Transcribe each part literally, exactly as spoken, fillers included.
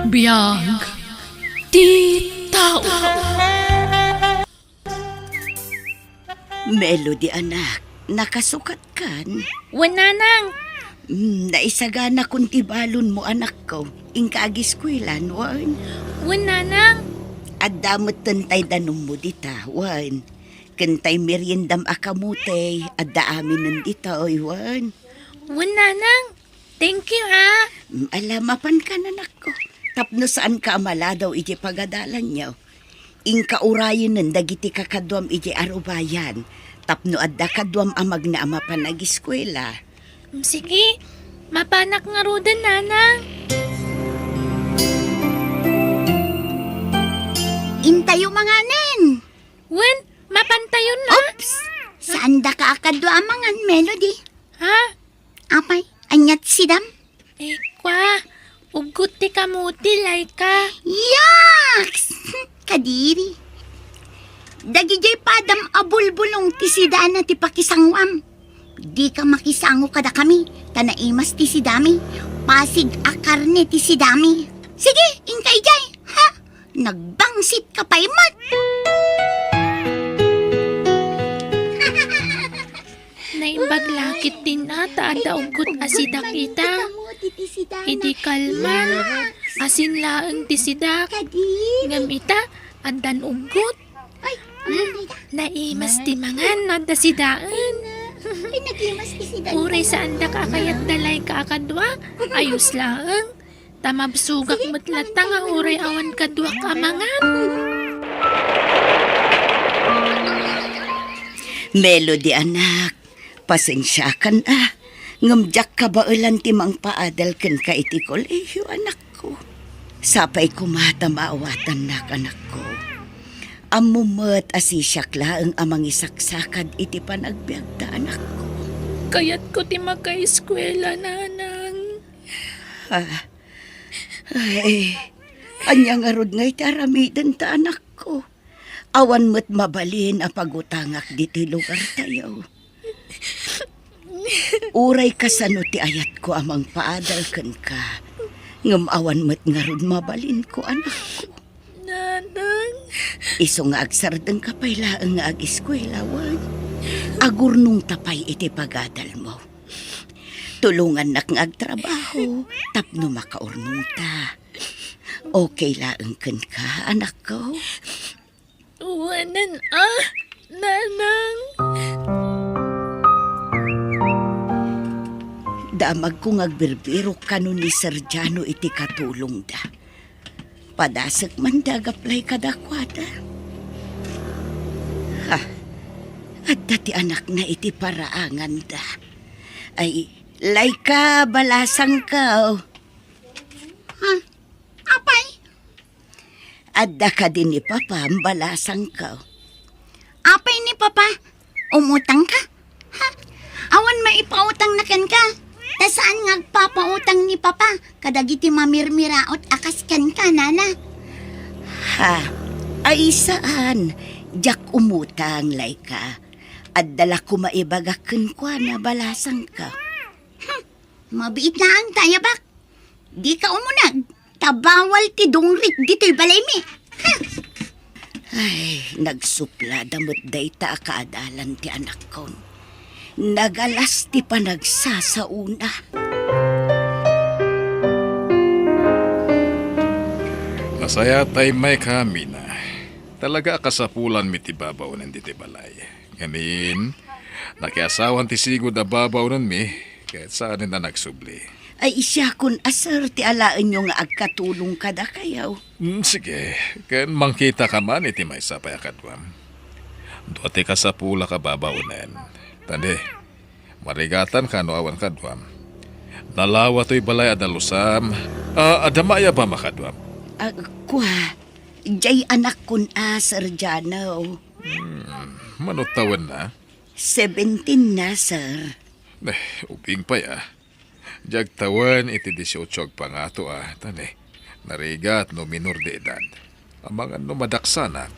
Biag ti tao. Melody, anak, nakasukat kan? Wen, nanang. Hmm, naisagana kon ti balonmo, anakko. Inka agiskuelan, wen? Wen, nanang. Adda metten tay danummo dita, wen? Ken tay meriendam a kamote, adda aminen ditoy, wen? Wen, nanang. Thank you, ha. Mm, ala, mapankan, anakko. Tapno saanka a maladaw idiay pagadalanyo. Inka urayenen dagiti kakaduam idiay arubayan. Tapno adda kaduam a magna a mapan agiskuela. Mm, sige. Mapanak ngaruden, nanang. Intayo manganen. Wen, mapantayon na. Oops! Saandaka a kadua a mangan, Melody. Ha? Apay, ania ti sidam? Eh, kua, uggot ti kamote, Laika. Yaks! Kadiri. Dagidiay padam a bulbulong ti sidana ti pakisangoam. Dika makisango kadakami, ta naimas ti sidami. Pasig a karne ti sidami. Sige, inka idiay, ha? Nagbangsit ka pay met! Naimbag la ketdin a ta adda uggot a sidak ita. Idi kalman, asin laeng ti sidak. Ngem ita, addan uggot. Hmm, naimas ti mangan no adda sidaen. Uray saandak a kayat da Laika a kadua, ayos laeng. Ta mabsogak met latta nga uray awan kaduak a mangan. Melody, anak, pasensiakan a, ngem diak kabaelan ti mangpaadal kenka iti kolehiyo, anakko. Sapay koma ta maawatannak, anakko. Ammom met a sisiak laeng a mangisaksakad iti panagbiagta, anakko. Kayatko ti makaeskuela, nanang. Ah, Ay, ania ngarud ngay ti aramidenta, anakko? Awan met mabalin a pagutangak ditoy lugartayo. Uray kasano ti ayatko a mangpaadal kenka, ngem awan met ngarud mabalinko, anakko. Nanang. Isu nga agsardengka pay laeng nga agiskuela, wen? Agurnongta pay iti pagadalmo. Tulongannak nga agtrabaho tapno makaurnongta. Okay laeng kenka, anakko? Wen a, nanang. Damagko nga agbirbirok kano ni Sir Jano iti katulongda. Padasek man da gaplay kadakuada. Ha, adda ti anakna iti paraanganda. Ay, Laika, balasangko. Ha? Apay? Adda kadi ni Papa, balasangko. Apay ni Papa? Umutangka? Ha? Awan maipautangna kenka? Ta saan nga agpapautang ni Papa kadagiti mamirmiraot a kas kenka, nana? Ha? Ay, saan. Diak umutang, Laika. Adda la koma ibagak kenkuana, balasangko. Hmm. Mabiit laeng ta ayabak. Dika umuneg, ta bawal ti dungrit ditoy balaymi. Ha! Ay, nagsuplada met dayta a kaadalan ti anakkon. Nagalas ti panagsasaona. Nasayaat ta immayka, Mina. Talaga a kasapulanmi ti babaonen ditoy balay. Ngamin, nakiasawan ti sigud a babaonenmi, ket saanen a nagsubli. Ay, siakon a, sir, ti alaenyo nga agkatulong kadakayo. Mm, sige, ken mangkitaka man iti maysa pay a kaduam. Dua ti kasapulak a babaonen. Tani, marigatanka no awan kaduam. Nalawa toy balay a dalusam, a, adda maayabam a kaduam. Ah, kua, diay anakkon a, Sir Jano. Hmm, mano tawenna? Seventeen na, sir. Eh, ubing pay, ah. Diak tawen iti dieciocho agpangato, ah. Tani, narigat no minor de edad. Amangan no madaksanak.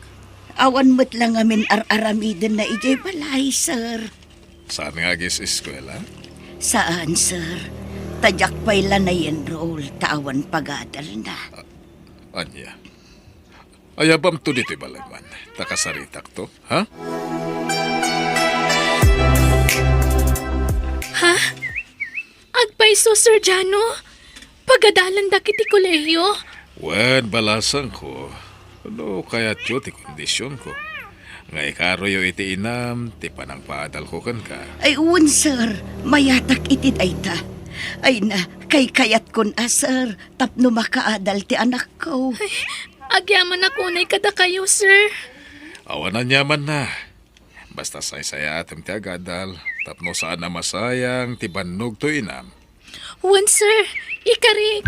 Awan met la ngamin ar-aramidenna idiay balay, sir. Saan nga agis-eskuela? Saan, sir. Ta diak pay la na-enroll ta awan pagadalna. Ah, Ania? Ayabamto ditoy balay man, ta kasaritakto, ha? Ha? Agpayso, Sir Jano? Pagadalandak iti kolehiyo? Wen, balasangko, no kayatyo ti kondisionko, nga ikaroyo iti inam ti panangpaadalko kenka. Ay, wen, sir. Mayatak iti dayta. Ay na, kaykayatkon a, sir, tapno makaadal ti anakko. Agyamanak unay kadakayo, sir. Awan aniamanna. Basta saysayaatem ti agadal, tapno saan a masayang ti bannogto inam. Wen, sir. Ikari.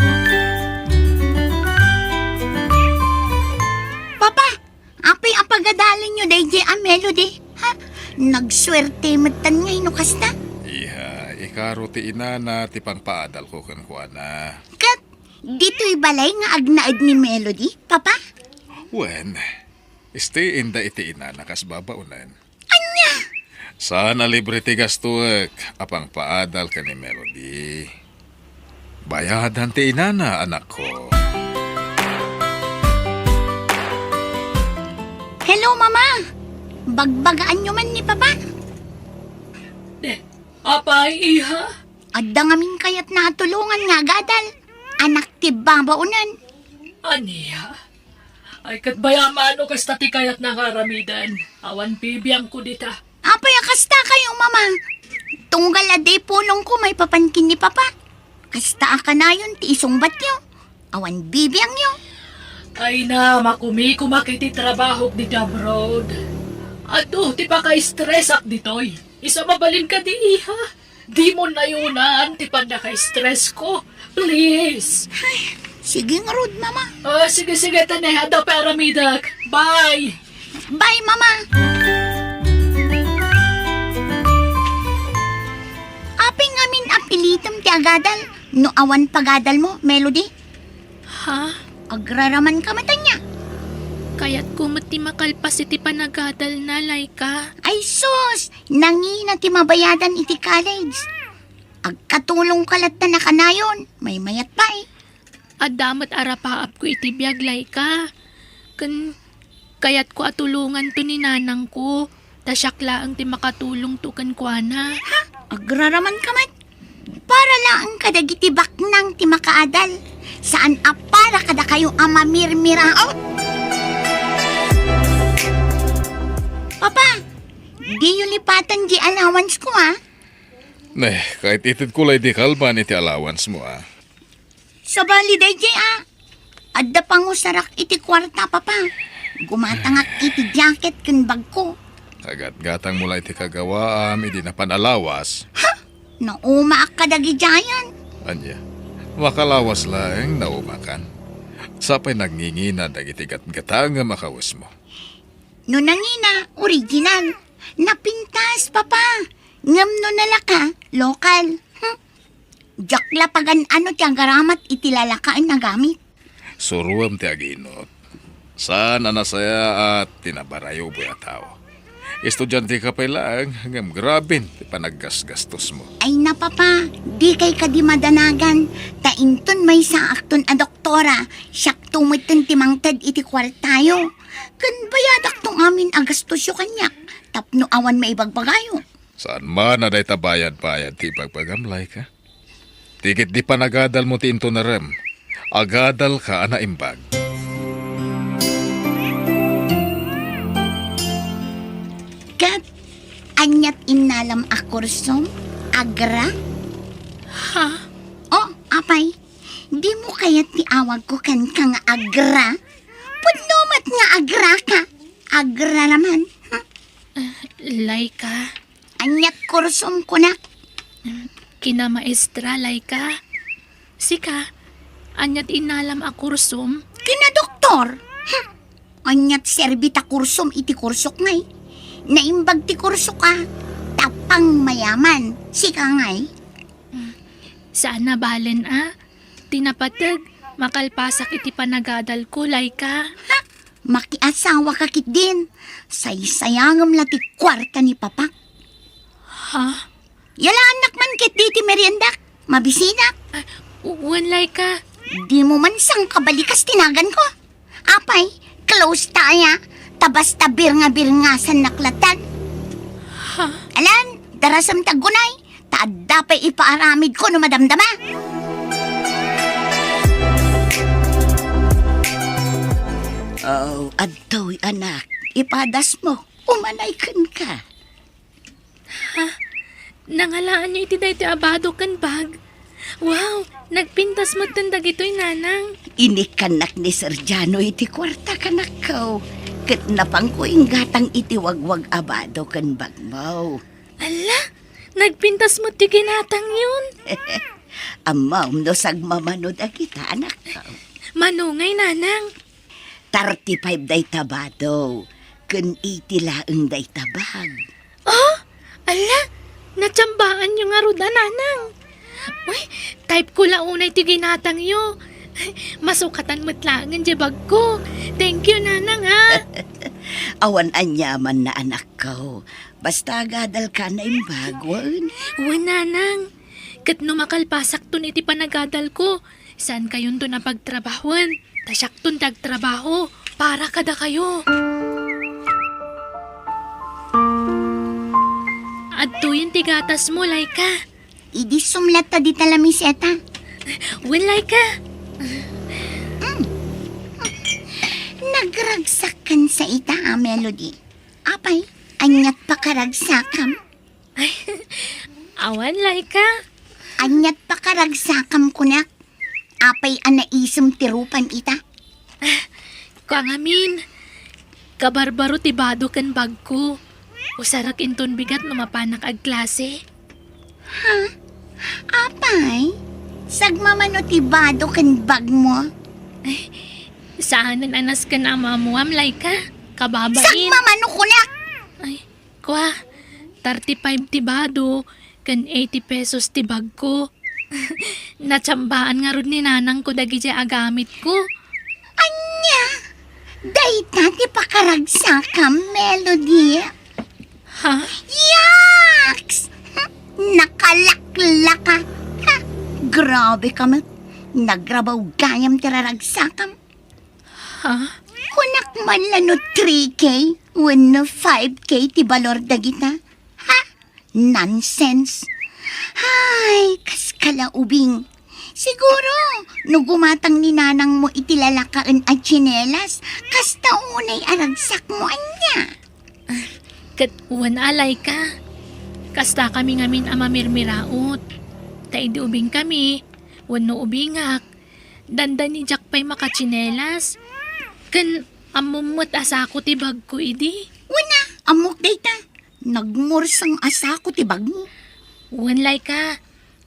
Papa, apay a pagadalenyo daydiay a Melody? Ha? Nagsuerte metten ngay no kasta? Iha, ikaro ti inana ti pangpaadalko kenkuana. Ket ditoy balay nga agnaed ni Melody, Papa? Wen, istiinda iti inana kas babaonen. Ania? Saan a libre ti gastoek a pangpaadal ken ni Melody. Bayadan ti inana, anakko. Hello, Mama! Bagbagaanyo man ni Papa? Apay, iha? Adda ngamin kayatna a tulongan nga agadal. Anak ti babaonen. Ania? Ay, ket bayamano kasta ti kayatna nga aramiden. Awan bibiangko dita. Apay a kasta kayo, Mama? Tunggal a di pulongko maipapan ken ni Papa. Kasta a kanayon ti isungbatyo. Awan bibiangyo. Ay na, makumikumak iti trabahok dita abroad. Adu ti paka-stress ak ditoy. Isu a mabalin kadi, iha. Dimo nayunan ti pannaka-stress ko. Please. Ay, sige ngarud, Mama. Ah, sige, sige, tane. Adda pay aramidek. Bye. Bye, Mama. Apay ngamin a pilitem ti agadal no awan pagadalmo, Melody? Ha? Agraraman ka met ania? Kayatko met ti makalpas iti panagadalna, Laika. Ay sus! Nangina ti mabayadan iti college. Agkatulongka latta a kanayon, maymayat pay. Adda met arapaapko iti biag, Laika. Ken kayatko a tulonganto ni nanangko, ta siak laeng ti makatulongto kenkuana. Ha? Agraraman ka met? Para laeng kadagiti baknang ti makaadal. Saan a para kadakayo a mamirmiraot. Papa, diyo lipaten di allowance ko, ah. Ne, kait itedko lay di kalban iti allowance mo, ah. Sabali daydiay a, adda pangusarak iti kuarta, Papa. Gumatangak iti jacket ken bagko. Agatgatang mo la iti kagawaam idi napan a lawas. Ha? Naumaak kadagidiayen. Ania? Makalawas laeng naumakan. Sapay nangingina dagiti gatgatangem a kawesmo. No nangina, original. Napintas, Papa. Ngem no nalaka, lokal. Hmm. Diak la pagan-ano ti agaramat iti lalakaen a gamit. Suroem ti aginot. Saan a nasayaat ti nabarayuboy a tao. Estudiante ka pay laeng, ngem graben ti panaggasgastosmo. Ay na, Papa, dikay kadi madanagan, ta inton maysaakton a doktora, siakto metten ti mangted iti kuartayo. Ken bayadakto ngamin a gastosyo kaniak, tapno awan maibagbagayo. Saan man a dayta bayad-bayad ti ibagbagam, Laika. Ti ketdi panagadalmo ti intunarem, agadalka a naimbag. Ket aniat innalam a kursom, Agra? Ha? Oh, apay, dimo kayat ti awagko kenka nga Agra? Pudno met nga Agra ka. Agraraman. Laika. Aniat kursom kunak? Kinamaestra, Laika. Sika, aniat innalam a kursom? Kinadoktor. Hm. Aniat serbi ta kursom iti kursok ngay? Naimbag ti kursok a, tapang mayaman. Sika ngay? Saan a balen a, ti napateg, makalpasak iti panagadalko, Laika. Ha? Makiasawa ka ketdin. Saysayangem la ti kuarta ni Papak. Ha? Yalaannak man ketdi ti meriendak. Mabisinak. Ah, wen, Laika. Dimo man sangkabalikas ti naganko. Apay, close ta aya, ta basta birnga-birngasannak latta. Ha? Alan, darasem ta aggunay, ta adda pay ipaaramidko no madamdama. Oh, adtoy, anak, ipadasmo, umanay kenka. Ha? Nangalaanyo iti daytoy a bado ken bag? Wow! Nagpintas metten dagitoy, Nanang. Inikkannak ni Sergiano iti kuarta, kanakko. Ket napangko inggatang iti wagwag a bado ken bagmo. Ala! Nagpintas met ti ginatangyon? Ammom no sagmamano dagita, anakko. Mano ngay, Nanang? Thirty-five dayta bado, ken eighty laeng dayta bag. Oh, ala, natsambaanyo ngarud a, Nanang. Uy, type ko la unay ti ginatangyo. Masukatan met laengen diay bagko. Thank you, Nanang, ha. Awan aniamanna, anakko. Basta agadalka a naimbag, wen? Wen, Nanang. Ket no makalpasakton iti panagadalko, saankayonton a pagtrabahoen, ta siakton ti agtrabaho para kadakayo. Adtoyen ti gatasmo, Laika. Idi sumlat ta dita lamiseta. Wen, Laika. Mm. Nagragsakkan sa ita a Melody. Apay, aniat pakaragsakam? Awan, Laika. Aniat pakaragsakam kunak? Apay a naisem ti rupan ita? Kua ngamin, kabarbaro ti bado ken bagko. Usarek inton bigat no mapanak agklase. Ha? Apay? Sagmamano ti bado ken bagmo? Ay, saanen a nasken a maammuam, Laika. Kababain. Sagmamano kunak! Ay, kua, thirty-five ti bado, ken eighty pesos ti bagko. Natsambaan ngarud ni nanangko dagidiay agamitko. Ania? Dayta ti pakaragsakam, Melody? Ha? Yaks! Nakalaklaka! Ha? Grabe ka met. Nagrabaw gayam ti raragsakam. Ha? Kunak man la no three K wenno five K ti balor dagita. Ha? Nonsense. Hay, kas kalaubing. Siguro, no gumatang ni nanangmo iti lalakaen a tsinelas, kasta unay a ragsakmo ania. Ket wen a, Laika. Kasta kami ngamin a mamirmiraot. Ta idi ubingkami, wenno ubingak, dandani diak pay makatsinelas. Ken ammom met a sako ti bagko idi. Wen a, ammok dayta. Nagmurseng a sako ti bagmo. Wen, Laika.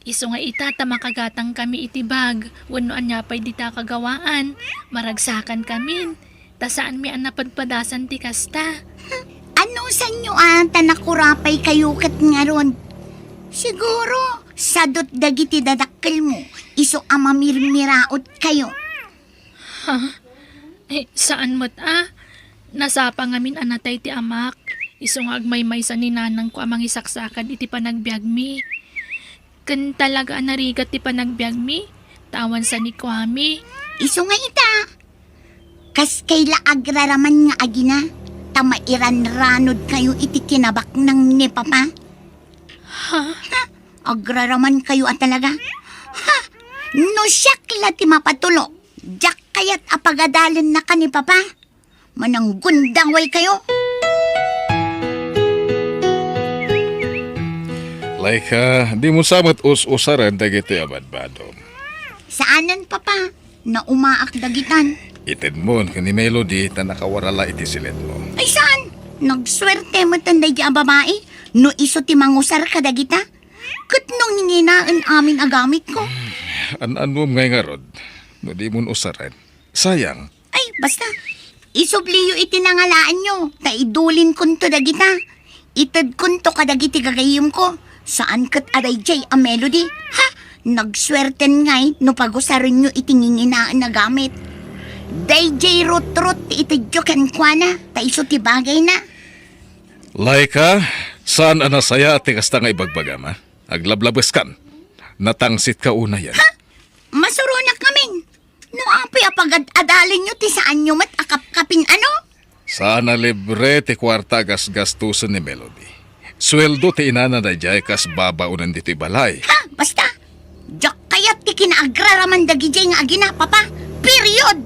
Isu nga ita ta makagatangkami iti bag wenno ania pay dita kagawaan, maragsakankami. Ta saanmi a napadpadasan ti kasta. Anusanyo a ta nakurapaykayo ket ngarud? Siguro, sadut dagiti dadakkelmo, isu a mamirmiraotkayo. Ha? Eh, saan met a? Nasapa ngamin a natay ti amak, isu nga agmaymaysa ni nanangko a mangisaksakad iti panagbiagmi. Ken talaga a narigat ti panagbiagmi, ta awan sanikuami. Isu nga ita, kaskay la agraraman nga agina, ta mairanranodkayo iti kinabaknang ni Papa. Ha? Ha? Agraramankayo a talaga? Ha? No siak la ti mapatulok, diak kayat a pagadalennaka ni Papa. Mananggundawaykayo. Laika, dimo sa met us-usaren dagitoy a badbadom. Saanen, Papa. Naumaak dagitan. Itedmon ken ni Melody ta nakawara la iti siletmo. Ay, saan? Nagsuerte metten daydiay a babai no isu ti mangusar kadagita. Ket no nginginaen amin a gamitko. An-annom ngay ngarud no dimon usaren. Sayang. Ay, basta. Isubliyo iti nangalaanyo, ta idulinkonto dagita. Itedkonto kadagiti gagayyemko. Saan ket a daydiay a Melody. Ha? Nagsuerten ngay no pagusarenyo iti nginginaen a gamit. Daydiay rutrut ti itedyo kenkuana, ta isu ti bagayna. Laika, saan a nasayaat ti kasta nga ibagbagam, a? Aglablabeskan. Natangsitka unayen. Ha? Masuronak ngamin. No apay a pagad-adalinyo ti saanyo met a kapkapin, ano? Sana libre ti kuarta a gasgastosen ni Melody. Sueldo ti inana daydiay kas babaonen ditoy balay. Ha? Basta! Diak kayat ti kinaagraraman dagidiay nga agina, Papa. Period!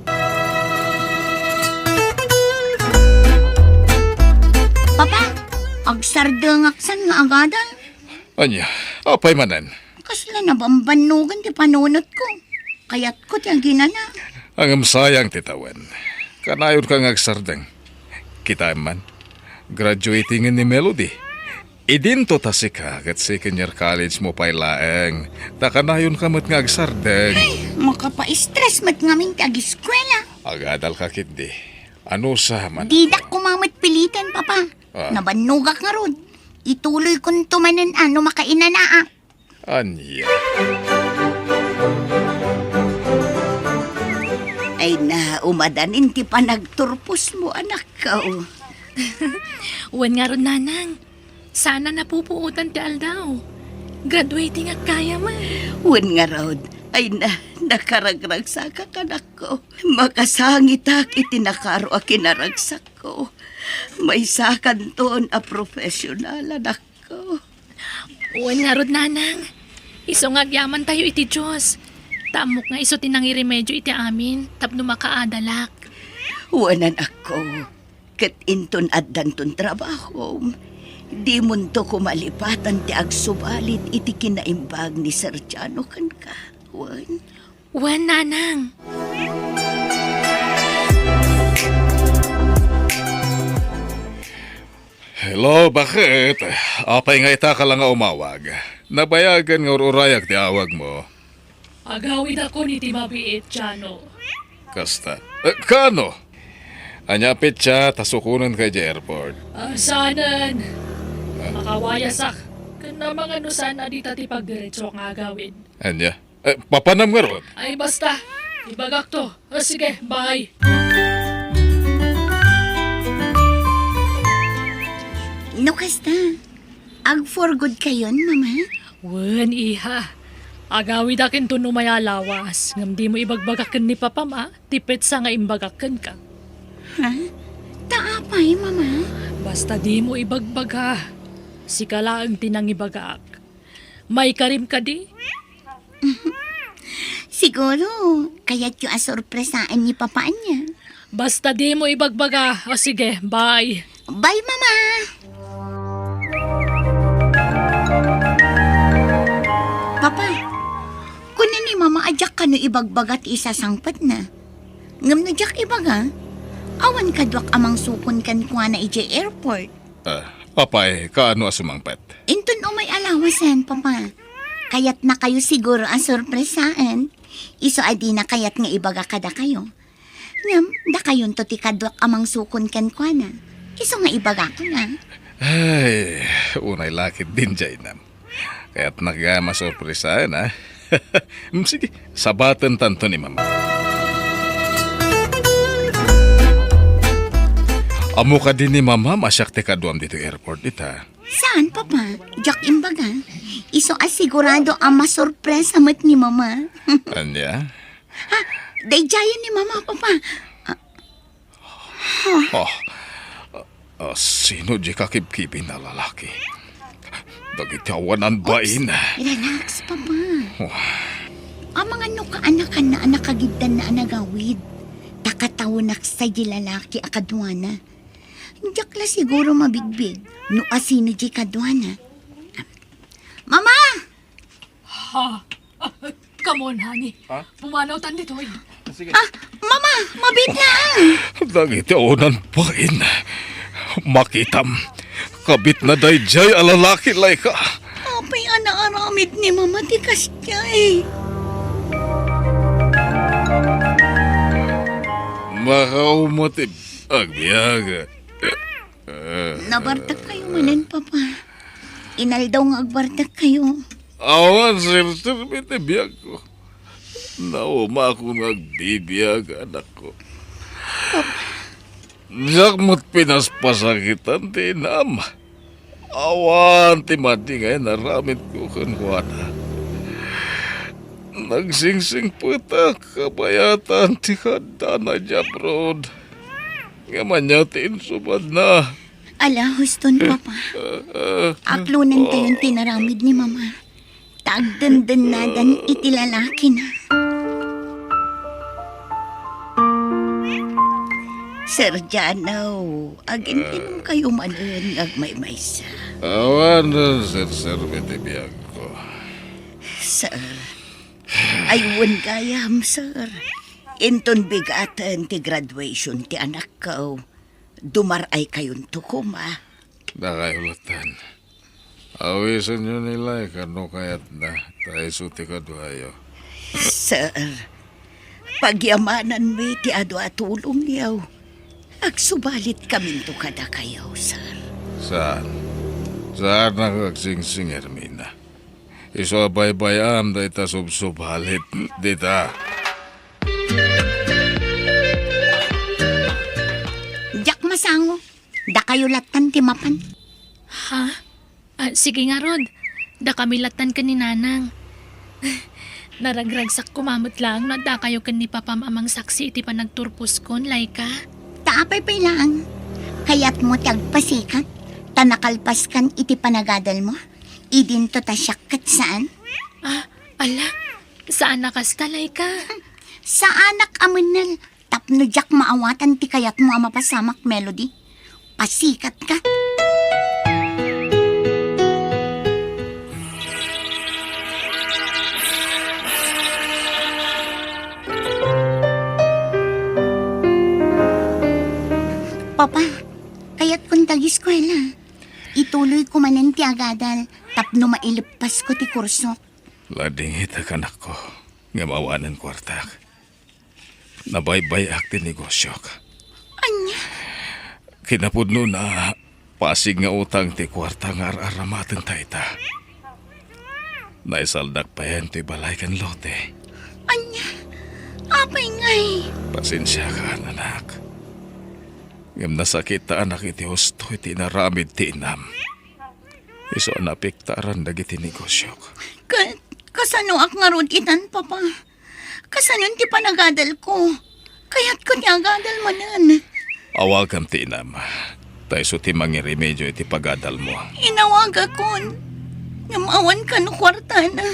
Papa, agsardengak san nga agadal. Ania, apay manen? Kasla nabambannogan ti panunotko. Kayatko ti aginana. Ngem sayang ti tawen. Kanayonka nga agsardeng. Kitaem man, graduating ni Melody. Idinto ta sika ket second year college mo pay laeng. Ta kanayonka met nga agsardeng. Ay, makapaistres met ngamin ti agiskuela. Agadalka ketdi. Anusa man. Didak koma met piliten, Papa. Ah. Nabannogak ngarud. Ituloykonto manen a no makainanaak. Ania? Ay na, umadanin ti panagturposmo, anakko. Wen ngarud, Nanang. Sana napupuotan ti aldaw. Graduating a kaya man. Wen ngarud, ay na, nakaragragsakak, anakko. Makasangitak iti nakaro a kinaragsakko. Maysakanton a profesional, anakko. Wen ngarud, Nanang. Isu nga agyamantayo iti Dios. Ta ammok nga isu ti nangiremedio iti amin tapno makaadalak. Wen, anakko, ket inton addanton trabahom, dimonto koma lipatan ti agsubalit iti kinaimbag ni Sergiano kenka. Wen? Wen, Nanang. Hello, bakit? Apay nga ita ka la nga umawag? Nabayagen nga ur-urayak ti awagmo. Agawidakon iti mabiit, Jano. Kasta. Eh, kaano? Ania a petsa ta sukonenka idiay airport? Ah, saanen. Makawayasak. Ken amangan no saan a dita ti pagdiretso nga agawid. Ania? Eh, papanam ngarud? Ay, basta. Ibagakto. O, sige, bye. No kasta, ag-for good kayon, Mama? Wen, iha. Agawidak inton umay a lawas, ngem dimo ibagbaga ken ni Papam a ti petsa nga imbagak kenka. Ha? Ta apay, Mama? Basta dimo ibagbaga. Sika laeng ti nangibagak. Maikarim kadi? Siguro, kayatyo a sorpresaen ni Papa ania. Basta dimo ibagbaga. O sige, bye. Bye, Mama! Papa, kuna ni Mama a diak kano ibagbaga ti isasangpetna. Ngem no diak ibaga, awan kaduak a mangsukon kenkuana idiay airport. Ah, apay, kaano a sumangpet? Inton umay a lawasen, Papa. Kayatnakayo siguro a sorpresaen. Isu a dina kayat nga ibaga kadakayo. Ngem, dakayonto ti kaduak a mangsukon kenkuana. Isu nga ibagakon a. Ay, unay la ketdin, Jainam. Kayatnak gayam a sorpresaen, a. Mm, sige, sabatentanto ni Mama. Ammo kadi ni Mama a siak ti kaduam ditoy airport ita? Saan, Papa? Diak imbaga. Isu a sigurado a masorpresa met ni Mama. Ania? Ha, daydiayen ni Mama, Papa. Ah, ha? Ah, ah, sino di kakibkibin a lalaki? Dagiti awanan bain. Oops, relax, Papa. Oh. Amangan no kaanakanna a nakagiddanna a nagawid. Ta katawenak sa di lalaki a kaduana. Diak la siguro mabigbig no asino di kaduana. Mama! Ha? Ah, come on, honey. Ha? Pumanawtan ditoy. Sige. Ah, Mama, mabiit na, ah. Dagiti awanan bain. Makitam. Kabitna daydiay a lalaki, Laika. Apay a naaramid ni Mama ti kasdiay? Makauma ti agbiag. Nabartek kayo manen, Papa. Inaldaw nga agbartek kayo. Awan serserbi ti biagko. Naumakon nga agbibiag, anakko. Papa. Diak met pinaspasakitan ti inam. Awan ti madi nga inaramidko kenkuana. Nagsingsingpetak a bayatan ti kaadda na idiay abroad. Ngem ania ti insubadna? Ala, huston, Papa. Aklonentayon ti inaramid ni Mama. Ta agdendennadan iti lalakina. Sir Jano, agintinongkayo manen nga agmaymaysa. Awan, sir, sir, iti biagko. Sir, ay wen gayam, sir. Inton bigaten ti graduation ti anakko, dumar-ay kayonto koma. Dakayo latten. Awisenyo ni Laika no kayatna, ta isu ti kaduayo. Sir, pagyamananmi ti adu a tulongyo. Agsubalitkaminto kadakayo, sir. Saan? Saan a agsingsing, Hermina? Isu a baybay-am dayta subsubalit dita. Diak masango. Dakayo lattan ti mapan. Ha? Ah, sige ngarud. Dakami lattan ken ni Nanang. Naragragsak koma met laeng no addakayo ken ni Papam a mangsaksi iti panagturposkon, Laika. Ta apay pay laeng? Kayatmo ti agpasikat? Ta nakalpaskan iti panagadalmo? Idinto ta siak ket saan? Ah, ala, saan a kasta, Laika. Saanak a mennel tapno diak maawatan ti kayatmo a mapasamak, Melody. Pasikatka. Papa, kayatkon ti ageskuela. Ituloyko manen ti agadal tapno maileppasko ti kursok. Ladingitak, anakko, ngem awanen kuartak. Nabaybay-ak ti negosyok. Ania? Kinapudnona, pasig nga utang ti kuarta nga ar-aramatenta ita. Naisaldak payen toy balay ken lote. Ania? Apay ngay? Pasensiakan, anak. Ngem nasakitanak iti husto iti inaramid ti inam. Isu a naapektaran dagiti negosyok. Ka-, kasanoak ngarud itan, Papa? Kasanon ti panagadalko? Kayatko ti agadal manen. Awagam ti inam. Ta isu ti mangiremedio iti pagadalmo. Inawagakon. Ngem awan kano kuartana.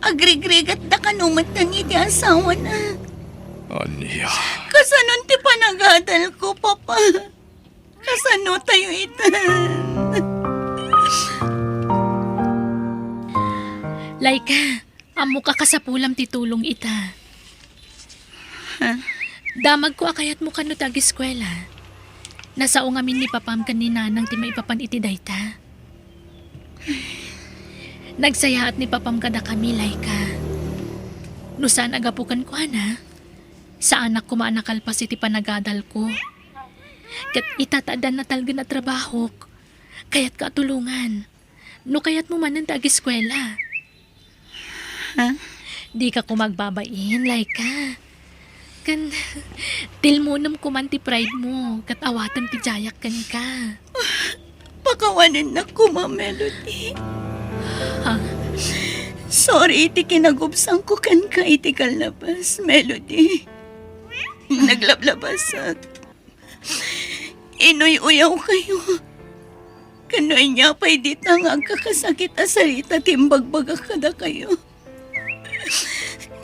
Agrigrigatda kano metten iti asawana. Ania? Kasanon ti panagadalko, Papa? Kasano tayo ita? Laika, ammok a kasapulam ti tulong ita. Ha? Damagko a kayatmo kano ti ageskuela. Nasao ngamin ni Papam ken ni Nanang ti maipapan iti dayta. Nagsayaat ni Papam kadakami, Laika. No saan a gapu kenkuana, saanak koma a nakalpas iti panagadalko. Ket ita ta addan natalgen a trabahok, kayatka a tulongan. No kayatmo manen ti ageskuela. Ha? Dika koma agbabain, Laika. Ken tilmonem koman ti pride mo, ket awatem ti diayak kenka. Pakawanennak koma, Melody. Ha? Sorry iti kinagubsangko kenka iti kallabas, Melody. Naglablabasak. Inuy-uyawkayo. Ken no ania pay dita nga agkakasakit a sarita ti imbagbagak kadakayo.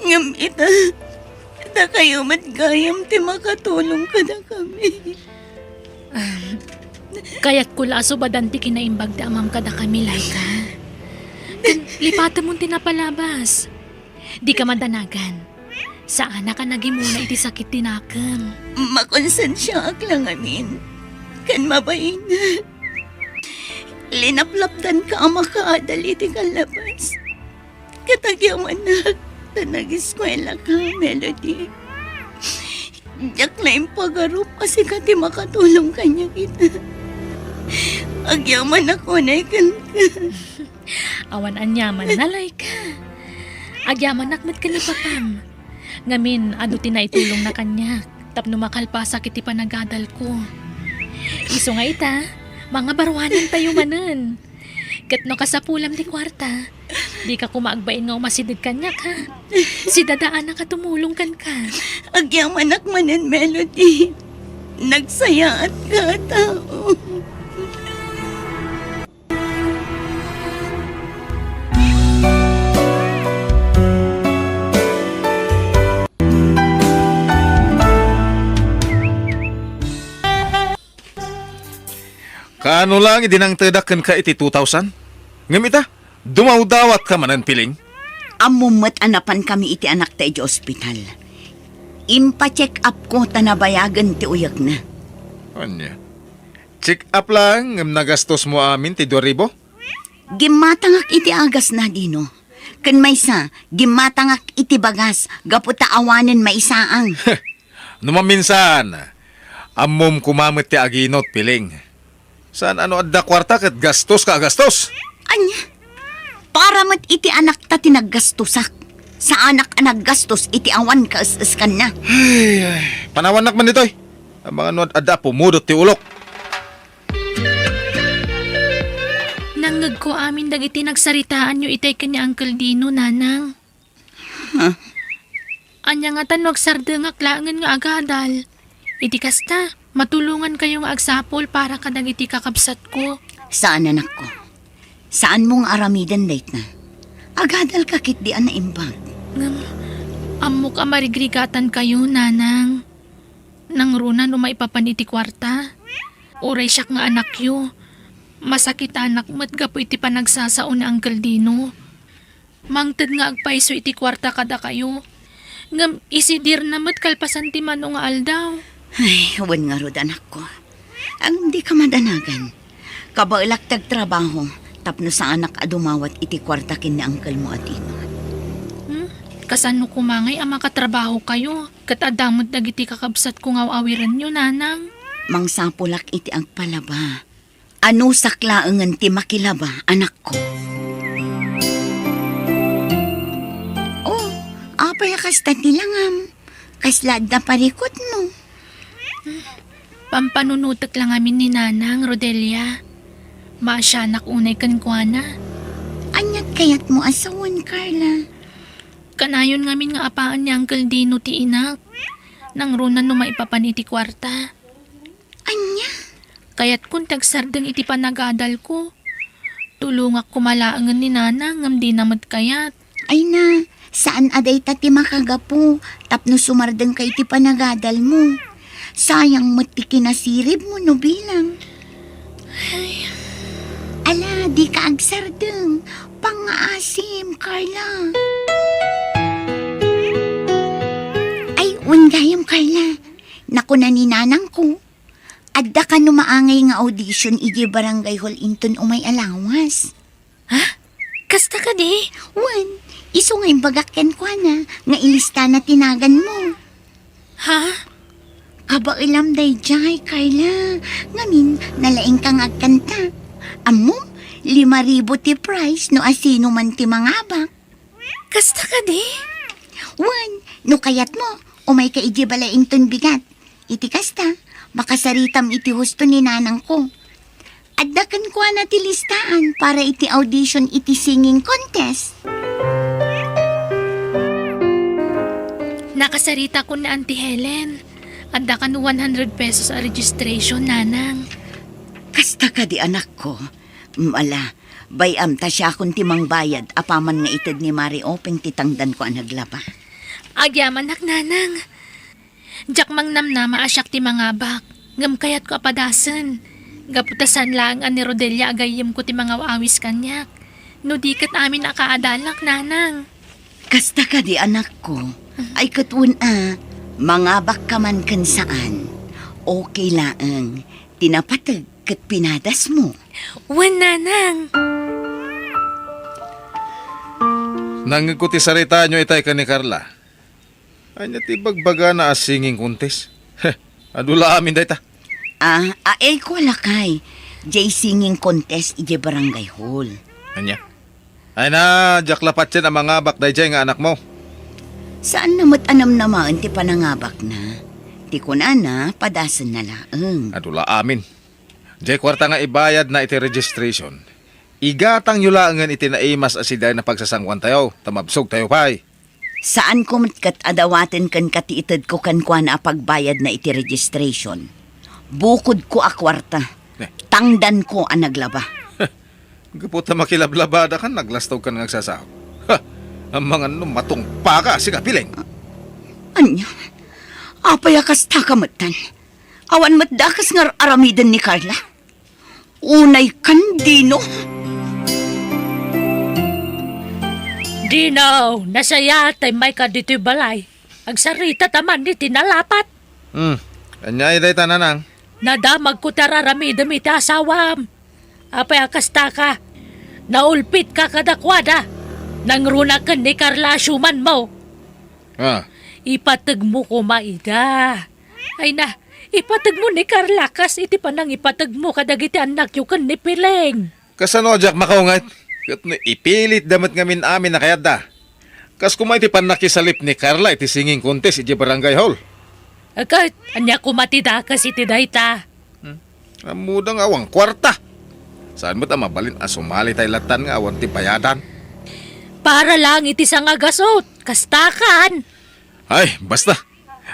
Ngem ita, dakayo met gayam ti makatulong kadakami. Um, kayatko la a subadan ti kinaimbag ti amam kadakami, Laika. Ken lipatemon ti napalabas. Dika madanagan. Saanak a nagimuna iti sakit ti nakem. Makonsensiaak la ngamin. Ken mabainak. Linaplapdanka a makaadal iti kallabas. Ket agyamanak ta nageskuelaka, Melody. Diak la impagarup a sika ti makatulong kaniak ita. Agyamanak unay kenka. Awan aniaman, Laika. Agyamanak met ken ni Papam. Ngamin, adu ti naitulongna kaniak tapno makalpasak iti panagadalko. Isu nga ita, mangabaruanantayo manen. Ket no kasapulam ti kuarta, dika koma agbain nga umasideg kaniak, ha? Si Dada Ana a tumulong kenka. Agyamanak manen, Melody. Nagsayaatka a tao. Kaano lang idi nangtedak kenka iti two thousand? Ngem ita, dumawdawatka manen, Piling? Ammom met a napankami iti anakta iti ospital. Impa-check up ko ta nabayagen ti uyekna. Ania? Check up lang ngem nagastos mo amin ti dua ribu? Gimmatangak iti agasna, Dino. Ken maysa, gimmatangak iti bagas gapu ta awanen maisaang. No maminsan, ammom koma met ti aginot, Piling. Saan a no adda kuarta ket gastoska a gastos. Ania? Para met iti anakta ti naggastosak. Saanak a naggastos iti awan kaes-eskanna. Ay, ay. Panawannak man ditoy. Amangan no ad-adda a pumudot ti ulok. Nangngegko amin dagiti nagsaritaanyo itay ken ni Uncle Dino, Nanang. Huh? Ania ngata no agsardengak laengen nga agadal? Iti kasta, matulongankayo nga agsapul para kadagiti kakabsatko. Saan, anakko. Saanmo nga aramiden dayta. Agadalka ketdi a naimbag. Ngem, ammok a marigrigatankayo, Nanang. Nangruna no maipapan iti kuarta. Uray siak nga anakyo, masakitanak met gapu iti panagsasao ni Uncle Dino. Mangted nga agpayso iti kuarta kadakayo. Ngem isidirna met kalpasan ti mano nga aldaw. Ay, wen ngarud, anakko. Ngem dika madanagan. Kabaelak ti agtrabaho tapno saanak a dumawat iti kuarta ken ni uncle mo a Dino. Hmm? Kasano koma ngay a makatrabahokayo? Ket adda met dagiti kakabsatko nga aw-awirenyo, Nanang. Mangsapulak iti agpalaba. Anusak laengen ti makilaba, anakko. Oh, apay a kasta ti langam? Kasla adda parikutmo? Pampanunotek la ngamin ni Nanang, Rodelia. Maasianak unay kenkuana. Ania't kayatmo a sawen, Carla? Kanayon ngamin nga apaen ni Uncle Dino ti inak. Nangruna no maipapan iti kuarta. Ania? Kayatkon ti agsardeng iti panagadalko. Tulongak koma laengen ni Nanang ngem dina met kayat. Ay na, saan a dayta ti makagapu tapno sumardengka iti panagadalmo. Sayang met ti kinasiribmo no bilang. Ay. Ala, dika agsardeng. Pangngaasim, Carla. Ay, wen gayam, Carla. Nakuna ni nanangko, adda kano maangay nga audition idiay barangay hall inton umay a lawas. Ha? Kasta kadi? Wen, isu nga imbagak kenkuana nga ilistana ti naganmo. Ha? Kabaelam daydiay, Carla. Ngamin, nalaingka nga agkanta. Ammom, lima ribu ti prize no asino man ti mangabak. Kasta kadi? Wen, no kayatmo, umayka idiay balay inton bigat. Iti kasta, makasaritam iti husto ni nanangko. Adda kenkuana ti listaan para iti audition iti singing contest. Nakasaritakon ni Auntie Helen. Adda kano one hundred pesos a registration, Nanang. Kasta kadi, anakko? Mm, ala, bay-am ta siakon ti mangbayad apaman nga ited ni Mari Openg ti tangdanko a naglaba. Agyamanak, Nanang. Diak mangnamnama a siak ti mangabak, ngem kayatko a padasen. Gapu ta saan laeng a ni Rodelia a gayyemko ti mangaw-awis kaniak. No di ket amin a kaadalak, Nanang. Kasta kadi, anakko? Ay, ket wen a, mangabakka man ken saan. Okay laeng. Ti napateg ket pinadasmo. Wen, Nanang. Nangngegko ti saritaanyo itay ken ni Carla. Ania ti ibagbagana a singing contest? Heh, adu la amin dayta. Ah, ay ko lakay. Jay singing contest idiay barangay hall. Ania? Ay na, diak la patien a mangabak daydiay nga anakmo. Saanna met a namnamaen ti panangabakna. Ti kunana, padasenna laeng. Adu la amin. Jay kuarta nga ibayadna iti registration. Igatangyo laengen iti naimas a sidaen a pagsasangoantayo, ta mabsogtayo pay. Saanko met ket a dawaten kenka ti itedko kenkuana a pagbayadna iti registration. Bukodko a kuarta. Ne. Tangdanko a naglaba. Gapu ta makilablabada kan naglastog kan nga agsasao. Ha! Amangan no matungpa ka, sika, Piling. Ania? Apay a kasta ka metten? Awan met dakes nga ar-aramiden ni Carla? Unay kan Dino? Dino, nasayaat ta immayka ditoy balay. Agsarita ta man iti nalapat. Hmm. Ania dayta, nanang? Nadamagko ti ar-aramidem iti asawam. Apay a kasta ka? Naulpitka kadakuada. Nangruna ken ni Carla a siumanmo. Ah. Ipategmo koma ida. Ay na, ipategmo ni Carla kas iti panangipategmo kadagiti annakyo ken ni Piling. Kasano a diak makaunget? Ket no ipilitda met ngamin amin a kayatda. Kas koma iti pannakisalip ni Carla iti singing contest iti barangay hall. Ket, ania koma ti dakes iti dayta? Hmm? Ammoda nga awan kuarta. Saan met a mabalin a sumali tay lattan nga awan ti bayadan? Para lang iti sangagasut, kastakan. Ay, basta.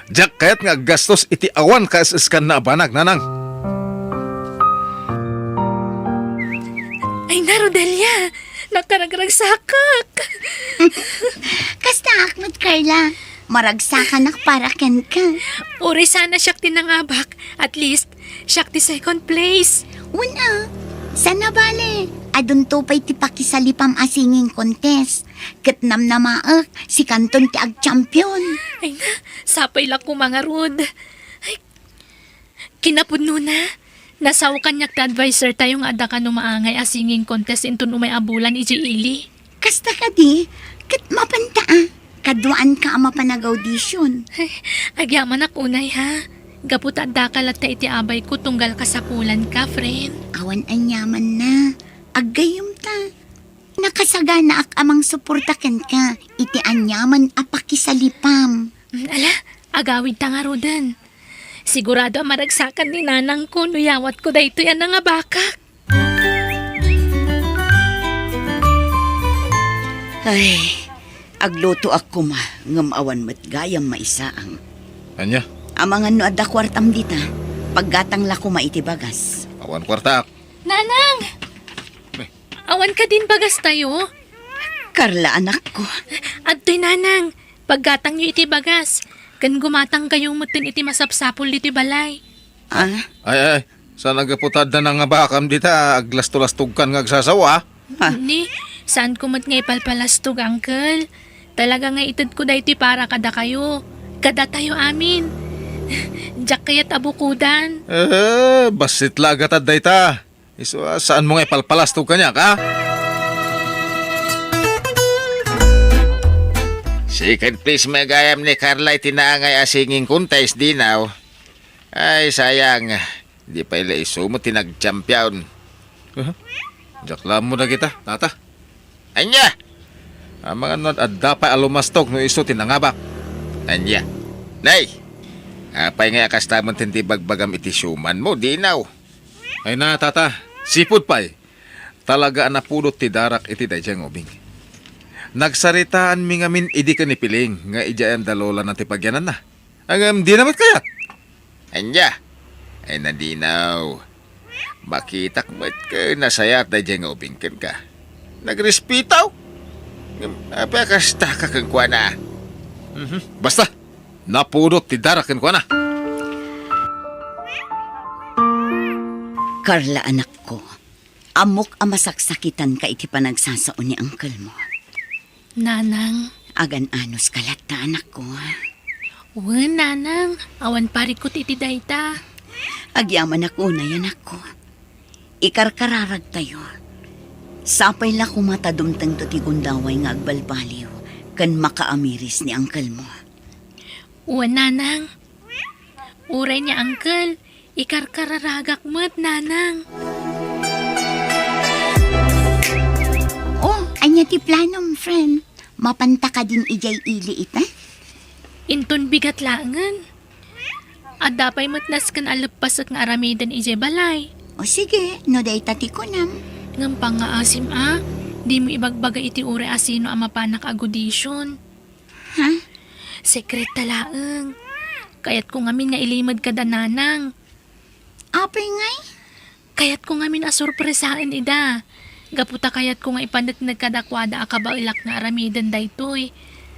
Diak kayat nga aggastos iti awan kaes-eskanna a banag, nanang. Ay na, Rodelia, nakaragragsakak. Kastaak met, Carla. Maragsakanak para kenka. Uray sana siak ti nangabak. At least, siak ti second place. Wen a, saan a bale, adunto pay ti pakisalipam a singing contest. Ket namnamaek, sikanton ti agchampion. Ay na, sapay la koma ngarud. Ay, kinapudnona, nasao kaniak ti adviser tayo nga adda kano maangay a singing contest inton umay a bulan idiay ili. Kasta kadi, ket mapanta a, kaduaanka a mapan ag-audition. Ay, agyamanak unay, ha? Gapu ta addaka latta iti abayko tunggal kasapulanka, friend. Awan aniamanna. Aggayyemta. Nakasaganaak a mangsuporta kenka iti aniaman a pakisalipam. Mm, ala, agawidta ngaruden. Sigurado a maragsakan ni nanangko no yawatko daytoy a nangabakak. Ay, aglutoak koma, ngem awan met gayam maisaang. Ania? Amangan no adda kuartam dita, paggatang la koma iti bagas. Awan kuartaak. Nanang! Ay. Awan kadin bagastayo? Carla, anakko. Adtoy, nanang. Paggatangyo iti bagas. Ken gumatangkayo metten iti masapsapul ditoy balay. Ah? Ay, ay, saan a gapu ta adda nangabakam dita, aglastolastogkan nga agsasawa, ah? Ah. Ni, saanko met nga ipalpalastog, uncle. Talaga nga itedko daytoy para kadakayo. Kadatayo amin. Diak kayat a bukodan. Eh, bassit la a gatad dayta. Isu a, saanmo nga ipalpalastog kaniak, a? Second place met gayam ni Carla iti naangay a singing contest, Dinaw. Ay, sayang. Di pay la isu met ti nagchampion. Aha. Diak la ammo dagita, tata. Ania? Amangan no adda pay a lumastog no isu ti nangabak. Ania? Nay! Apay ngay a kasta met ti bagbagam iti siumanmo, Dinaw? Ay na, tata, sipud pay. Talaga a napudot ti darak iti daydiay nga ubing. Nagsaritaanmi ngamin idi ken ni Piling nga idiay anda lolana ti pagyananna. Ngem dina met kayat. Ania? Ay na, Dinaw. Makitak met ken nasayaat daydiay nga ubing kenka. Nagrespeto? Ngem apay a kastaka kenkuana? Mhm. Basta, napudot ti darak kenkuana. Carla, anakko, ammok a masaksakitanka iti panagsasao ni uncle mo. Nanang. Agan-anos ka latta, anakko, a? Wen, nanang, awan parikut iti dayta. Agyamanak unay, anakko. Ikarkararagtayo. Sapay la koma ta dumtengto ti gundaway nga agbalbaliw ken makaamiris ni uncle mo. Wen, nanang. Uray ni uncle, ikarkararagak met, nanang. Oh, ania ti planom, friend? Mapanta kadin idiay ili ita? Inton bigat laengen. Adda pay met nasken a leppasek nga aramiden idiay balay. O sige, no dayta ti kunam. Ngem pangngaasim a, dimo ibagbaga iti uray a sino a mapanak ag-audition. Ha? Sekret ta laeng. Kayatko ngamin nga ilimed kada nanang. Apay ngay? Kayatko ngamin a sorpresaen ida. Gapu ta kayatko nga ipaneknek kadakuada a kabaelak nga aramiden daytoy.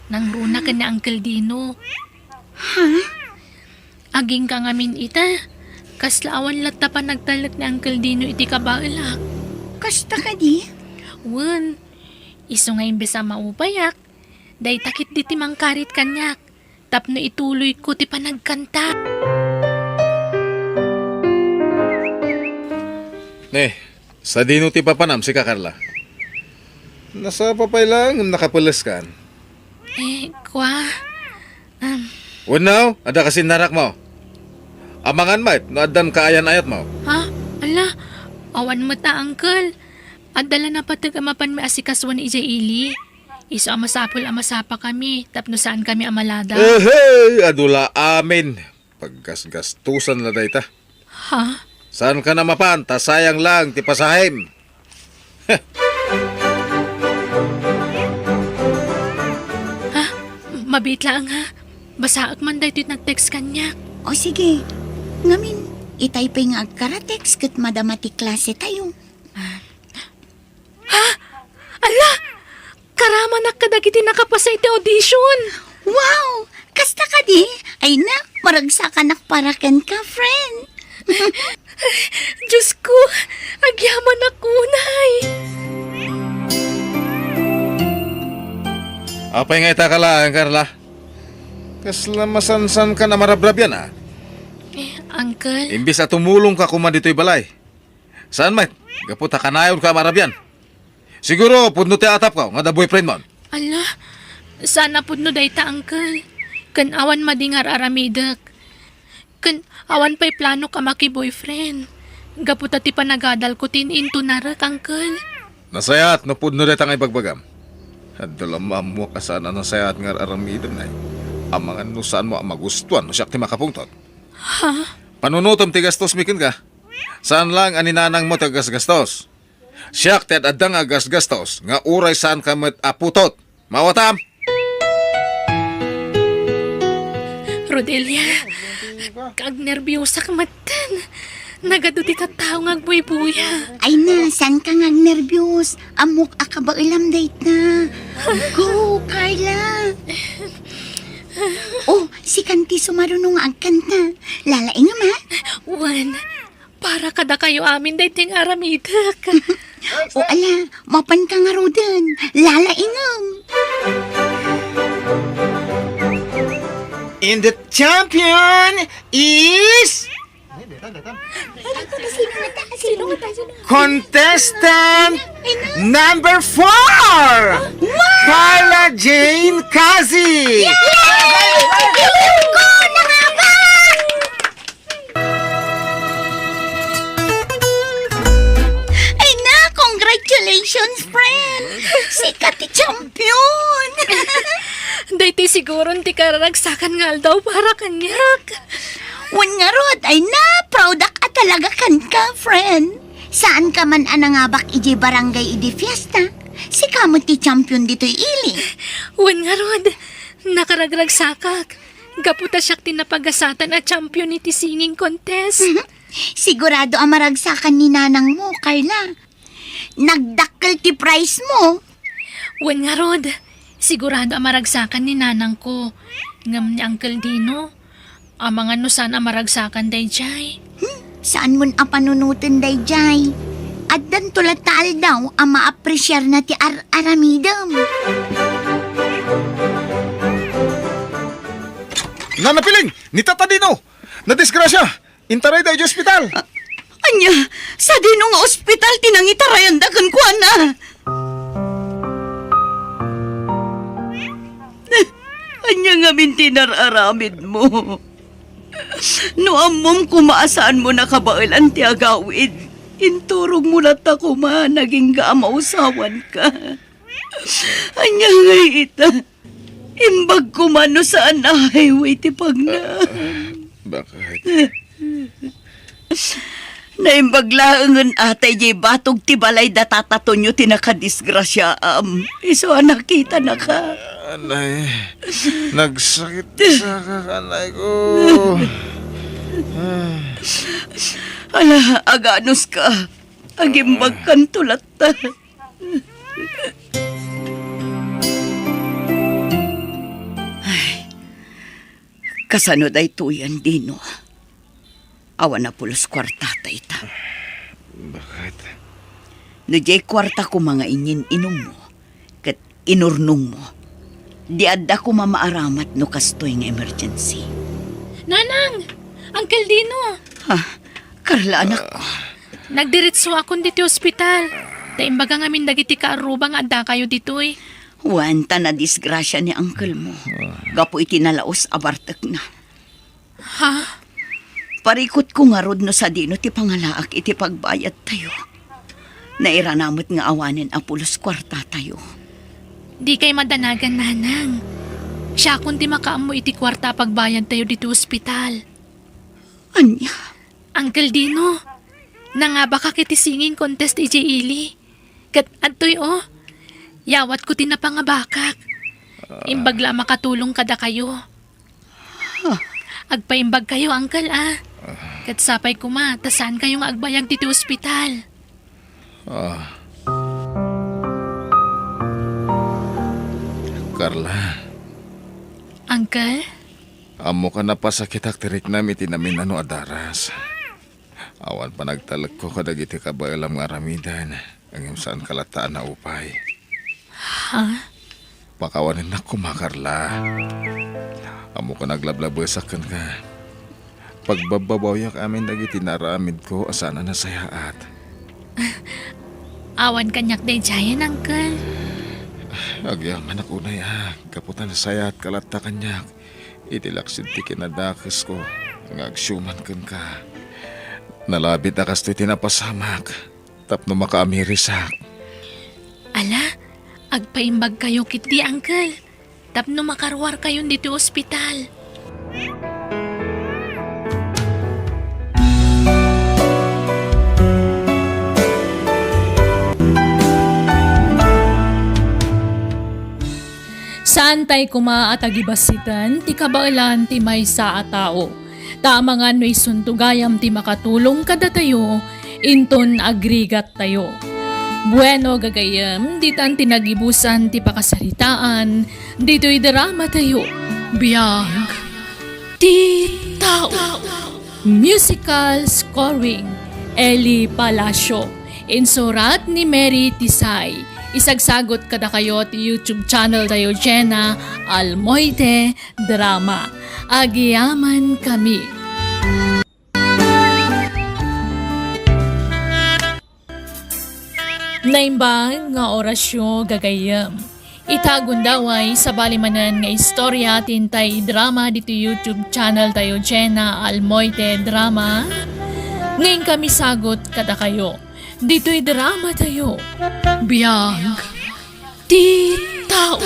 Nangruna ken ni Uncle Dino. Ha? Agingga ngamin ita. Kasla awan latta panagtalek ni Uncle Dino iti kabaelak. Kasta kadi? Wen, isu nga imbes a maupayak, dayta ketdi ti mangkarit kaniak tapno ituloyko ti panagkanta. Ne, sadino ti papanam, sika, Carla? Nasapa pay laeng ngem nakapeleskan. Eh, kua, um, Wenno, adda kasinnarakmo? Amangan met no addan kaayan-ayatmo. Ha? Ala, awan met a, Uncle. Adda la napateg a mapan maasikasuan idiay ili. Isu a masapul a masapakami tapno saankami a maladaw. Ehey, adu la amin. Paggasgastosan la dayta. Ha? Saankan a mapan ta sayang lang ti pasahem. Ha? Mabiit laeng ha. Basaek man daytoy nag-text kaniak. O sige. Ngamin, itay pay nga agkara-text ket madama ti klasetayo. Ha? Ala! Karamanak kadagiti nakapasa iti audition! Wow! Kasta kadi? Ay na, maragsakanak para kenka, friend. Diyos ko, agyamanak unay! Apay nga ita ka laeng, Carla? Kasla masansankan a marabrabian, a? Eh, Uncle. Imbis a tumulongka koma ditoy balay, saan met, gapu ta kanayonka a marabian. Siguro, pudno ti atapko nga adda boyfriendmon. Ala, saan a pudno dayta, Uncle. Ken awan madi nga ar-aramidek. Ken awan pay planok a maki-boyfriend. Gapu ta ti panagadalko ti in-intunarek, Uncle. Nasayaat no pudno dayta nga ibagbagam. Adda la maammoak a saan a nasayaat nga ar-aramidem, nay. Amangan no saanmo a magustuan no siak ti makapungtot. Ha? Panunotem ti gastosmi kenka. Saan laeng a ni nanangmo ti aggasgastos. Siak ti ad-adda nga aggasgastos nga uray saanka met a putot. Mawatam? Rodelia, agnerbiosak metten. Nagadu ti tattao nga agbuybuya. Ay na, saanka nga agnerbios? Ammok a kabaelam dayta. Go, Carla! Oh, sikan ti sumaruno nga agkanta. Lalaingem, ha? Wen, para kadakayo amin daytoy nga aramidek. O ala, mapanka ngaruden. Lalaingem. And the champion is contestant number four, Carla Jane Kazi. Ay na, congratulations, friend! Sika ti champion! Daytoy siguron ti kararagsakan nga aldaw para kaniak. Wen ngarud, ay na, proudak a talaga kenka, friend. Saanka man a nangabak idiay barangay idi fiesta. Sika met ti champion ditoy ili. Wen ngarud, nakaragragsakak. Gapu ta siak ti napagasatan a champion iti singing contest. Sigurado a maragsakan ni nanangmo, Carla. Nagdakkel ti prize mo. Wen ngarud, sigurado a maragsakan ni nanangko. Ngem ni Uncle Dino, amangan no saan a maragsakan daydiay. Hmm, saanmon a panunoten daydiay. Addanto latta aldaw a maapresiarna ti ar-aramidem. Nana Piling! Ni Tata Dino! Nadisgrasya! Intarayda idiay ospital! A-, ania, sadino nga ospital ti nangitarayanda kenkuana? Ania ngamin ti inar-aramidmo? No ammom koma a saanmo nakabaelan ti agawid, inturogmo latta koma nagingga a mausawanka. Ania ngay ita? Imbag koma no saan a highway ti pagna. Ah, bakit? Naimbag laengen a ta idiay batog ti balay da Tata Tonyo ti nakadisgrasiaam. Isu a nakitanaka. Anay, nagsakit sa kakanay ko. Ala, aganuska. Agimbagkanto latta. Ay, kasano daytoyen, Dino? Awan a pulos kuartata ita. Bakit? No diay kuarta koma nga inyin-inummo, ket inurnongmo, di adda koma maaramat no kastoy nga emergency. Nanang! Uncle Dino! Ha? Carla, anakko. Nagdiretsoakon ditoy ospital. Ta imbaga ngamin dagiti kaarruba nga addakayo ditoy. Wen, ta nadisgrasia ni uncle mo. Gapu iti nalaus a bartekna. Ha? Parikutko ngarud no sadino ti pangalaak iti pagbayadtayo. Nairana met nga awanen a pulos kuartatayo. Dikay madanagan, Nanang. Siakon ti makaammo iti kuarta a pagbayadtayo ditoy ospital. Ania? Uncle Dino, nangabakak iti singing contest idiay ili. Ket adtoy, o, yawatko ti napangabakak. Imbag la a makatulong kadakayo. Huh. Agpaimbagkayo, Uncle, a. Ket sapay koma ta saankayo nga agbayag ditoy ospital. Ah. Carla. Uncle? Ammoka napasakitak ti riknam iti naminano a daras. Awan panagtalekko kadagiti kabaelam nga aramiden, ngem saanka latta a naupay. Ha? Pakawanennak koma, Carla. Ammok a naglablabesak kenka. Pagbabbabawiak amin dagiti naaramidko a saan a nasayaat. Awan kaniak daydiayen, Uncle. Agyamanak unay a, gapu ta nasayaatka latta kaniak. Iti laksid ti kinadakesko nga agsiuman kenka. Nalabit a kastoy ti napasamak tapno makaamirisak. Ala, agpaimbagkayo ketdi, Uncle, tapno makaruarkayon ditoy ospital. Saantay koma a tagibassiten ti kabaelan ti maysa a tao. Ta amangan no isunto gayam ti makatulong kadatayo, inton agrigattayo. Bueno, gagayyem, ditan ti nagibusan ti pakasaritaan ditoy dramatayo. Biag ti tao. Musical scoring, Eli Palacio. Insurat ni Mary Tisay. Isagsagot kadakayo ti YouTube channel tayo, Jenna Almoite Drama. Agyamankami. Naimbag nga orasyo, gagayyem. Ita gundaway, sabali manen nga istorya ti intay idrama ditoy YouTube channel tayo, Jenna Almoite Drama. Nga inkami sagot kadakayo ditoy drama tayo. Biag ti tao.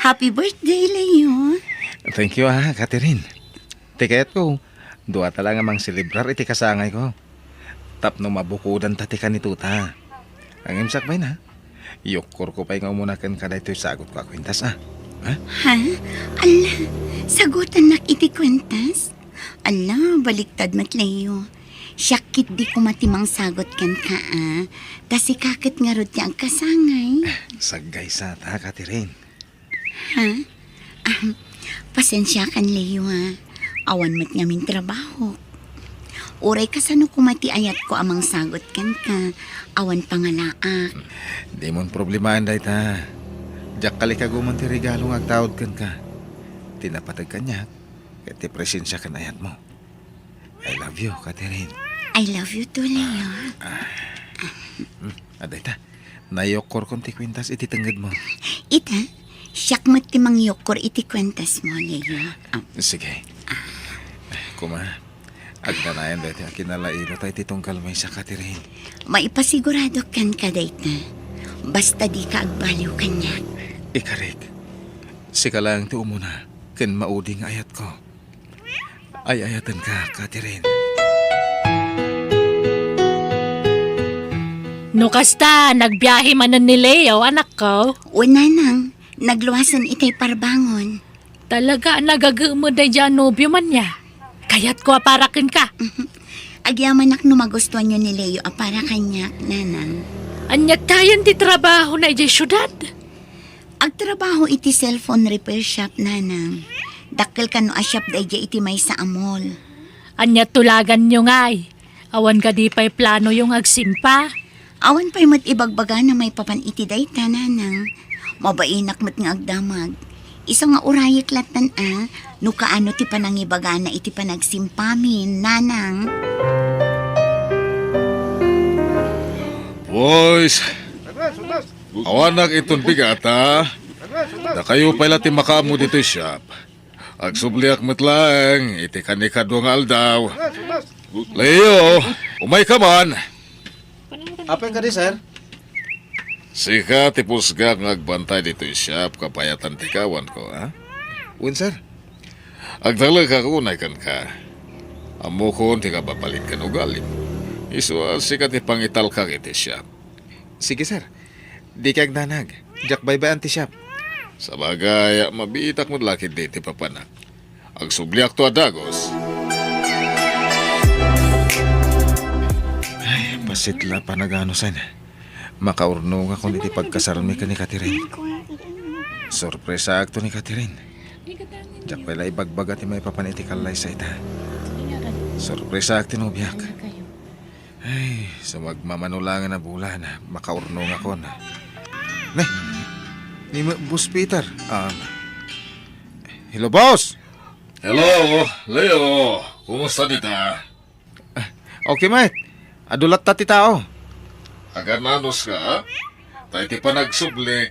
Happy birthday, Leo. Thank you, ah, Catherine. Ti kayatko, duata la nga mangselebrar iti kasangayko. Tapno mabukodanta ti kanitota. Ngem sakbayna, yukkorko pay nga umuna kenka daytoy sagutko a kuentas, ah. Ha? Ha? Ala, sagutannak iti kuentas? Ala, baliktad met, Leo. Siak ketdi koma ti mangsagut kenka, a. Ta sika ket ngarud ti agkasangay. Saggaysata, Catherine. Ha? Ah, pasensiakan, Leo, ha. Awan met ngamin trabahok. Uray kasano koma ti ayatko a mangsagut kenka, awan pangalaak. Dimon problemaen dayta. Diak kalikaguman ti regalo nga agtaud kenka. Ti napateg kaniak, ket ti presensia ken ayatmo. I love you, Catherine. I love you too, Leo. Ah, ah. Hmm, adda ita. Nayukkorkon ti kuentas iti tengngedmo. Ita, siak met ti mangyukkor iti kuentasmo, Leo. Ah. Sige. Koma, agdanayan daytoy a kinalailota iti tunggal maysa, Catherine. Maipasigurado kenka dayta. Basta dika agbaliw kaniak. Ikarik, sika laeng ti umuna ken maudi nga ayatko. Ay-ayatenka, Catherine. No kasta, nagbiahe manen ni Leo, anakko? Wen, nanang, nagluasen itay parbangon. Talaga, nagagemed daydiay a nobio man ya. Kayatko a para kenka. Agyamanak no magustuanyo ni Leo a para kaniak, nanang. Ania tayen ti trabahona idiay siudad? Agtrabaho iti cellphone repair shop, nanang. Dakkel kano a shop daydiay iti maysa a mall. Ania tulaganyo ngay? Awan kadi pay planoyo nga agsimpa? Awan pay met ibagbagana maipapan iti dayta, nanang. Mabainak met nga agdamag. Isu nga urayek lattan a, no kaano ti panangibagana iti panagsimpamin, nanang. Boys, awanak inton bigat, a. Dakayo pay la ti makaammo ditoy shop. Agsubliak met laeng iti kanikadua nga aldaw. Leo, umayka man. Apay kadi, sir? Sika ti pusgak nga agbantay ditoy shop kabayatan ti kawanko, a? Wen, sir. Agtalekak unay kenka. Ammokon ti kababalin ken ugalim. Isu a sika ti pangitalkak iti shop. Sige, sir. Dika agdanag. Diak baybay-an ti shop. Sabagay, mabiitak met la ketdi ti papanak. Agsubliakto a dagus. Ay, bassit la panaganusen. Makaurnongakon iti pagkasarmi ken ni Catherine. Sorpresaakto ni Catherine. Diak pay la ibagbaga ti maipapan iti kallaysa ita. Sorpresaak ti nobiak. Ay, sumagmamano laengen a bulan, makaurnongakon. Ne, ni Boss Peter. Um, hello, boss! Hello, Leo. Kumusta dita? Ah, okay, mate. Adu latta ti tao. Agan-anuska, a? Ta iti panagsubli,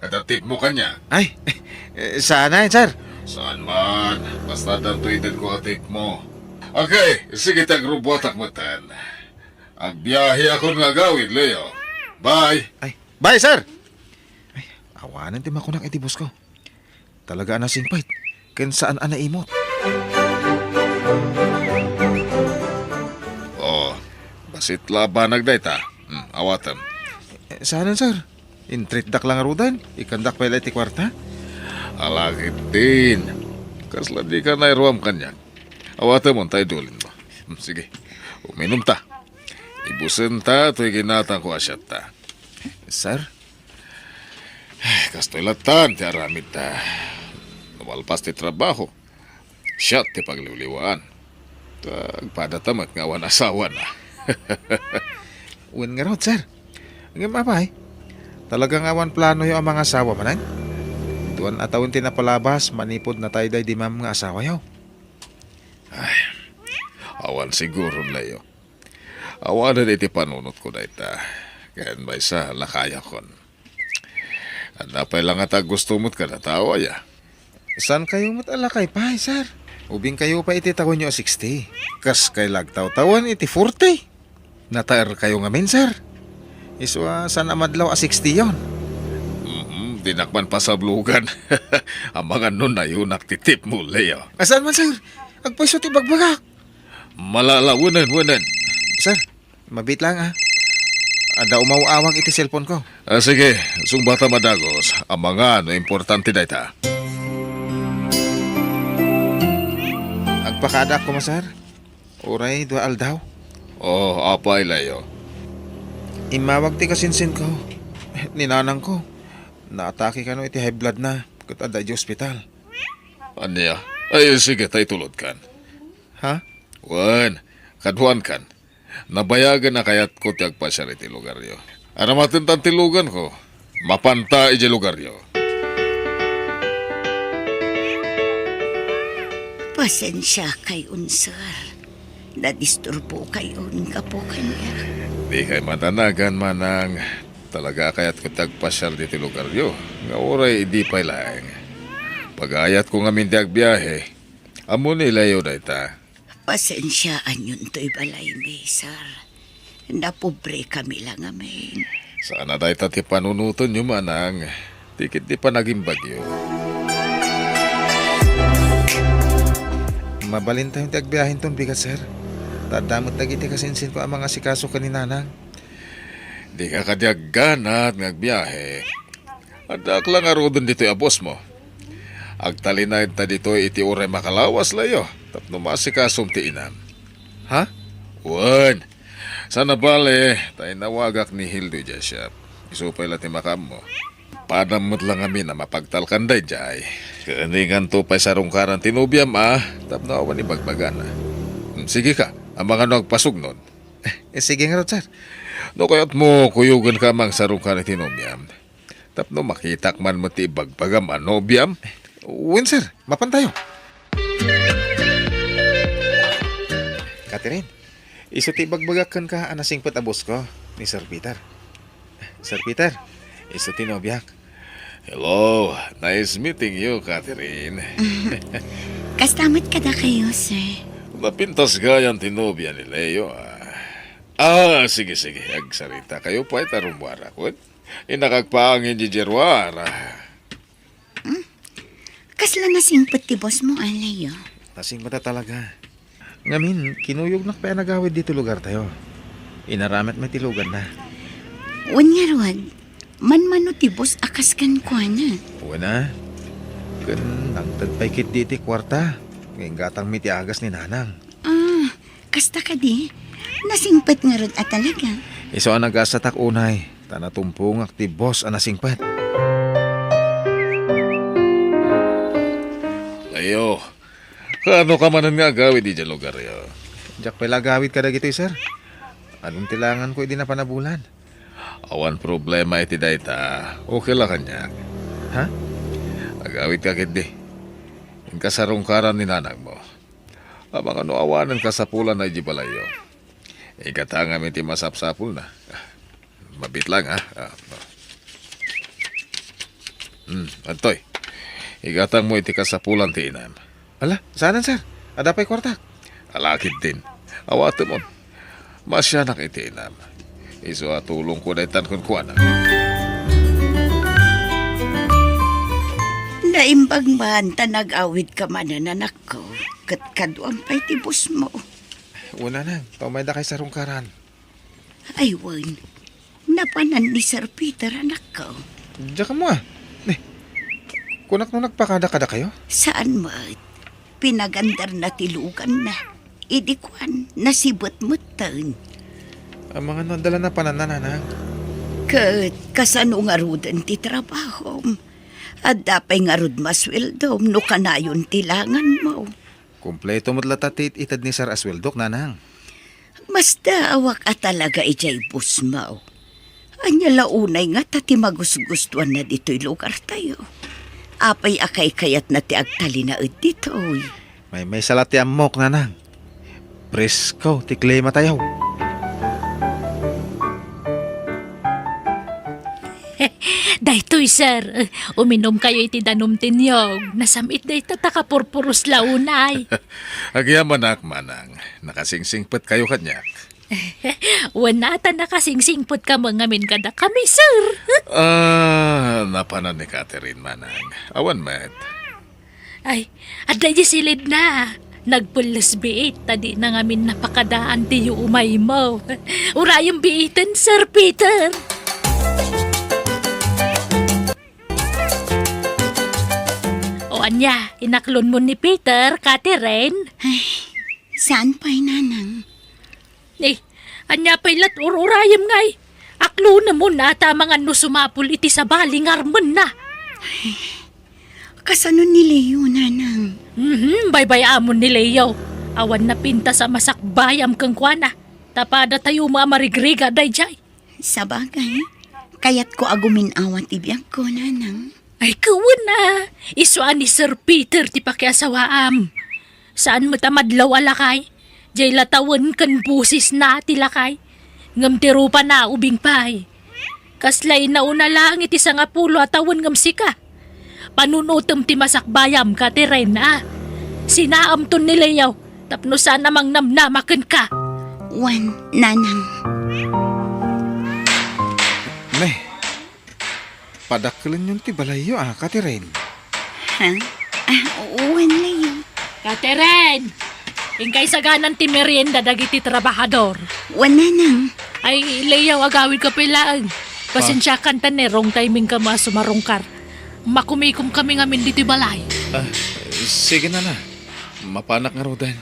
adda tipmo kaniak. Ay, eh, saan, sir? Saan man. Basta addanto itedko a tipmo. Okay, sige, ti agrubuatak metten. Agbiaheakon nga agawid, Leo. Bye. Ay, bye, sir. Ay, awanen ti makunak iti boss ko. Talaga a nasingpet, ken saan a naimot. Oh, bassit la a banag dayta. Hmm, awatem. Eh, saanen, sir? Intreatdak la ngaruden, ikkandak pay la iti kuarta? Ala ketdin. Kasla dika nairuam kaniak. Awatemon ta idulinmo. Hmm, sige. Uminumta. Ibusenta toy ginatangko a siatta. Sir? Kastoy lattan ti aramidta. No malpas ti trabaho, siak ti pagliwliwaan. Ta agpadata met nga awan asawana. Wen ngarud, sir. Ngem apay, talaga nga awan planoyo a mangasawa manen? Dua a tawen ti napalabas manipud natay daydi maam nga asawayo. Ay, awan siguro, Leo. Awanen iti panunotko dayta. Ken maysa, lakayakon. Adda pay la ngata a gusto met kada tao, aya? Saankayo met a lakay pay, sir? Ubingkayo pay iti tawenyo a sixty. Kaskay la agtawtawen iti forty. Nataerkayo ngamin, sir. Isu a saan a madlaw a sixty yon. Mm, dinak man pasablogan. Amangan no nayunak ti tipmo, Leo. A, saan man, sir? Agpayso ti bagbagak. Malalawanen, wanen. Sir, mabiit lang, a. Adda umaw-awag iti cellphone ko. A, sige, sungbata a dagus. Amangan no importante dayta. Agpakadaak koma, sir. Uray dua aldaw. Oh, apay, Leo? Immawag ti kasinsinko. Ni nanangko. Naatake kano iti high blood na. Ket adda iti ospital. Ania? Ay, sige, ta itulodkan. Ha? Wen, kaduankan. Nabayagen a kayatko ti agpasiar iti lugaryo. Aramatentan ti luganko. Mapanta idiay lugaryo. Pasensiakayon, sir. Nadisturbokayon gapu kaniak. Dikay madanagan, manang. Talaga a kayatko ti agpasiar ditoy lugaryo. Nga uray idi pay laeng. Pagayatko ngamin ti agbiahe. Ammo ni Leo dayta. Pasensiaanyon toy balaymi, sir. Napobrekami la ngamin. Saan a dayta ti panunotenyo, manang. Ti ket ti panagimbagyo. Mabalintayon ti agbiahenton bigat, sir. Ta adda met dagiti kasinsinko a mangasikaso ken ni Nanang. Dika kadi agganat nga agbiahe. Addaak la ngaruden ditoy a bossmo. Agtalinaedta ditoy iti uray makalawas, Leo, tapno maasikasom ti inam. Ha? Wen, saan a bale, ta inawagak ni Hildo idiay shop. Isu pay la ti makaammo. Padam met la ngamin a mapagtalkan daydiay. Ken inganto pay sarungkaran ti nobiam a, tapno awan ibagbagana. Hmm, sige ka, amangan no agpasugnon. Eh, sige ngarud, sir. No kayatmo, kuyogenka a mangsarungkar iti nobiam. Tapno makitak man met ti ibagbagam a nobiam. Wen, sir. Mapantayo. Catherine, isu ti ibagbagak kenka a nasingpet a bossko ni Sir Peter. Sir Peter, isu ti nobiak. Hello, nice meeting you, Catherine. Kasta met kadakayo, sir. Napintas gayan ti nobia ni Leo, ah. Ah, sige, sige. Agsarita kayo pay ta rummuarak, wen. Innak agpaangin diay ruar. Hmm? Kasla nasingpet ti bossmo, a, Leo? Nasingpet a talaga. Ngamin, kinuyognak pay a nagawid ditoy lugartayo. Inaramidmi ti luganna. Wen ngarud, manmano ti boss a kas kenkuana? Wen a. Ken nangted pay ketdi iti kuarta. Nga inggatangmi ti agas ni Nanang. Ah, kasta kadi? Nasingpet ngarud a talaga? Isu a nagasatak unay, ta natumpongak ti boss a nasingpet. Leo, kaano ka manen nga agawid idiay lugaryo? Diak pay la agawid kadagitoy, sir. Adun ti langanko idi napan a bulan. Awan problema iti dayta. Okay la kaniak. Ha? Agawidka ketdi. Inka sarungkaran ni nanangmo. Amangan no awanen kasapulanna idiay balayyo. Igatangam iti masapsapulna. Mabiit lang, ha? Ah, ah. Hmm, adtoy. Igatangmo iti kasapulan ti inam. Ala, saanen, sir? Adda pay kuartak. Ala ketdin. Awatemon. Masianak iti inam. Isu a tulongko daytan kenkuana. Naimbag man ta nag-awidka manen, anakko, ket kaduam pay ti bossmo. Wen, nanang, ta umaydakay sarungkaran. Ay, wen. Napanan ni Sir Peter, anakko. Diak ammo, a. Ni, kunak no nagpakada kadakayo? Saan met. Pinagandarna ti luganna. Idi kuan, nasibet metten. Amangan no adda la napananna, nanang. Ket kasano ngaruden ti trabahom? Adda pay ngarud masueldom no kanayon ti langanmo? Kompleto met latta ti it-ited ni Sir a sueldok, nanang. Masdaawak a talaga idiay bossmo. Ania la unay ngata ti magusgustoanna ditoy lugartayo? Apay a kaykayatna ti agtalinaed ditoy? Maymaysa la ti ammok, nanang. Presko ti klimatayo. Daytoy, sir. Uminumkayo iti danum ti niyog. Nasam-it dayta ta kapurpuros la unay. Agyamanak, manang. Nakasingsingpetkayo kaniak. Wen a, ta nakasingsingpetka met ngamin kadakami, sir. Ah, napanan ni Catherine, manang. Awan met. Ay, adda idiay silidna. Nagpelles biit, ta dina ngamin napakadaan ti yuumaymo. Urayem biiten, Sir Peter. O ania, inaklonmo ni Peter, Catherine? Ay, saan pay, nanang? Eh, ania pay lat ur-urayem ngay? Aklonem unay ta amangan no sumapul iti sabali nga armenna. Kasano ni Leo, nanang? Mhm, baybay-amon ni Leo. Awan napintas a masakbayam kenkuana. Ta padatayo met a marigrigat daydiay. Sabagay, kayatko a gumin-awa ti biagko, nanang. Ay, kawen a, isu a ni Sir Peter ti pakiasawaam. Saan met a madlaw a lakay. Diay la tawen ken bosesna ti lakay. Ngem ti rupana, ubing pay. Kasla inauna laeng iti sangapulo a tawen ngem sika. Panunotem ti masakbayam, Catherine, a. Sinaamton ni Leo tapno saan a mangnamnama kenka. Wen, nanang. Ne, padakkelenyon ti balayyo, a, Catherine. Ha? Ah, wen, Leo. Catherine! Inkay saganan ti merienda dagiti trabahador. Wen, nanang. Ay, Leo, agawidka pay laeng. Pasensiakan ta ne, wrong timingka a sumarungkar. Makumikomkami ngamin ditoy balay. Ah, sige, nana. Mapanak ngaruden.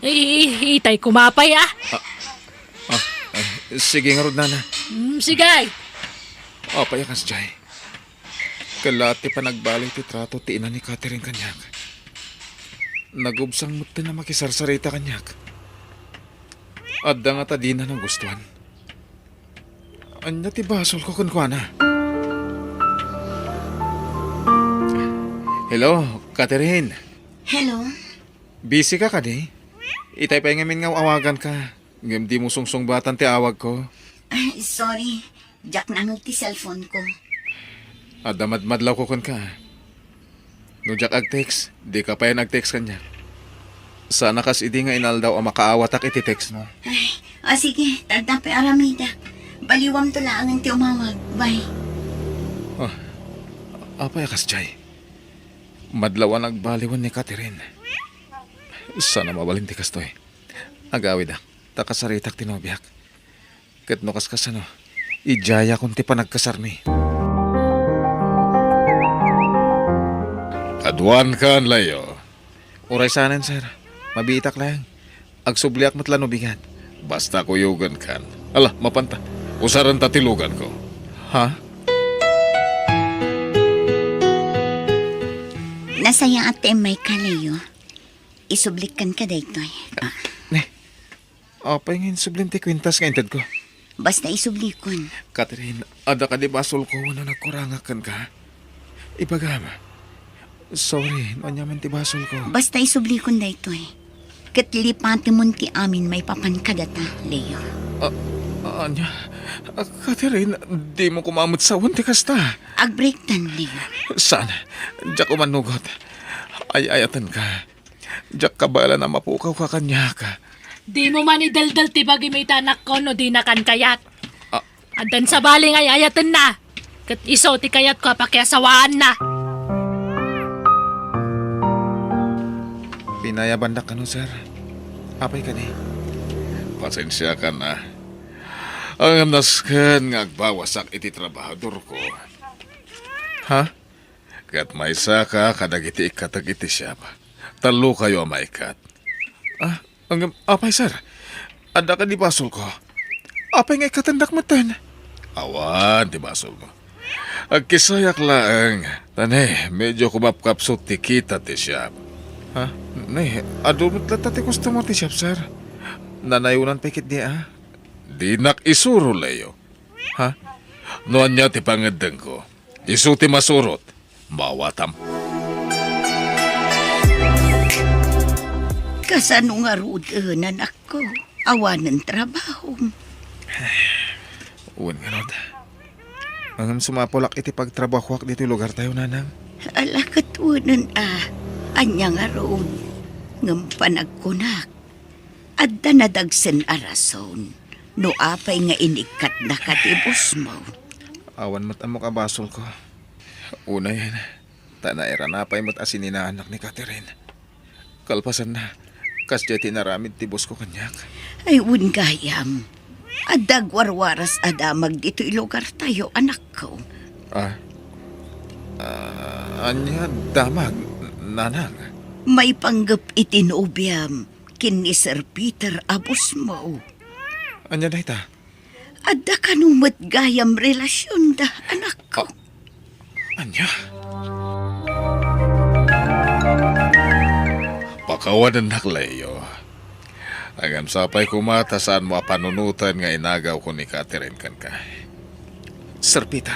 I-, i-, itay kumapay, ah. Ah, ah, ah, sige ngarud, nana. Mm, sige. Apay a kasdiay? Kalaat ti panagbaliw ti trato ti ina ni Catherine kaniak. Nagubsang metten a makisarsarita kaniak. Adda ngata dina nagustuan. Ania ti basolko kenkuana? Hello, Catherine. Hello. Busy ka kadi? Itay pay ngamin nga awaganka, ngem dimo sungsungbatan ti awagko. Ay, sorry. Diak nangeg ti cellphone ko. Adda madmadlawko kenka. No diak ag-text, dika pay nag-text kaniak. Sana kas idi nga inaldaw a makaawatak iti text mo. Ay, o sige, adda pay aramidak. Baliwamto laengen ti umawag. Bye. Ah, apay a kasdiay? Madlaw a nagbaliwen ni Catherine. Sana mabalin ti kastoy. Agawidak, ta kasaritak ti nobiak. Ket no kaskasano, idiayakon ti panagkasarmi. Kaduankan, Leo. Uray saanen, sir. Mabiitak laeng. Agsubliak met la no bigat. Basta kuyogenkan. Ala, mapanta. Usarenta ti luganko. Ha? Nasayaat ti immayka, Leo. Isublikkan ka daytoy. Ah. Ne, apay nga insublim ti kwintas nga intedko? Basta isublikon. Catherine, adda kadi basolko wenno nagkurangak kenka? Ibagam. Sorry, no ania man ti basolko. Basta isublikon daytoy. Ket lipatemon ti amin maipapan kadata, Leo. Ah, ania? Ah, Catherine, dimo koma met sawen ti kasta. Agbreaktan, Leo. Saan? Diak umanugot. Ay-ayatenka. Diak kabaelan a mapukawka kaniak. Dimo man ideldel ti bagim ita, anakko, no dinakan kayat. Ah. Addan sabali nga ay-ayatenna. Ket isu ti kayatko a pakiasawaanna. Pinayabandak kano, sir. Apay kadi? Pasensiakan a. Ngem nasken nga agbawasak iti trabahadorko. Ha? Ket maysaka kadagiti ikkatek iti siap. Tallokayo a maikkat. Ah, ngem, apay, sir? Adda kadi basolko? Apay nga ikkatendak metten? Awan ti basolmo. Agkisayak laeng. Ta ne, medyo kumapkapsut ti kita ti siap. Ha? Ne, adu met latta ti customer ti siap, sir. Nanayonan pay ketdi, a? Dinak isuro, Leo. Ha? No ania ti pangeddengko, isu ti masurot. Maawatam. Kasano ngaruden, anakko? Awanen trabahom? Wen ngarud. Ngem sumapulak iti pagtrabahoak ditoy lugartayo, nanang. Ala ket wenen a. Ania ngarud? Ngem panagkunak, adda nadagsen a rason no apay nga inikkatnaka ti bosmo. Awan met ammok a basolko. Unayen, ta nairana pay met a sininaannak ni Catherine. Kalpasanna, kasdiay ti inaramid ti bosko kaniak. Ay, wen gayam. Adda agwarwaras a damag ditoy lugartayo, anakko. Ah? Ah, ania damag, nanang? Maipanggep iti nobiam ken ni Sir Peter a bosmo. Ania dayta? Adda kano met gayam relasionda, anakko. Ania? Pakawanennak, Leo. Ngem sapay koma ta saanmo a panunoten nga inagawko ni Catherine kenka. Sir Peter,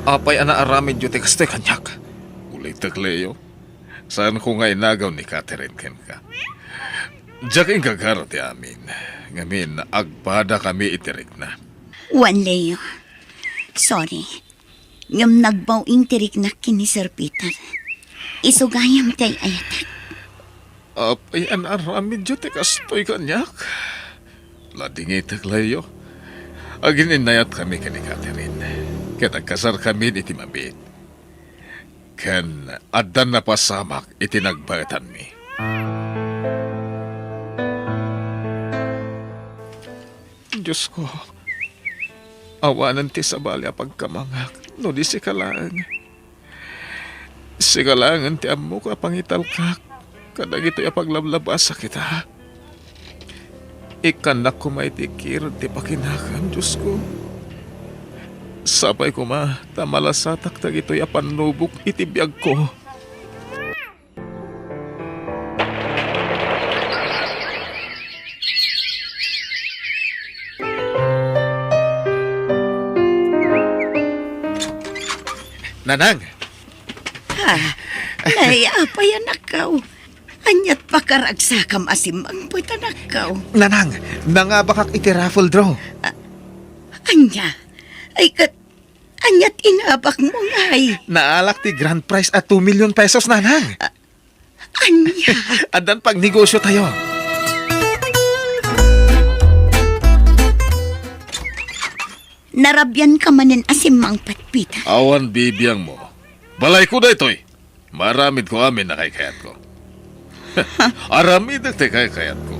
apay a naaramidyo ti kastoy kaniak? Ulitek, Leo. Saanko nga inagaw ni Catherine kenka. Diak inggagara ti amin. Ngamin, agpadakami iti rikna. Wen, Leo. Sorry. Ngem nagbaw-ing ti riknak ken ni Sir Peter. Isu gayam ti ay-ayatek. Apay a naaramidyo ti kastoy kaniak? Ladingitek, Leo. Agin-innayatkami ken ni Catherine. Ket agkasarkami iti mabiit. Ken addan napasamak iti nagbaetanmi. Diosko, awanen ti sabali a pagkamangak no di sika laeng. Sika laengen ti ammok a pangitalkak kadagitoy a paglablabasak ita. Ikkannak koma iti kirud ti pakinakem, Diosko. Sapay koma ta malasatak dagitoy a pannubok iti biagko. Nanang! Ha? Nay, apay, anakko? Ania't pakaragsakam a simmangpet, anakko? Nanang, nangabakak iti raffle draw. Ah, ania? Ay, ket, ania't inabakmo, ngay? Naalak ti grand prize a two million pesos, Nanang. Ah, ania? Addan pagnegosiotayo. Narabianka manen a simmangpet, Peter. Awan bibiangmo. Balayko daytoy. Maaramidko amin a kaykayatko. Aramidek ti kaykayatko.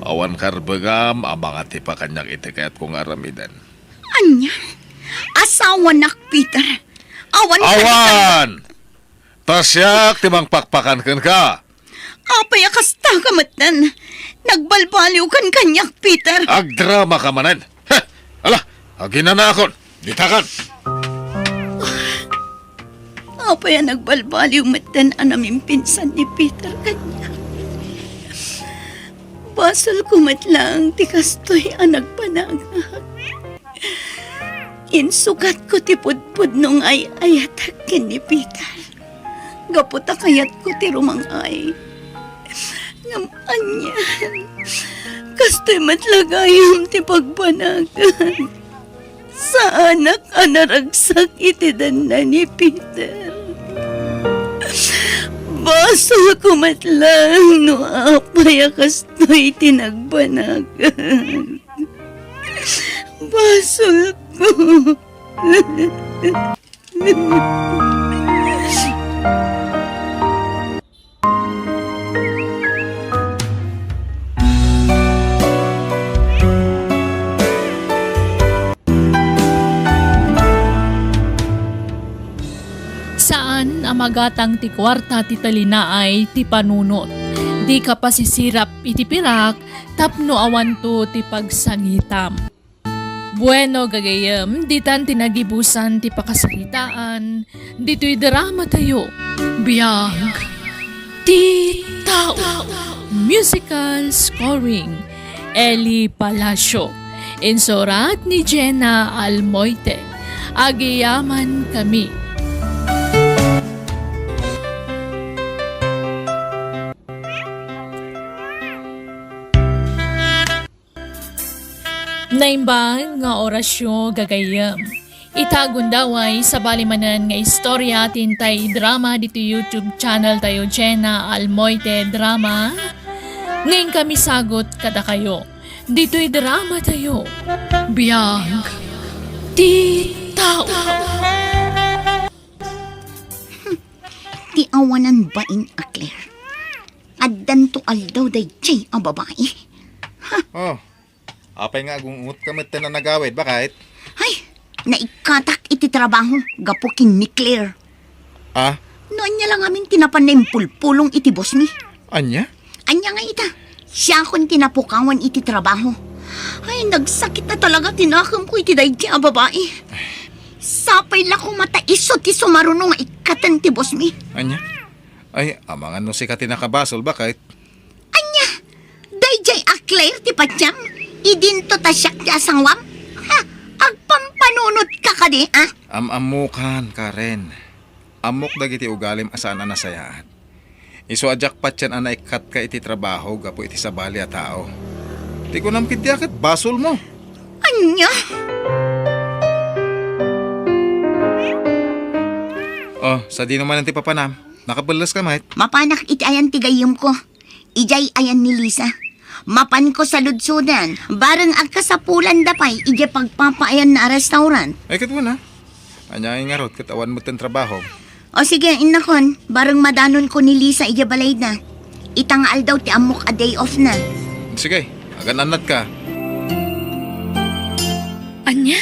Awan karbengam a mangatipa kaniak iti kayatko nga aramiden. Ania? Asawanak, Peter. Awan. Awan! Ta siak ti mangpakpakan kenka. Apay a kasta ka metten? Nagbalbaliwkan kaniak, Peter. Agdramaka manen. Heh! Ala, aginanakon. Ditakan. Apay a nagbalbaliw metten a namimpinsan ni Peter kaniak? Basolko met laeng ti kastoy a nagbanagak. Insukatko ti pudpudno nga ay-ayatek ken ni Peter. Gapu ta kayatko ti rumang-ay. Ngem anian, kastoy met la gayam ti pagbanagak. Saanak a naragsak iti denna ni Peter. Basolko met laeng no apay a kastoy ti nagbanagak. Basolko. Saan a magatang ti kuarta ti talinaay ti panunot. Dika pasisirap iti pirak tapno awanto ti pagsangitam. Bueno, gagayyem, ditan ti nagibusan ti pakasaritaan ditoy dramatayo, Biag ti Tao. Musical scoring, Eli Palacio. Insurat ni Jenna Almoite. Agyamanan kami. Naimbag nga orasyo, gagayyem. Ita gundaway, sabali manen nga istorya ti intay idrama ditoy YouTube channel tayo, Jenna Almoite Drama. Nga inkami sagut kadakayo ditoy drama tayo, Biag ti Tao. Ti awanan bain a Claire. Addanto aldaw daydiay a babai. Oh, apay nga agungotka metten a nagawid, baket? Ay, naikkatak iti trabaho gapu ken ni Claire. Ah? No ania la ngamin ti napanna impulpulong iti boss mi. Ania? Ania nga ita, siakon ti napukawan iti trabaho. Ay, nagsakit na talaga ti nakemko iti daydiay a babai. Sapay la koma ta isu ti sumaruno nga ikkaten ti boss mi. Ania? Ay, amangan no sika ti nakabasol, baket? Ania? Daydiay a Claire ti patiem? Idinto ta siak ti asawam? Ha? Agpampanunotka kadi, a? Am-ammokan, Karen. Ammok dagiti ugalim a saan a nasayaat. Isu a diak patien a naikkatka iti trabaho gapu iti sabali a tao. Ti kunam ketdi a ket basolmo. Ania? Oh, sadino manen ti papanam? Nakapelleska met? Mapanak iti ayan ti gayyemko. Idiay ayan ni Lisa. Mapanko saludsodan. Bareng agkasapulanda pay idiay pagpapaayanna a restaurant. Ay, ket wen a. Ania ngay ngarud ket awan metten trabaho? O sige, innakon. Bareng madanonko ni Lisa idiay balayda. Ita nga aldaw ti ammok a day off na. Sige, agan-annatka. Ania?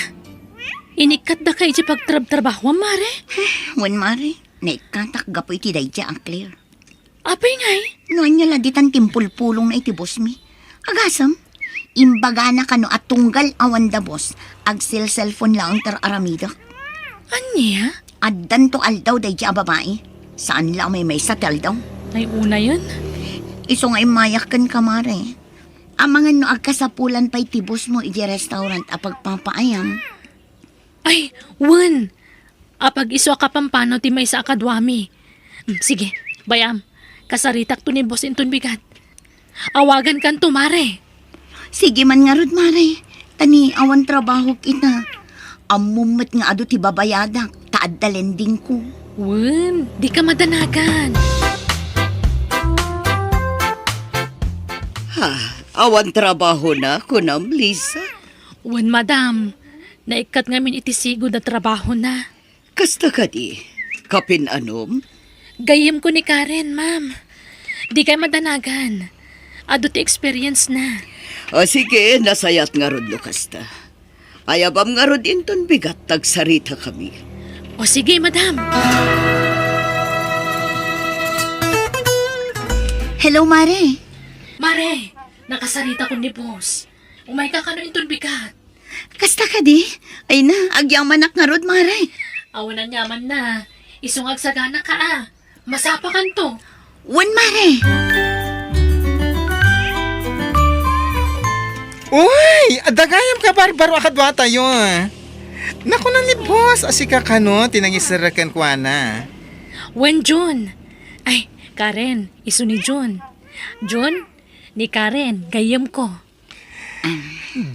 Inikkatdaka iti pagtrabtrabahoam, Mare? Wen, Mare. Naikkatak gapu iti daydi a Claire. Apay ngay? No ania la ditan timpulpulongna iti boss mi. Agasem, imbagana kano a tunggal awan da boss, agselselpon laeng ti ar-aramidek. Ania? Addanto aldaw daydi a babai. Saan la a maymaysa ti aldaw. Ay, unayen. Isu nga immayak kenka, Mare. Amangan no agkasapulan pay ti boss mo iti restaurant a pagpapaayam. Ay, wen! Apag isu a kapampanaw ti maysa a kaduami. Mm, sige, bay-am. Kasaritakto ni boss inton bigat. Awagankanto, Mare. Sige man ngarud, Mare. Ta ni awan trabahok ita. Ammom met nga adu ti babayadak, ta adda lendingko. Wen, dika madanagan. Ha, awan trabahona, kunam, Lisa? Wen, madam. Naikkat ngamin iti sigud a trabahona. Kasta kadi? Kapin-anom? Gayyemko ni Karen, ma'am. Dikay madanagan. Adu ti experience na. O sige, nasayaat ngarud no kasta. Ayabam ngarud inton bigat ta agsaritakami. O sige, madam. Hello, Mare. Mare, nakasaritakon ni boss. Umayka kano inton bigat. Kasta kadi? Ay na, agyamanak ngarud, Mare. Awan aniamanna. Isu nga agsaganaka a. Masapakanto. Wen, Mare. Uy! Adda gayam kabarbaro a kaduatayo. Nakuna ni boss a sika kano ti nangiserrek kenkuana. Wen, Jun. Ay, Karen, isu ni Jun. Jun, ni Karen, gayyemko.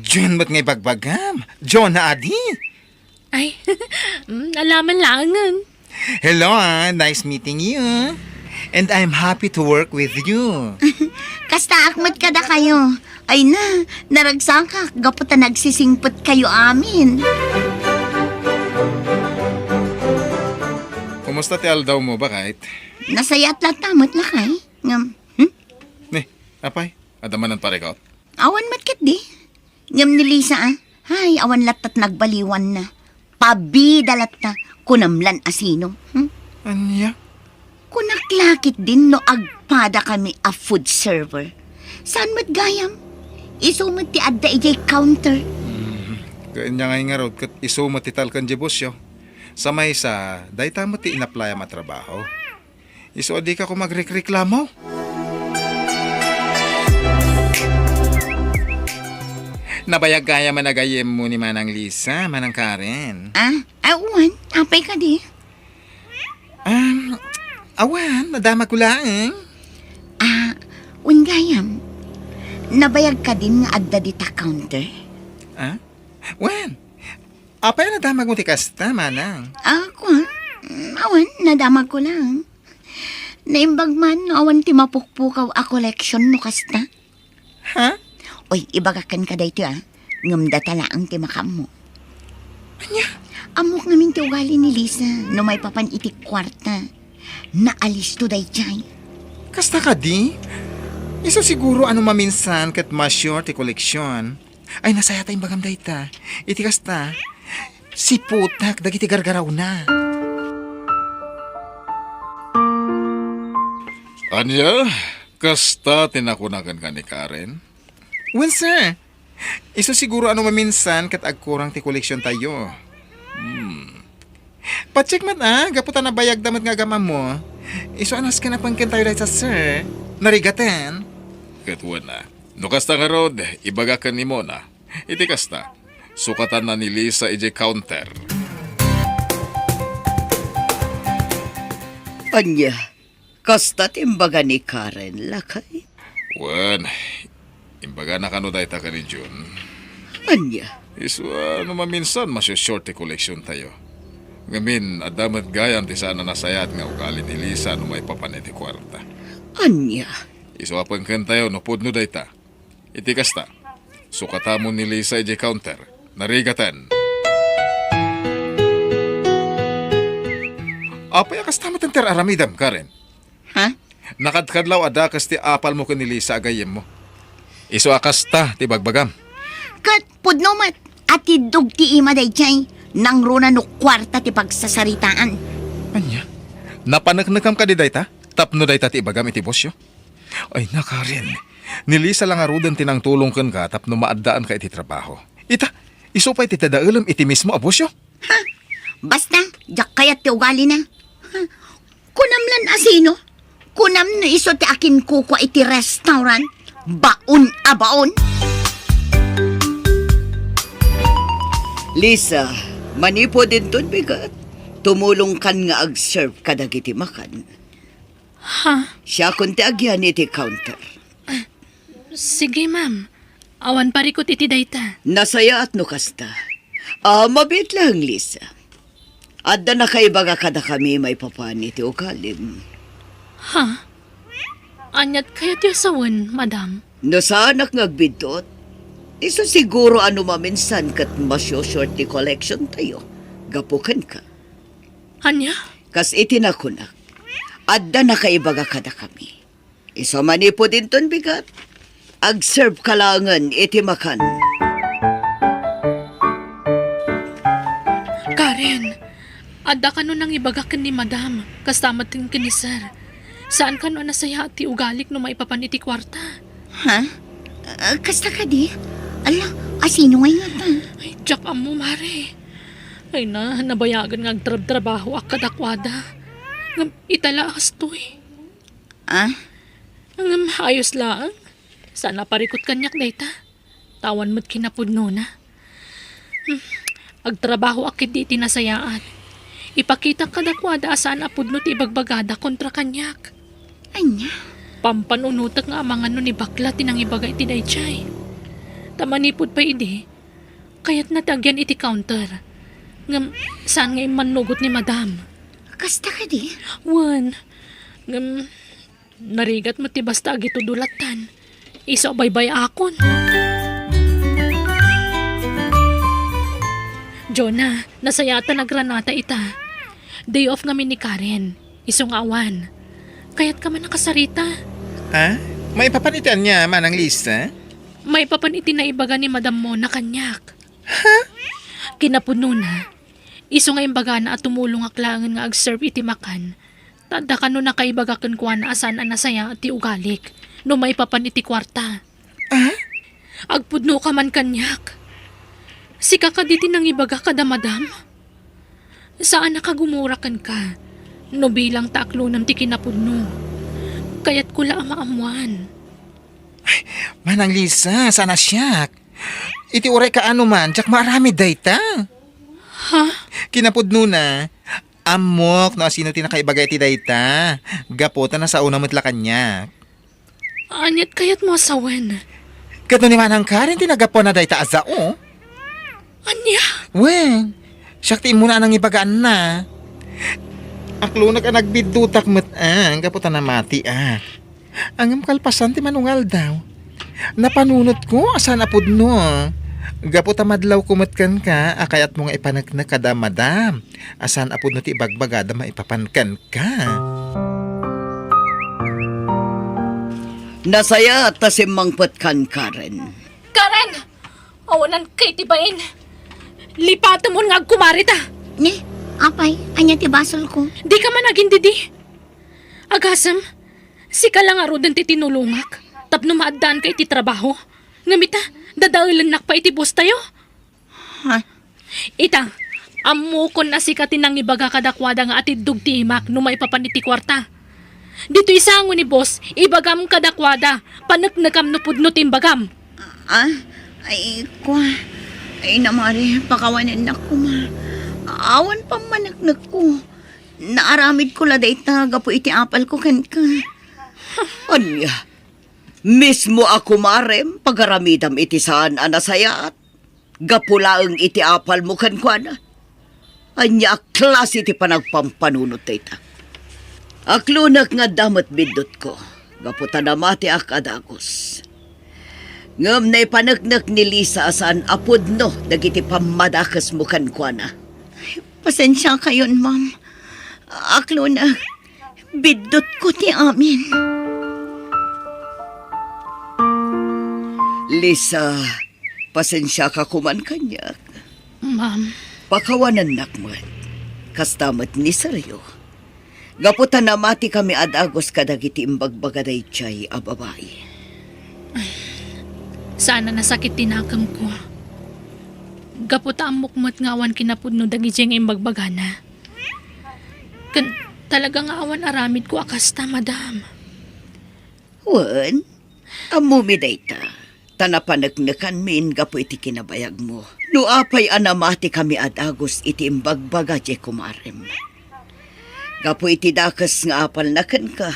Jun met nga ibagbagam. Jun na adi. Ay, mm, alaman laengen. Hello, ah. Nice meeting you. And I'm happy to work with you. Kastaak met kadakayo. Ay na, naragsakak gapu ta nagsisingpet kayo amin. Kumusta ti aldaw mo, bakit? Nasayaat latta met lakay. Ngem, hmm? Ni, apay, adda manen parikot? Awan met ketdi. Ngem ni Lisa, ah, ay, awan latta ti nagbaliwanna. Pabida latta, kunam lan a sino. Hmm? Ania? Kunak la ketdin no agpadakami a food server. Saan met gayam? Isu met ti adda idiay counter. Hmm. Ket ania ngay ngarud ket isu met ti talkan diay bossyo. Sa maysa, dayta met ti inaplayam a trabaho. Isu a dika koma agrekreklamo. Nabayag gayam a gayyemmo ni Manang Lisa, Manang Karen. Ah, awan. Apay kadi? Um, awan, nadamagko laeng. Ah, wen gayam. Nabayag kadin nga adda dita counter? Ah? Wen? Apay a nadamagmo ti kasta, Manang? Ah, kua? Mm, awan, nadamagko lang. Naimbag man no awan ti mapukpukaw a koleksyon no kasta. Ha? Oy, ibagak kenka daytoy, ah. Ngem data laeng ti makaammo. Ania? Ammok ngamin ti ugali ni Lisa no maipapan iti kuarta. Naalisto daydiay. Kasta kadi? Isu siguro a no maminsan ket ma-sure ti koleksyon. Ay, nasayaat a imbagam dayta. Iti kasta, siputak dagiti gargarawna. Ania? Kasta ti nakuna kenka ni Karen? Wen, sir. Isu siguro a no maminsan ket agkurang ti koleksiontayo. Hmm. Pacheck met, ah, gapu ta nabayagda met nga agam-ammo. Isu a nasken a pengkentayo dayta, sir. Narigaten. Ket wen, ah. No kasta ngarud, ibagak ken ni Mona. Iti kasta, sukatanna ni Lisa idiay counter. Ania, kasta ti imbaga ni Karen, lakay? Wen, imbagana kano dayta ken ni Jun. Ania? Isu a no maminsan, masusure ti koleksiontayo. Ngamin, adda met gayam ti saan a nasayaat nga ugali ni Lisa no maipapan iti kuarta. Ania? Isu a pengkentayo no pudno dayta. Iti kasta, sukatamon ni Lisa idiay counter. Narigaten. Apay a kasta met ti ar-aramidem, Karen? Ha? Nakadkadlaw a dakes ti apalmo ken ni Lisa a gayyemmo. Isu a kasta ti bagbagam. Ket pudno met a tiddog ti ima daydiay, nangruna no kuarta ti pagsasaritaan. Ania? Napaneknekam kadi dayta? Tapno dayta ti ibagam iti bossyo? Ay, na, Karen. Ni Lisa la ngaruden ti nangtulong kenka tapno maaddaanka iti trabaho. Ita, isu pay ti dadaelem iti mismo a bossyo? Ha? Basta, diak kayat ti ugalina. Ha? Kunam lan a sino? Kunam no isu ti akinkukua iti restaurant? Baon a baon! Lisa, manipud inton bigat, tumulongkan nga ag-serve kadagiti makan. Ha? Siakon ti agyan iti counter. Sige, ma'am. Awan parikut iti dayta. Nasayaat no kasta. Ah, mabiit laeng, Lisa. Adda nakaibaga kadakami maipapan iti ugalim. Ha? Aniat kayatyo a sawen, madam? No saanak nga agbiddut, isu siguro a no maminsan ket masyo-short ti collection tayo. Gapu kenka. Ania? Kas iti nakunak, adda nakaibaga kadakami. Isu manipud inton bigat, ag-serve ka laengen iti makan. Karen, adda kano nangibaga ken ni Madam, kasta met ken ni Sir. Saan kano a nasayaat ti ugalik no maipapan iti kuarta? Ha? Ah, kasta kadi? Ala, a sino ngay ngata? Ay, diak ammo, Mare. Ay na, nabayagen nga agtrabtrabahoak kadakuada. Ngem ita la, astoy. Ah? Ngem ayos laeng. Saan a parikut kaniak dayta. Tawan met kinapudnona. Hmm. Agtrabahoak ketdi iti nasayaat. Ipakitak kadakuada a saan a pudno ti ibagbagada kontra kaniak. Ania? Pampanunotek nga amangan no ni bakla ti nangibaga iti daydiay. Ta manipud pay idi, kayatna ti agyan iti counter. Ngem saan nga immannugot ni Madam. Kasta kadi? Wen. Ngem narigat met ti basta agitudo lattan. Isu a baybay-akon. Jonah, nasayaat ta nagranata ita. Day off ngamin ni Karen. Isu nga awan. Kayatka man a kasarita. Ha? Maipapan iti ania, Manang Lisa? Maipapan iti naibaga ni Madam Mona kaniak. Ha? Kinapudnona, isu nga imbagana a tumulongak laengen nga ag-serve iti makan, ta adda kano nakaibaga kenkuana a saan a nasayaat ti ugalik no maipapan iti kuarta. Ah? Agpudnoka man kaniak. Sika kadi ti nangibaga kada Madam? Saanak a gumura kenka no bilang ta aklonem ti kinapudno. Kayatko la a maammoan. Manang Lisa, saan a siak. Iti uray kaano man, diak maaramid dayta. Ha? Kinapudnona, ammok no asino ti nakaibaga iti dayta. Gapu ta nasaona met la kaniak. Aniat kayatmo a sawen? Ket no ni Manang Karen ti naggapuana dayta a sao. Ania? Wen, siak ti immuna a nangibagaanna. Aklonek a nagbiddutak met, ah, gapu ta namatiak. Ngem kalpasan ti manungaldaw, napanunotko a saan a pudno. Gapu ta madlawko met kenka a kayatmo nga ipaneknek kada Madam a saan a pudno ti ibagbagada maipapan kenka. Nasayaat ta simmangpetkan, Karen. Karen! Awananka iti bain. Lipatemon nga agkumarita. Ni, apay, ania ti basolko? Dika man agindidi. Agasem, sika la ngaruden ti tinulongak tapno maaddaanka iti trabaho. Ngem ita, dadaelennak pay iti boss tayo. Ha? Ita, ammokon a sika ti nangibaga kadakuada nga atiddog ti imak no maipapan iti kuarta. Ditoy sango ni boss, ibagam kadakuada, paneknekam no pudno ti imbagam. Ah? Ay, kua. Ay, na, Mare, pakawanennak koma. Awan pammaneknekko. Naaramidko la dayta gapu iti apalko kenka. Ania? Mismo a kumarem, pagaramidam iti saan a nasayaat. Gapu laeng iti apalmo kenkuana. Ania a klase ti panagpampanunot dayta? Aklonek nga adda met biddutko, gapu ta namatiak a dagus. Ngem naipaneknek ni Lisa a saan a pudno dagiti pammadakesmo kenkuana. Pasensiakayon, ma'am. Aklonek, Biddutko ti amin. Lisa, pasensiaka koman kaniak. Ma'am. Pakawanennak met. Kasta met ni Sergio. Gapu ta namatikami a dagus kadagiti imbagbaga daydiay a babai. Saan a nasakit ti nakemko. Gapu ta ammok met nga awan kinapudno dagidiay nga imbagbagana. Ken talaga nga awan aramidko a kasta, madam. Wen, ammomi dayta, ta napaneknekanmin gapu iti kinabayagmo. No apay a namatikami a dagus iti imbagbaga diay kumarem. Gapu iti dakes nga apalna kenka,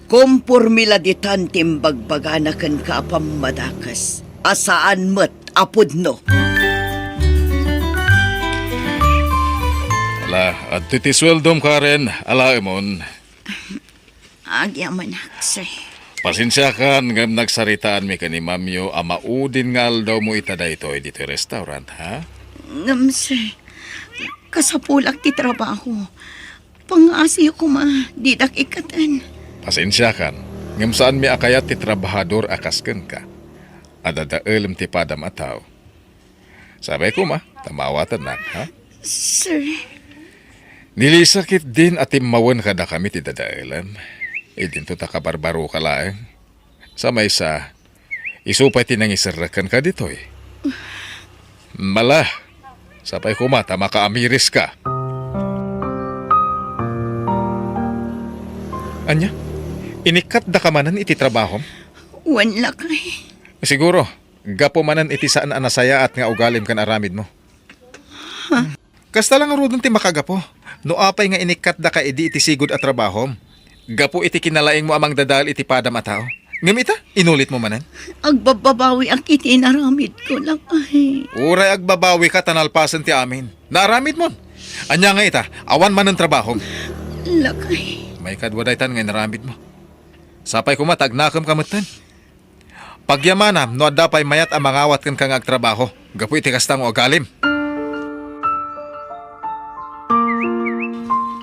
kompormi la ditan ti imbagbagana kenka a pammadakes, a saan met a pudno. Ala, adtoy ti sueldom, Karen, alaemon. Agyamanak, sir. Pasensiakan ngem nagsaritaanmi ken ni Mamyo a maudin nga aldawmo ita daytoy ditoy restaurant, ha? Ngem, sir, kasapulak ti trabaho. Pangngaasiyo koma, didak ikkaten. Pasensiakan, ngem saanmi a kayat ti trabahador a kas kenka. Adadaelem ti padam a tao. Sapay koma, ta maawatannak, ha? Sir. Ni Lisa ketdin a timmawen kadakami ti dadaelem. Idinto ta kabarbaroka laeng. Sa maysa, isu pay ti nangiserrek kenka ditoy. Mala, sapay koma ta makaamiriska. Ania? Inikkatdaka manen iti trabahom? Wen, lakay. Siguro, gapu manen iti saan a nasayaat nga ugalim ken aramidmo. Kasta la ngaruden ti makagapu. No apay nga inikkatdaka idi iti sigud a trabahom, gapu iti kinalaingmo a mangdadael iti padam a tao. Ngem ita, inulitmo manen? Agbabbabawiak iti inaramidko, lakay. Uray agbabawika ta nalpasen ti amin. Naaramidmon. Ania nga ita, awan manen trabahom. Lakay. Maikadua daytan nga inaramidmo. Sapay koma ta agnakem ka metten. Pagyamanam no adda pay mayat a mangawat kenka nga agtrabaho gapu iti kasta nga ugalim.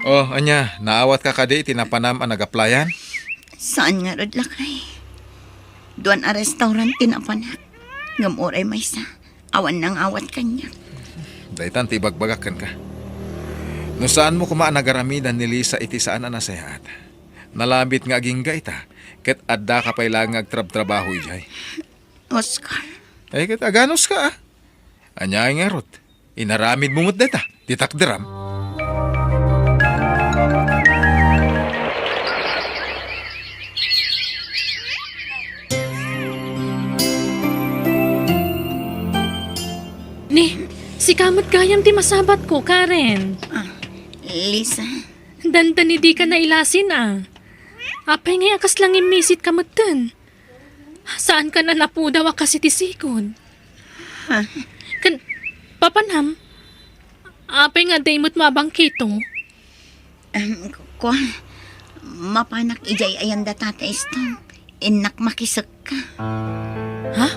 Oh, ania, naawatka kadi iti napanam a nagaplayan? Saan ngarud, lakay. Duan a restaurant ti napanak. Ngem uray maysa, awan nangawat kaniak. Daytan ti ibagbagak kenka. No saanmo koma a nagaramidan ni Lisa iti saan a nasayaat, nalabit nga agingga ita, ket addaka pay laeng nga agtrabtrabaho idiay. Oscar. Ay, ket aganuska, a. Ania ngarud? Inaramidmo met dayta, ti takderam. Ni, sika met gayam ti masabatko, Karen. Ah, Lisa. Dandani dika nailasin, a. Apay ngay a kasla ngimmisit ka metten? Saankan a napudaw a kas iti sigud? Ha? Ken, papanam, apay nga adda imetmo a bangkito? Em, ku-, kua, mapanak idiay ayan da Tata Eston. Innak makisekka. Ha?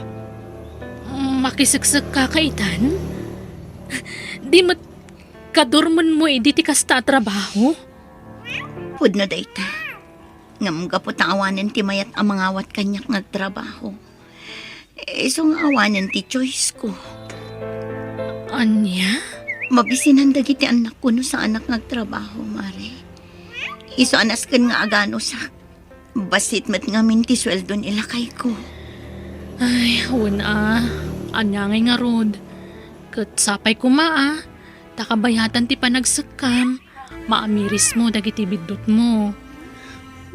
Makiseksekka ka itan? Di met kadurmenmo idi ti kasta a trabaho? Pudno dayta. Ngem gapu ta awanen ti mayat a mangawat kaniak nga agtrabaho, isu nga awanen ti choice ko. Ania? Mabisinan dagiti annakko no saanak nga agtrabaho, Mare. Isu a nasken nga aganusak. Bassit met ngamin ti sueldo ni lakayko. Ay, wen a. Ania ngay ngarud? Ket sapay koma a. Ta kabayatan ti panagsekkam, maamirismo dagiti biddutmo.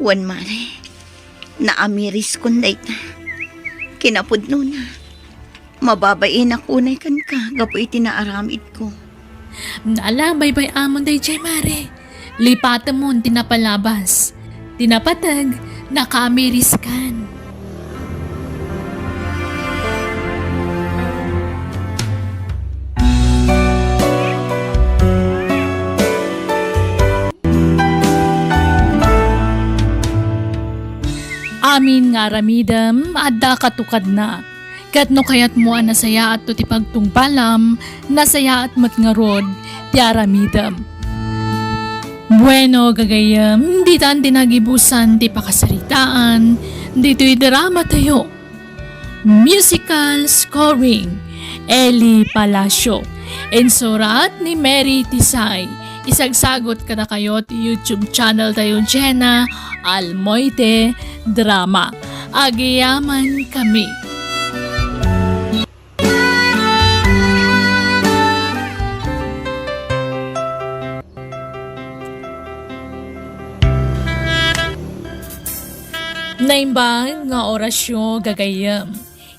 Wen, Mare, naamiriskon dayta. Kinapudnona, mababainak unay kenka gapu iti naaramidko. Ala, baybay-amon daydiay, Mare. Lipatemon ti napalabas. Ti napateg, nakaamiriskan. Amin nga aramidem, adda katukadna. Ket no kayatmo a nasayaatto ti pagtungpalam, nasayaat met ngarud ti aramidem. Bueno, gagayyem, ditan ti nagibusan ti pakasaritaan ditoy drama tayo. Musical scoring, Eli Palacio. Insurat ni Mary Tisay. Isagsagot kadakayo ti YouTube channel tayo, Jenna Almoite Drama. Agiyaman kami. Naimbag nga orasyo, gagayyem.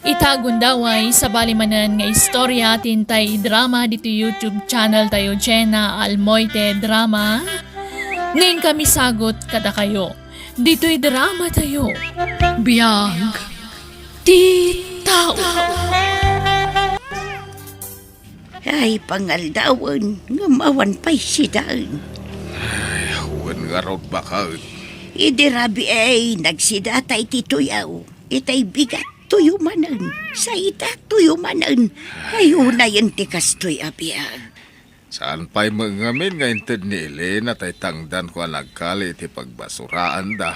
Ita gundaway, sabali manen nga istorya ti intay idrama ditoy YouTube channel tayo, Jenna Almoite Drama. Ngem kami sagot kadakayo. Ditoy drama tayo. Biag ti tao. Ay, pangaldawen, ngem awan pay sidaen. Ay, wen ngarud baket. Idi rabii, nagsidata iti tuyaw. Itay bigat, tuyo manen. Sa ita, tuyo manen. Ay, unayen ti kastoy a biag. Saan pay met ngamin nga inted ni Elena tay tangdanko a nagkali iti pagbasuraanda.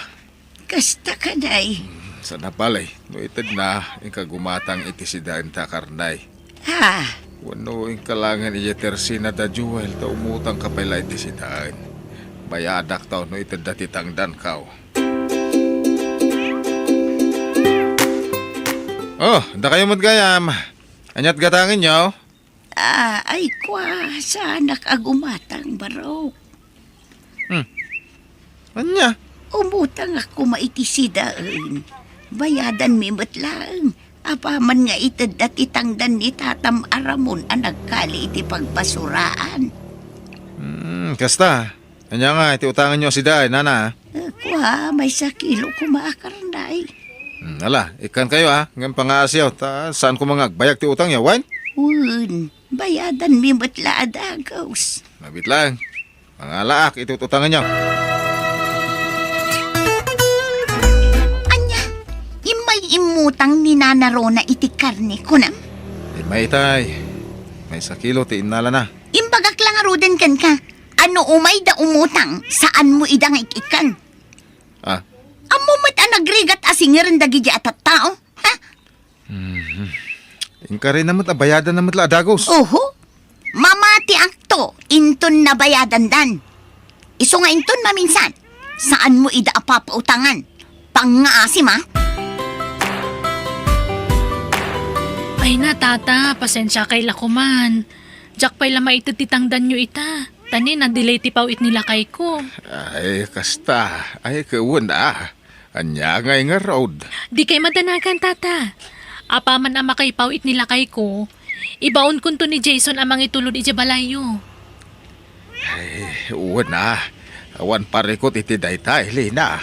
Kasta kadi. Hmm, sana pay, no itedna, inka gumatang iti sidaen ta karnay. Ha? Wenno inka laengen idiay tersina da Joel ta umutangka pay la iti sidaen. Bayadak ta no itedda ti tangdanko. Oh, dakayo met gayam. Ania't gatangenyo? Ah, ay kua, saanak a gumatang, Barok. Hmm. Ania? Umutangak koma iti sidaen. Bayadanmi met laeng. Apaman nga itedda ti tangdan ni tatam a Ramon a nagkali iti pagbasuraan. Hmm, kasta. Ania nga iti utanganyo a sidaen, nana? Eh, kua, maysa kilo koma a karnay. Hmm, ala, ikkankayo, a, ngem pangaasiyo, ta saan koma nga agbayag ti utangyo, wen? Wen, bayadanmi met la a dagus. Mabit laeng. Mangalaak iti utanganyo. Ania, immay immutang ni Nana Rona iti karne, kunam? Immay itay. Maysa kilo ti innalana. Imbagak la ngaruden kenka. A no umayda umutang, saanmo ida nga ik-ikkan. Ah. Ammom met a nagrigat a singirem dagidi a tattao, ha? Mhm. Inkarina met a bayadanna met la a dagus. Oho. Mamatiakto, inton nabayadandan. Isu nga inton maminsan, saanmo ida a papautangan. Pangngaasim, a? Ay na, tata, pasensiakay la koman. Diak pay la maited ti tangdanyo ita. Ta ni, na-delay ti paw-it ni lakayko. Ay, kasta. Ay, ket wen a. Ania ngay ngarud? Dikay madanagan, tata. Apaman a makaipaw-it ni lakayko, ibaonkonto ni Jason a mangitulod idiay balayyo. Ay, wen a. Awan parikut iti dayta, Elena.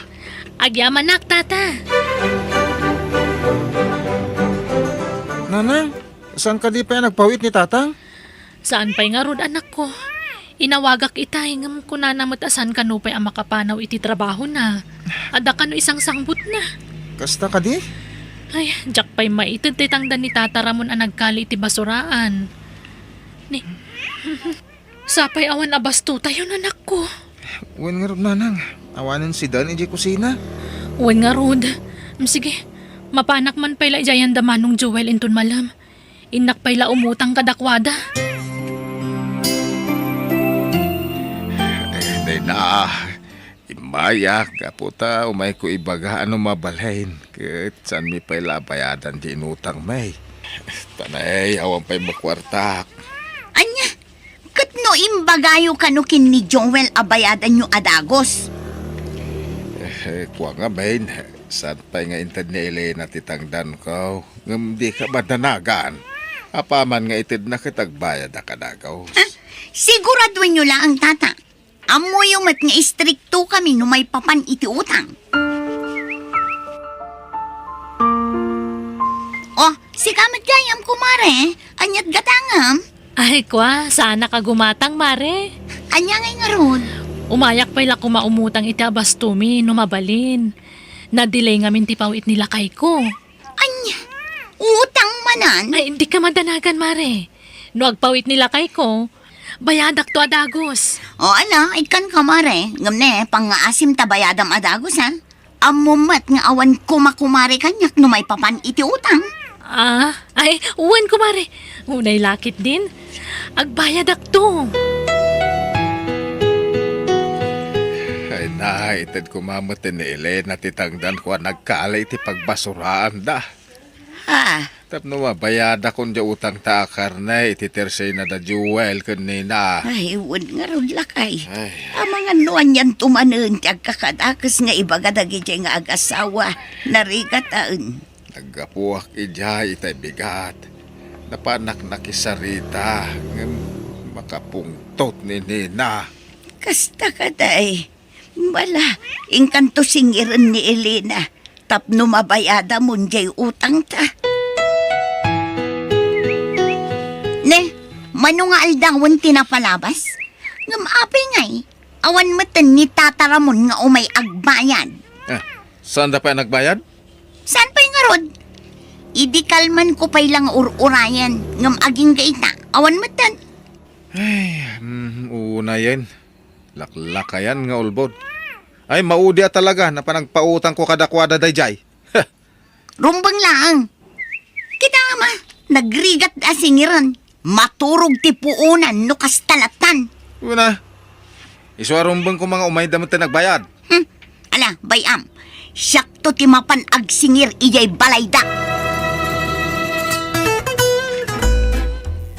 Agyamanak, tata. Nanang, saan kadi pay a nagpaw-it ni tatang? Saan pay ngarud, anakko. Inawagak itay, ngem kunana met a saan kano pay a makapanaw iti trabahona. Adda kano isangsangbutna. Kasta kadi? Ay, diak pay maited ti tangdan ni Tata Ramon a nagkali iti basuraan. Ni, sapay awan a bastotayon, anakko. Wen ngarud, nanang. Awanen sidaen idiay kusina. Wen ngarud. Mm, sige. Mapanak man pay la idiayan da Manong Joel inton malem. Innak pay la umutang kadakuada. Ay, na, immayak, gapu ta umayko ibaga a no mabalin, ket saanmi pay la bayadan ti inutangmi. Tanay, awan pay makuartak. Ania? Ket no imbagayo kano ken ni Joel a bayadanyo a dagus? Eh, kua ngamin, saan pay nga inted ni Elena ti tangdanko, ngem dika madanagan. Apaman nga itedna ket agbayadak a dagus. Ah, siguraduenyo laeng, tata. Ammoyo met nga istrikto kami no maipapan iti utang. Oh, sika met gayam, kumare. Ania't gatangem? Ay, kua, saanak a gumatang, mare. Ania ngay ngarud? Umayak pay la koma umutang iti abastomi no mabalin. Na-delay ngamin ti paw-it ni lakayko. Ania? Utang manen? Ay, dika madanagan, mare. No agpaw-it ni lakayko, bayadakto a dagus. O ala, ikkan, kumare. Ngem ne, pangngaasim ta bayadam a dagus, ha? Ammom met nga awan kumakumare kaniak no maipapan iti utang. Ah, ay, wen, kumare. Unay lakit din. Agbayadakto. Ay na, ited koma met ni Elena ti tangdanko a nagkali iti pagbasuraanda. Ah. Tapno mabayadakon diay utangta a karne iti tersena da Joel ken Nena. Ay, wen ngarud, lakay. Ay. Amangan no anianto manen ti agkakadakes nga ibaga dagidiay nga agasawa, narigataen. Naggapuak idiay itay bigat. Napanak nakisarita, ngem makapungtot ni Nena. Kasta kadi. Bala, inkanto singiren ni Elena tapno mabayadamon diay utangta. Ne, mano nga aldawen ti napalabas? Ngem apay ngay, awan metten ni Tata Ramon nga umay agbayad. Eh, saanda pay a nagbayad? Saan pay ngarud? Idi kalmanko pay la nga ur-urayen, ngem agingga ita, awan metten. Ay, mm, unayen. Laklakayan nga ulbod. Ay, maudi a talaga, napanagpautangko kadakuada daydiay. Rumbeng laeng. Kita ama, nagrigat a singiren. Maturog ti puonan no kasta lattan. Una, isu a rumbeng koma nga umayda met ti nagbayad. Hmm. Ala, bay-am. Siakto ti mapan agsingir idiay balayda.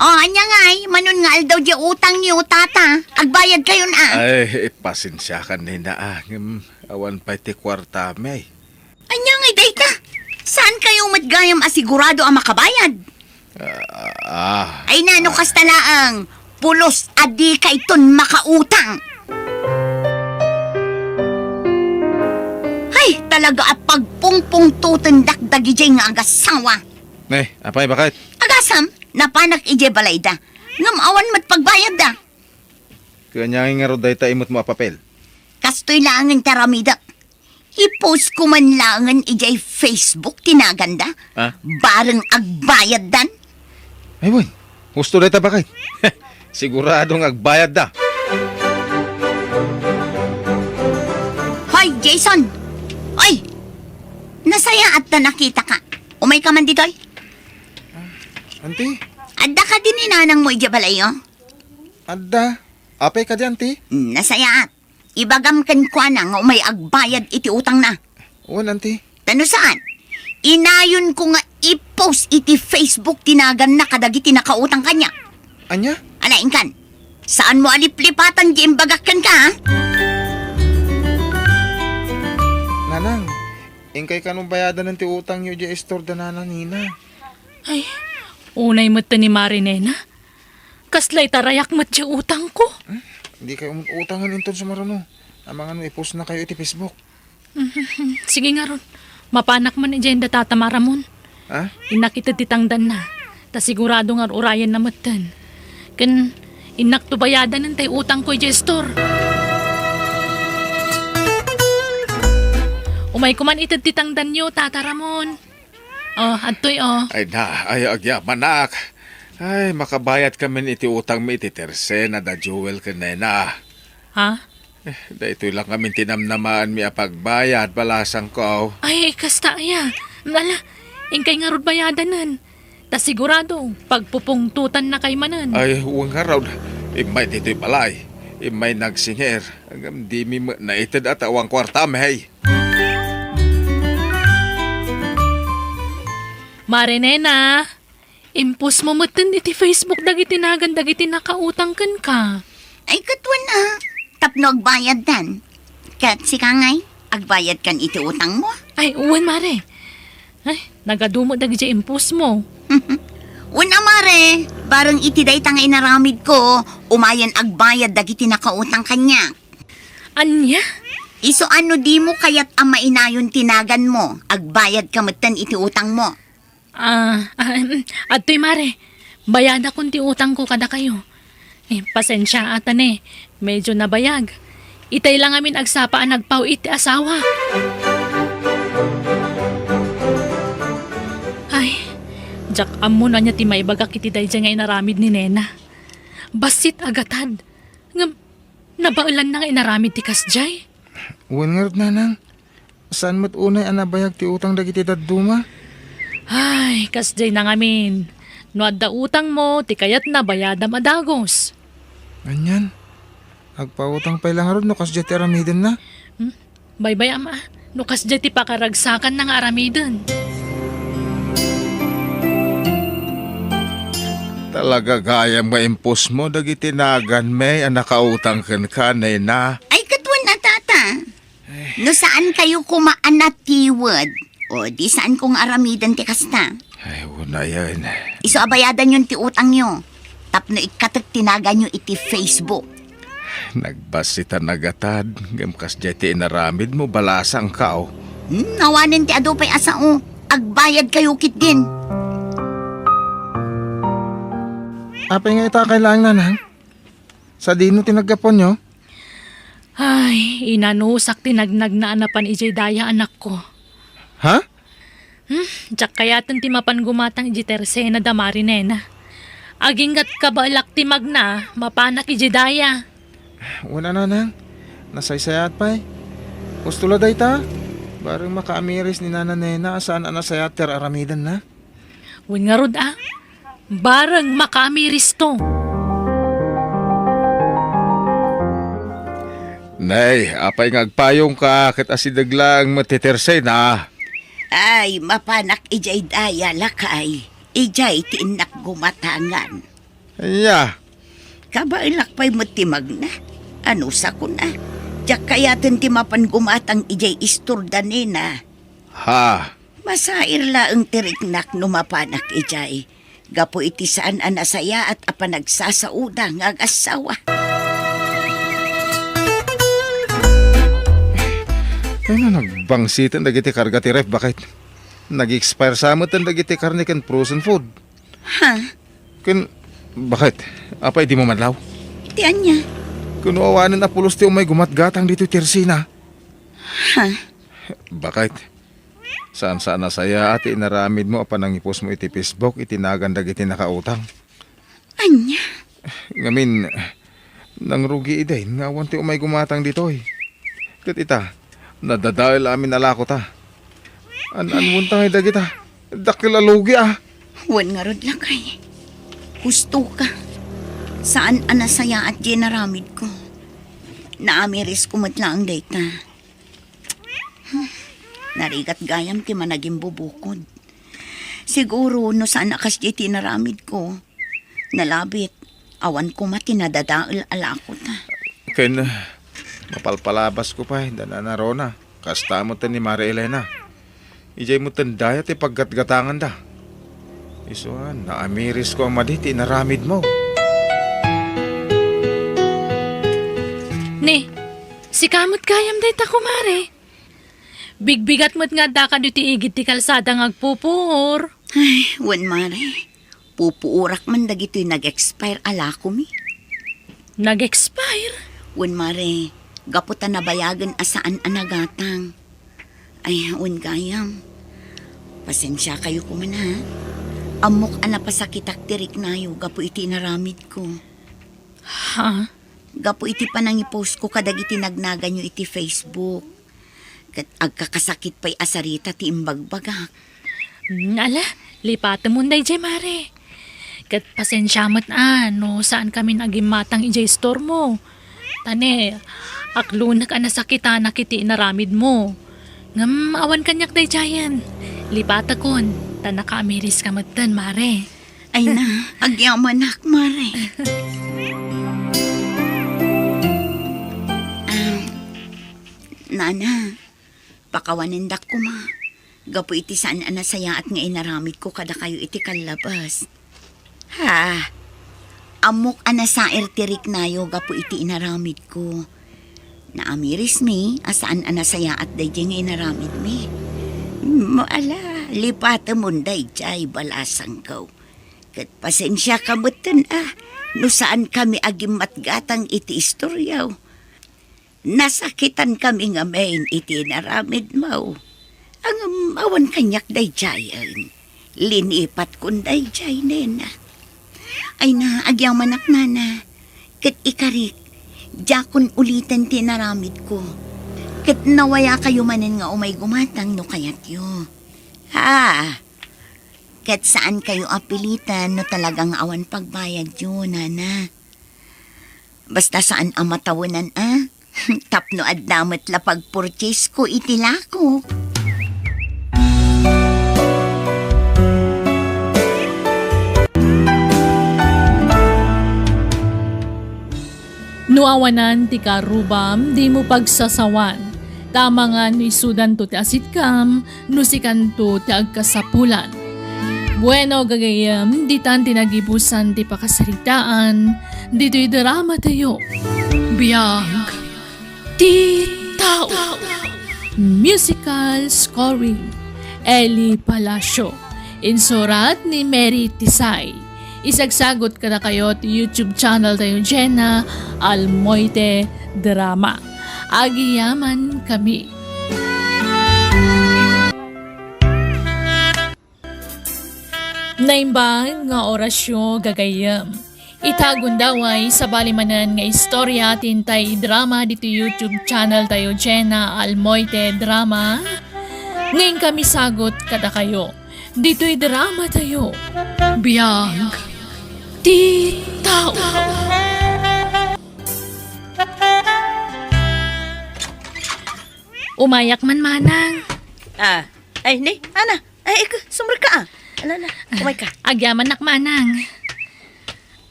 O, ania ngay, manon nga aldaw diay utangyo, tata? Agbayad kayon a. Ay, pasensiakan, nena, a. Ngem, awan pay ti kuartami. Ania ngay dayta? Saan kayo met gayam a sigurado a makabayad? Ah, ah. Ay, nano kasta laeng, pulos a di kayton makautang. Ay, talaga a pagpungpungtotendak dagidiay nga agasawa. Ne, apay, baket? Agasam, napanak idiay balayda. Ngem awan met pagbayadda. Ket ania ngay ngarud dayta imutmo a papel? Kastoy laengen ti aramidek. I-post ko man laengen idiay Facebook ti naganda. Ha? Bareng agbayaddan. Ay, wen. Husto dayta, baket. Sigurado nga agbayadda. Hoy, Jason! Oy! Nasayaat ta nakitaka. Umayka man ditoy. Auntie? Adda kadi ni nanangmo idiay balayyo? Adda. Apay kadi, auntie? Hmm, nasayaat. Ibagam kenkuana nga umay agbayad iti utangna. Wen, auntie. Ta no saan, inayonko nga i-post iti Facebook ti naganna kadagiti nakautang kaniak. Ania? Ala, inkan. Saanmo a liplipatan diay imbagak kenka, ha? Nanang, inkay kano bayadanen ti utangyo diay istor da Nana Nina? Ay, unay met ti ni Mare Nena. Kasla itarayak met diay utangko. Hmm? Dikay umut-utangen inton sumaruno. Amangan no i-post na kayo iti Facebook. Sige ngarud. Mapanak man idiay da Tata Ramon. Ha? Innak ited ti tangdanna. Ta sigurado nga ur-urayenna metten. Ken innakto bayadanen tay utangko idiay istor. Umayko man ited ti tangdanyo, Tata Ramon. Oh, adtoy, oh. Ay na, ay, agyamanak. Ay, makabayad kamin iti utangmi iti tersena da Joel ken Nena. Ha? Eh, daytoy lang ngamin ti namnamaanmi a pagbayad, balasangko. Ay, kasta aya. Ala, inkay ngarud bayadanen. Ta sigurado, pagpupungtotannakay manen. Ay, wen ngarud. Immay ditoy balay. Immay nagsingir. Ngem dimi met naited a ta awan kuartami. Mare Nena, i-post mo metten iti Facebook dagiti nagan dagiti nakautang kenka. Ay, ket wen a, tapno agbayaddan. Ket sika ngay, agbayadkan iti utangmo? Ay, wen, Mare. Ay, nagadu met dagiti i-post mo. Wen a, Mare, bareng iti dayta nga inaramidko, umayen agbayad dagiti nakautang kaniak. Ania? Isu a no dimo kayat a mainayon ti naganmo, agbayadka metten iti utangmo. Ah, ah, em, adtoy, Mare. Bayadakon ti utangko kadakayo. Eh, pasensia a ta ne, medyo nabayag. Itay lang amin agsapa a nagpaw-it ti asawa. Ay, diak ammo no ania ti maibagak iti daydiay nga inaramid ni Nena. Bassit a gatad. Ngem, Nabaelanna nga inaramid ti kasdiay? Wen ngarud, nanang. Saan met unay a nabayag ti utang dagiti dadduma? Ay, kasdiay na ngamin. No adda utangmo, ti kayatna bayadam a dagus. Anian? Agpautang pay la ngarud no kasdiay ti aramidenna? Hmm? Baybay-am a, no kasdiay ti pakaragsakanna nga aramiden. Talaga gayam nga impusmo dagiti naganmi a nakautang kenka, nena. Ay, ket wen a, tata. No saan kayo koma a natiwed, o di saan kong aramiden ti kasta. Ay, unayen. Isu a bayadanyon ti utangyo, tapno ikkatek ti naganyo iti Facebook. Nagbassit a nagatad, ngem kasdiay ti inaramidmo, balasangkaw. Hmm, awanen ti adu pay a sao, agbayad kayo ketdin. Apay nga ita kailangan, nanang? Sadino ti naggapuanyo? Ay, inanusak ti nagnagna a napan idiay daya, anakko. Ha? Hmm, diak kayaten ti mapan gumatang idiay tersena da Mari, nena. Agingga't kabaelak ti magna, mapanak idiay daya. Wen a, nanang. Nasaysayaat pay. Husto la dayta. Bareng makaamiris ni nana, nena a saan a nasayaat ti ar-aramidenna. Wen ngarud a, bareng makaamiristo. Nay, apay nga agpayongka ket asideg laeng met ti tersena? Ay, mapanak idiay daya, lakay. Idiay ti innak gumatangan. Ania? Kabaelak pay met ti magna. Anusakon a, diak kayaten ti mapan gumatang idiay istorda, nena. Ha? Masair laeng ti riknak no mapanak idiay, gapu iti saan a nasayaat a panagsasaoda nga agassawa. Ay, no, nagbangsiten dagiti karga ti ref, baket. Nag-expire sa metten dagiti karne ken frozen food. Ha? Ken, baket, apay dimo madlaw? Ti ania? Ken no awanen a pulos ti umay gumatgatang ditoy tersena. Ha? Baket, saan-saan a sayaat ti inaramidmo a panangipusmo iti Facebook iti nagan dagiti nakautang. Ania? Ngamin, nangrugi idin nga awan ti umay gumatang ditoy. Ket ita, nadadael amin a lakota. An-anmonta ngay dagita. Dakkel a lugi a. Wen ngarud, lakay. Hustoka. Saan a nasayaat diay inaramidko. Naamirisko met laeng dayta. Narigat gayam ti managimbubukod. Siguro no saan a kasdiay ti inaramidko, nalabit, awan koma ti nadadael a lakota. Ken, mapalpalabasko pay, da Nana Rona, kasta metten ni Mari Elena. Idiay metten daya ti paggatgatanganda. Isu a, naamirisko a madi ti inaramidmo. Ni, sika met gayam dayta, kumare. Bigbigat met nga addaka ditoy igid ti kalsada nga agpupuor. Ay, wen, mare. Pupuorak man dagitoy nag-expire a lakomi. Nag-expire? Wen, mare. Gapu ta nabayagen a saan a nagatang. Ay, wen gayam. Pasensiakayo koma, ha? Ammok a napasakitak ti riknayo gapu iti inaramidko. Ha? Gapu iti panangipostko kadagiti nagnaganyo iti Facebook. Ket agkakasakit pay a sarita ti imbagbagak. Hmm, ala, lipatemon daydiay, mare. Ket pasensia met a no saan kamin agimmatang idiay istormo. Ta ne, aklonek a nasakitanak iti inaramidmo. Ngem awan kaniak daydiayen. Lipatekon, ta nakaamiriska metten, mare. Ay na, agyamanak, mare. Ah, Nana, pakawanendak koma, gapu iti saan a nasayaat nga inaramidko kadakayo iti kallabas. Ha? Ammok a nasair ti riknayo gapu iti inaramidko. Naamirismi a saan a nasayaat daydiay nga inaramidmi. Mm, ala, lipatemon daydiay, balasangko. Ket pasensiaka metten a no saankami agimmatgatang iti istoriaw. Nasakitankami ngamin iti inaramidmo. Ngem awan kaniak daydiayen. Linipatkon daydiay, nena. Ay na, agyamanak, nana. Ket ikarik, Diakon uliten ti inaramidko. Ket nawayakayo manen nga umay gumatang no kayatyo. Ha? Ket saankayo a pilitan no talaga nga awan pagbayadyo, nana. Basta saan a matawenan, a? Tapno adda met la pagpurchasesko iti lakok. No awanan ti karubam, dimo pagsasawan. Ta amangan no isudanto ti asitkam, no sikanto ti agkasapulan. Bueno, gagayyem, ditan ti nagibusan ti pakasaritaan, ditoy drama tayo. Biag ti tao. Musical scoring, Eli Palacio. Insurat ni Mary Tisay. Isagsagot kadakayo ti YouTube channel tayo, Jenna Almoite Drama. Agiyaman kami. Naimbag nga orasyo, gagayyem. Ita gundaway, sabali manen nga istorya ti intay drama ditoy YouTube channel tayo, Jenna Almoite Drama. Ngayon kami sagot kadakayo. Ditoy drama tayo. Biag ti tao. Umayak man, manang. Ah, ay, ni, ana. Ay, ika, sumrek ka, ah. Ala, ala, umay ka. Agyamanak, manang.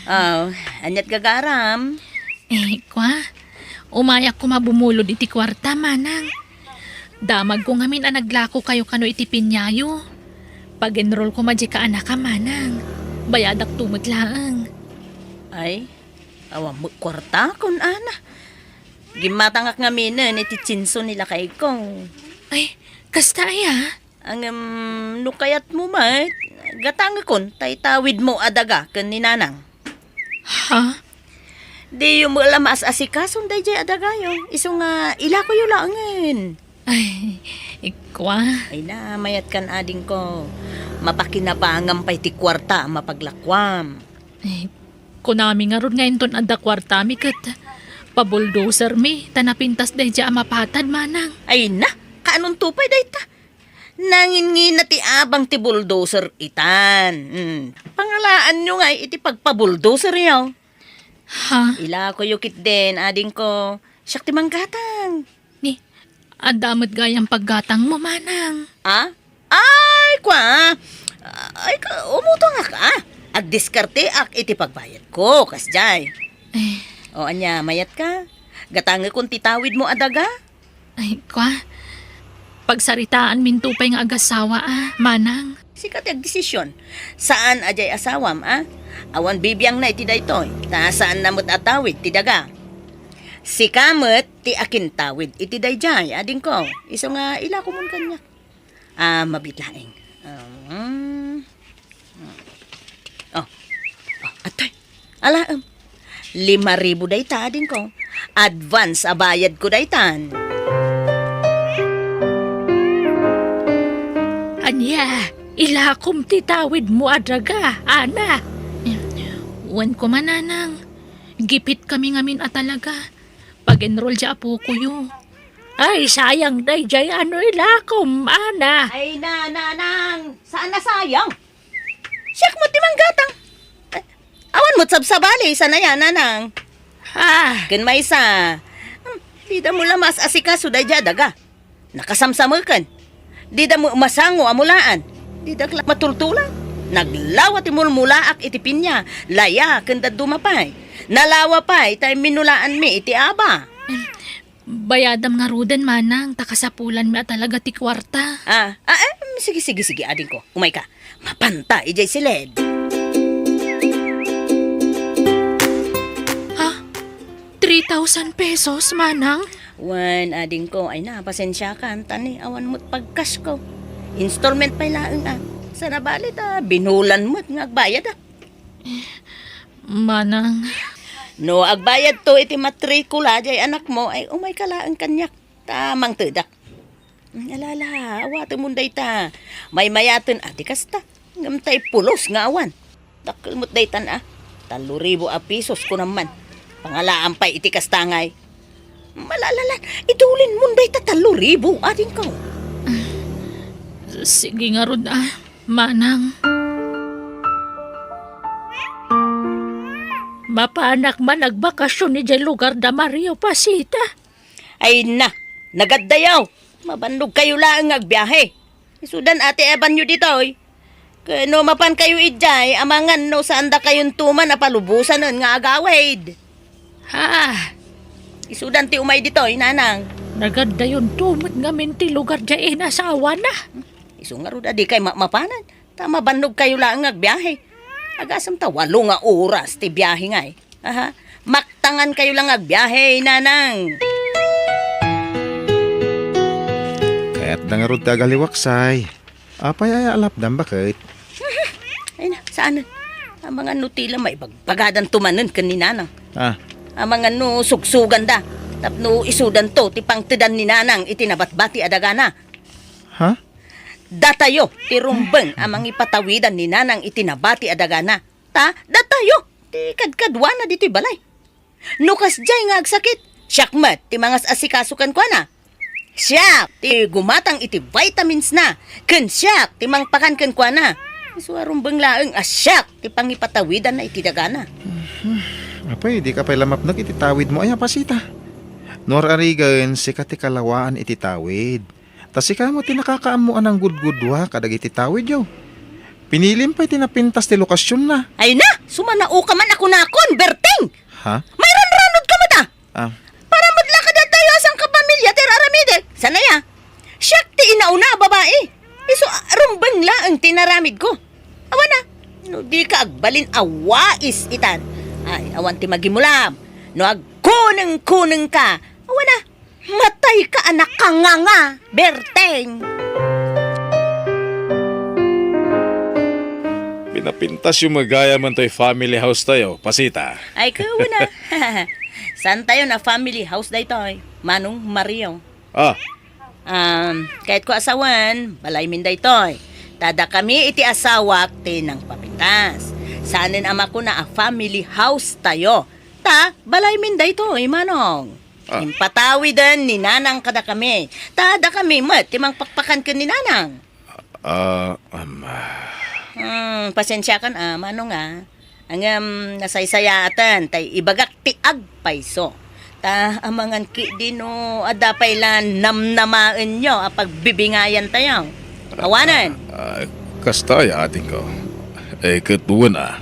Ah, aniat gagaram? Eh, kwa, umayak koma bumulod iti kuarta, manang. Damagko ngamin a naglakokayo kano iti pinyayo. Pag-enroll koma diay kaanakam, manang. Bayadak to met laeng. Ay, awan met kuarta, kun ana. Gimmatangak ngaminen iti tsinso ni lakayko. Ay, kasta aya? Ngem, no kayatmo met, gatangekon ta itawidmo a daga ken ni nanang. Ha? Diyo met la maas-asikason daydiay a dagayo, isu nga ilakoyo laengen. Ay, ikwa. Ay na, mayatkan, adingko. Mapakinabangam pay ti kuarta a mapaglakuam. Ay, kunami ngarud nga inton adda kuartami ket pabuldosermi ta napintas daydiay a mapatad, manang. Ay na, kaanonto pay dayta? Nanginngina ti abang ti bulldozer itan. Hmm. Pangalaanyo ngay iti pagpabuldozeryo. Ha? Ilakoyo ketdin, adingko. Siak ti manggatang. Ni, adda met gayam paggatangmo, manang. Ah? Ay, kwa. Ay, ka, umutongak, ah. Agdiskarteak iti pagbayadko, kasdiay. Eh. O, ania, mayat ka? Gatangekon ti tawidmo a daga? Ay, kwa. Pagsaritaanminto pay nga agasawa, ah, manang. Sika ti agdesisyon. Saan a diay asawam, ah? Awan bibiangna iti daytoy, ta saanna met a tawid ti daga. Sika met ti akintawid iti daydiay, adingko. Isu nga ilakomon kaniak. Ah, mabiit laeng. Um, oh. Oh, atoy. Alaem. Lima ribu dayta, adingko. Advance a bayadko daytan. Ania, ilakom ti tawidmo a daga, ana? Wen koma, nanang. Gipitkami ngamin a talaga. Pag-enroll diay apokoyo. Ay, sayang daydiay a no ilakom, ana. Ay, na, nanang, saan a sayang? Siak met ti manggatang. Ay, awan met sabsabali, saan aya, nanang? Ah. Ken maysa, hmm, dida met la maas-asikaso daydiay a daga. Nakasamsameken. Dida met masango a mulaan. Didak la matultula. Naglawa ti mulmulaak iti pinya, laya, ken dadduma pay. Nalawa pay ta imminulaanmi iti aba. Bayadam ngaruden, manang, ta kasapulanmi a talaga ti kuarta. Ah, ah, eh, sige, sige, sige, adingko. Umayka. Mapanta idiay siled. Ha? Three thousand pesos, manang? Wen, adingko, ay na, pasensiakan, ta ni awan met pagkasyo. Installment pay laeng, ah. Saan a bali ta binulan met nga agbayadak. Manang. No agbayadto iti matrikula diay anakmo, ay umayka laeng kaniak, ta mangtedak. Ala, ala, awatemon dayta. Maymayaten a di kasta. Ngem tay pulos nga awan. Dakkel met daytan a. Tallo ribu a pesos kunam man. Pangalaam pay iti kasta ngay. Malalalan, idulinmon dayta tallo ribu, adingko. Sige ngarud, a, manang. Mapanak man agbakasyon idiay lugar da Mario, Pasita. Ay na, nagaddayo. Mabannogkayo laeng nga agbiahe. Isudan ati ebanyo ditoy. Ken no mapankayo idiay, amangan no saandakayon tuman a palubosanen nga agawid. Ha? Isudan ti umay ditoy, nanang. Nagaddayon tumet ngamin ti lugar diay inasawana. Isu ngarud a dikay ma-, mapanan. Ta mabannogkayo laeng nga agbiahe. Agasem ta walo nga oras ti biahe ngay. Aha. Maktangankayo lang nga agbiahe, nanang. Kayatda ngarud ti agaliwaksay. Apay aya a lapdam, baket? Ay na, saan? Amangan no ti la maibagbagadan tumanen ken ni nanang. Ah. Amangan no sugsuganda. Tapno isudanto ti pangtedan ni nanang iti nabatbati a dagana. Ha? Datayo ti rumbeng a mangipatawidan ni nanang iti nabati a dagana. Ta, datayo ti kadkaduana ditoy balay. No kasdiay nga agsakit, siak met ti mangas-asikaso kenkuana. Siak ti gumatang iti vitamins na, ken siak ti mangpakan kenkuana. Isu a rumbeng laeng a siak ti pangipatawidanna iti dagana. Apay, dika pay la mapnek iti tawidmo, aya, Pasita? No ar-arigen, sika ti kalawaan iti tawid. Ta sika met ti nakakaammo a nanggudgudua kadagiti tawidyo. Pinilim pay ti napintas ti lokasionna. Ay na! Sumanaoka man a kunakon, Berteng! Ha? Mairanranodka met a! Ah. Para met la kadatayo a sangkapamilya ti ar-aramiden. Saan aya? Siak ti inauna a babai. Isu a rumbeng laeng ti naramidko. Awan a, no dika agbalin a wais itan. Ay, awan ti magimulam. No agkunengkunengka, awan a, matayka a nakanganga, Berteng. Pinapintasyo met gayam toy family house tayo, Pasita. Ay, kawan a. Saantayon a family house daytoy, Manong Mario? Ah. Um, kayatko a sawen, balaymin daytoy. Ta dakami iti asawak ti nangpapintas. Saanen a makuna a family house tayo. Ta balaymin daytoy, Manong. Ah. Impatawiden ni Nanang kadakami. Ta dakami met ti mangpakpakan ken ni Nanang. Ah, um, ah. Hmm, pasensiakan a, Manong a. Ngem nasaysayaaten tay ibagak ti agpayso. Ta amangan ketdi no adda pay la namnamaenyo a pagbibingayan tayo. Awanen. Ah, kasta aya, adingko. Eh, ket wen a.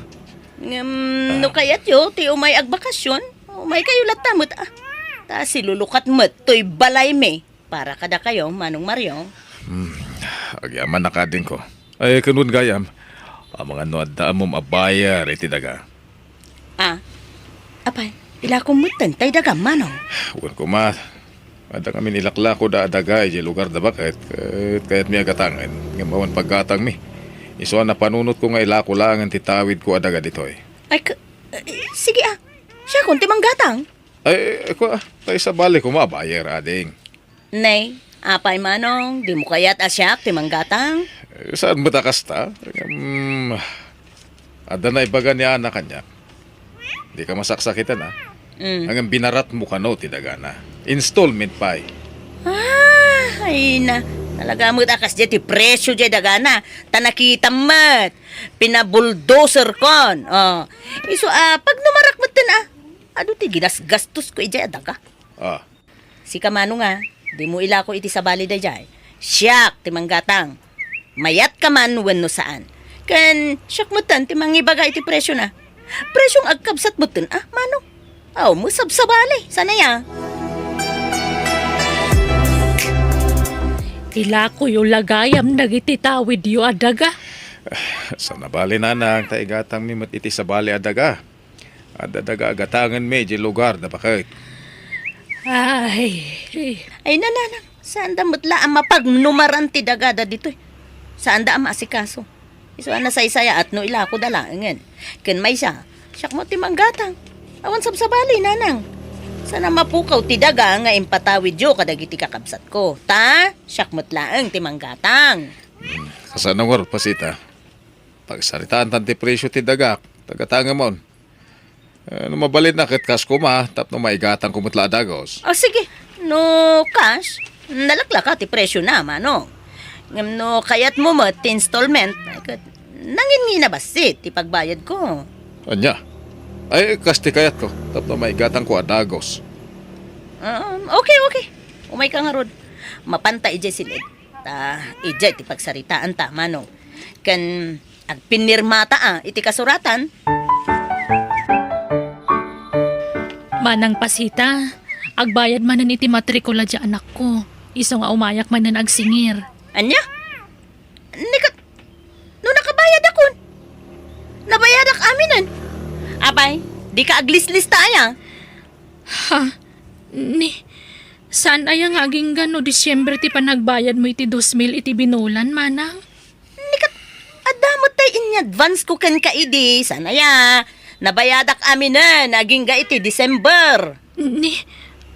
Ngem no kayatyo ti umay agbakasyon, umaykayo latta met a. Ta silulukat met toy balaymi. Para kadakayo, Manong Mario. Hmm, agyamanak, adingko. Ay, ken wen gayam, amangan no adda ammom a buyer iti daga. Ah, apay, ilakom metten tay daga, Manong? Wen koma, adda ngamin ilaklako da a daga idiay lugar da baket, ket kayatmi a gatangen, ngem awan paggatangmi. Isu a napanunotko nga ilako laengen ti tawidko a daga ditoy. Ay, k-, eh, sige a, siakon ti manggatang. Ay, ay, kua, tay sabali koma a buyer, ading. Nay, apay, Manong, dimo kayat a siak ti manggatang? Eh, saan met a kasta? Ngem, adda naibaga ni Ana kaniak. Dika masaksakitan, a. Mm. Ngem binaratmo kano ti dagana. Installment pay. Ah, ay na. Talaga met a kasdiay ti presyo diay dagana. Ta nakitam met. Pinabulldozer kon. Oh. Isu a, pagnumarak metten a. Adu ti ginasgastosko idiay a daga. Ah. Sika, Manong a, dimo ilako iti sabali daydiay. Siak ti manggatang. Mayatka man wenno saan. Ken siak metten ti mangibaga iti presiona. Presion agkabsat metten a, Manong. Aw, masabsabali. Saan aya? Ilakoyo la gayam dagiti tawidyo a daga. Saan a bali, Nanang, ta igatangmi met iti sabali a daga. Adda daga a gatangenmi idiay lugar da baket. Ay. Ay, Nanang, saanda met la a mapagnumaran ti dagada ditoy. Saanda a maasikaso. Isu a nasaysayaat no ilakoda laengen. Ken maysa, siak met ti manggatang. Awan sabsabali, Nanang. Saan a mapukaw ti daga nga impatawidyo kadagiti kakabsatko. Ta, siak met laeng ti manggatang. Hmm, kasano ngarud, Pasita? Pagsaritaantan ti presyo ti dagak, ta gatangemon. Eh, no mabalinna ket cash koma, tapno maigatangko met la a dagos. O, sige. No cash, nalaklaka ti presiona, Manong. Ngem no kayatmo met ti installment, ay ket, nangin nga inabassit ti pagbayadko. Ania? Ay, cash ti kayatko, tapno maigatangko a dagos. Um, okay, okay. Umayka ngarud. Mapanta idiay silid. Ta, idiay ti pagsaritaanta, Manong. Ken agpinirmata a iti kasuratan. Manang Pasita, agbayad manen iti matrikula ti anakko. Isu nga umayak manen agsingir. Ania? Ni ket, no nakabayadakon? Nabayadak aminen. Apay, dika aglislista aya? Ha? Ni, saan aya nga agingga no Disyembre ti panagbayadmo iti dos mil iti binulan, Manang? Ni ket, adda met tay inyadvance ko kenka idi, saan aya? Nabayadak aminen, agingga iti December. Ni,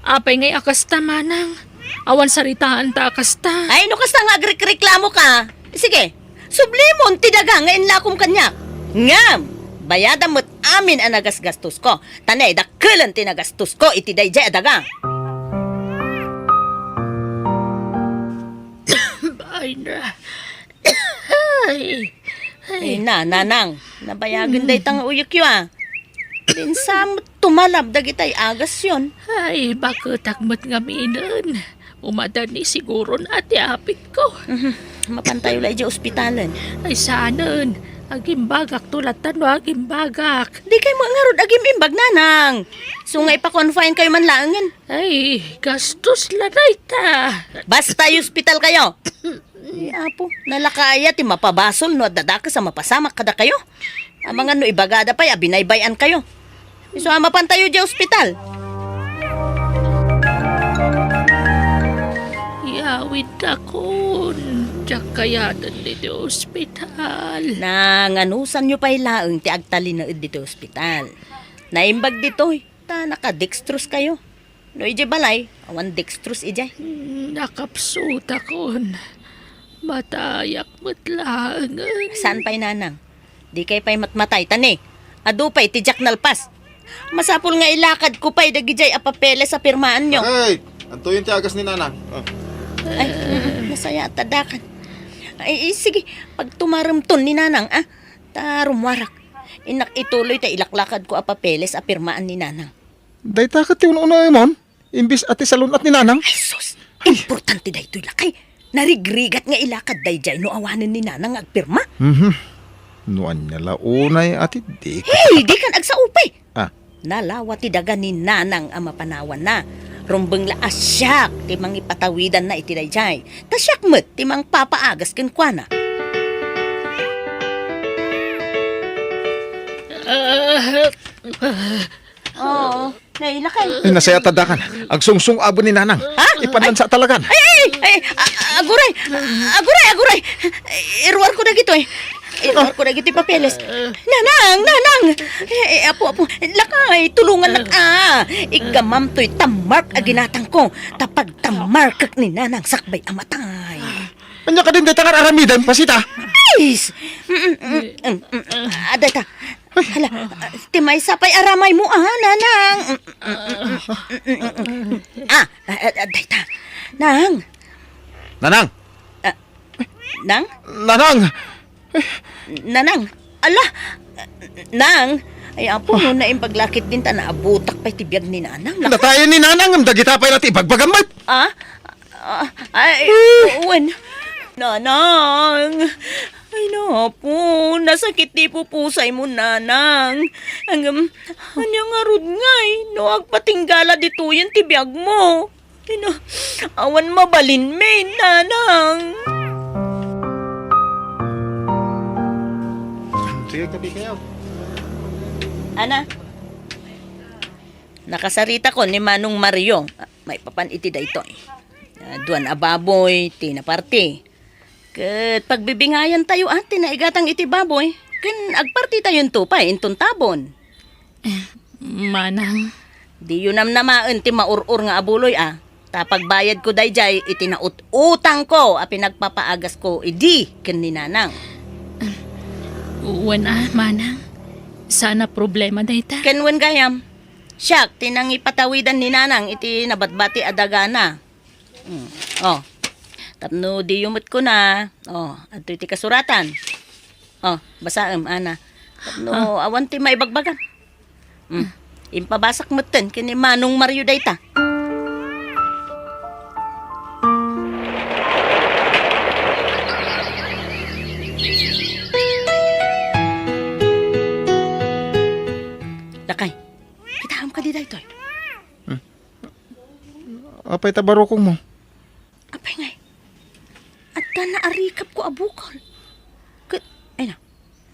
apay ngay a kasta, Manang? Awan saritaanta a kasta. Ay, no kasta nga agrekreklamoka. Sige, sublimon ti daga nga inlakom kaniak. Ngem, bayadam met amin a nagasgastosko. Ta naidakkelan ti nagastosko iti daydiay a daga. Ay, na. Ay, ay. Ay na, Nanang, nabayagen dayta nga uyekyo, a. Dinsa met tumalab dagitay agasyon. Ay, baketak met ngaminen. Umadani siguron a ti apitko. Mhm. Mapantayo la idiay ospitalen. Ay, saanen. Agimbagakto latta no agimbagak. Dikay met ngarud agim-imbag, Nanang. Isu nga ipa-confine kayo man laengen. Ay, gastos la dayta. Basta i-ospital kayo. Ay, Apo, nalaka aya ti mapabasol no adda dakes a mapasamak kadakayo? Amangan no ibagada pay a binaybay-an kayo. Isu a mapantayo diay ospital. Yawidakon, diak kayaten ditoy ospital. Nanganusanyo pay laeng ti agtalinaed ditoy ospital. Naimbag ditoy, ta naka-dextrose kayo. No idiay balay, awan dextrose idiay. Hmm, nakapsutakon. Matayak met laengen. Saan pay, Nanang? Dikay pay matmatay, ta ni, adu pay ti diak nalpas. Masapul nga ilakadko pay dagidiay a papeles a pirmaanyo. Ay, antoyen ti agas ni Nanang. Ah. Ay, mm, nasayaat a dakan. Ay, eh, sige, pagtumaremton ni Nanang, a. Ta rummuarak. Innak ituloy ta ilaklakadko a papeles a pirmaan ni Nanang. Dayta ket ti un-unaemon, imbes a ti salun-at ni Nanang? Ay, sus! Ay. Importante daytoy, lakay. Narigrigat nga ilakad daydiay no awanen ni Nanang nga agpirma. Mhm. No ania la unay a ti dika. Hey, dikan agsaupay. Ah. Nalawa ti daga ni Nanang a mapanawanna. Rumbeng la a siak ti mangipatawidanna iti daydiay. Ta siak met ti mangpapaagas kenkuana. Ah, Oo, nailakay. Ay, nasayaat a dakan. Agsungsong-aben ni Nanang. Ha? Ipanlansa talagan. Ay, ay, ay, a-, aguray. Aguray, aguray. Iruarko dagitoy. Iruarko dagitoy papeles. Nanang, Nanang. Eh, eh, apo, apo. Lakay, tulongannak a. Iggamamtoy ta mark a ginatangko. Ta pagta-markek ni Nanang sakbay a matay. Ania kadin dayta nga ar-aramidan, Pasita? Ay! Mm, mm, mm, mm, mm. Ah, dayta. Hala, ah, ti maysa pay aramaymo, ah, Nanang. Ah, ah, ah, dayta. Nang. Nanang! Ah, Nang? Nanang! Nanang. Ala, Nang. Ay, apo, no naimbag la ketdin ta naabutak pay ti biag ni Nanang. Natayen ni Nanang, ngem dagita pay la ti ibagbagam met. Ah? Ah, ay, wen. Nanang. Ay, napo, nasakit ti pupusaymo, Nanang. Ngem, ania ngarud ngay, no agpatinggala ditoyen ti biagmo? Ay, na, awan mabalinmi, Nanang. Sige, kape kayo. Ana, nakasaritakon ni Manong Mario. Maipapan iti daytoy. Ah, duan a baboy ti naparti. Ket pagbibingayantayo a ti naigatang iti baboy, ken agpartitayonto pay inton tabon. Eh, Manang. Diyo namnamaen ti maur-or nga abuloy a. Ta pagbayadko daydiay iti naut-utangko a pinagpapaagasko idi ken ni Nanang. Wen a, Manang. Saan a problema dayta? Ken wen gayam, siak ti nangipatawidan ni Nanang iti nabatbati a dagana. Mm. Oh. Tapno diyo met kuna, oh, adtoy ti kasuratan. Oh, basaem, Ana. Tapno Ah. awan ti maibagbagam. Mm. Impabasak metten ken ni Manong Mario dayta. Lakay, kitaem kadi daytoy? Hmm. Apay ta barukongmo? Apay ngay, adda naarikapko a bukol. Ket, ay na,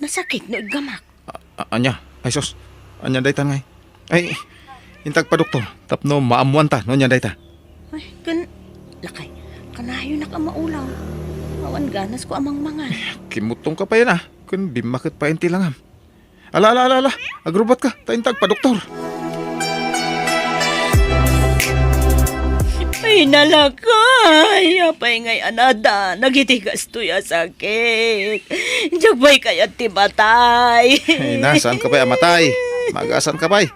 nasakit no iggamak. A-, a-, ania? Ay sus, ania daytan ngay? Ay, intag pa doktor, tapno maammoanta no ania dayta. Ay, ken, lakay, kanayonak a maulaw. Awan ganasko a mangmangan. Kimuttong ka pay na, ken bimmaket pay ti langam. Ala, ala, ala, ala. Agrubbuat ka. Ta intag pa doktor. Ay, nalakay. Apay ngay anada. Nagiti kastoy a sakit. Diak pay kayat ti matay. Ay, na, saan ka pay a matay? Maagasan ka pay.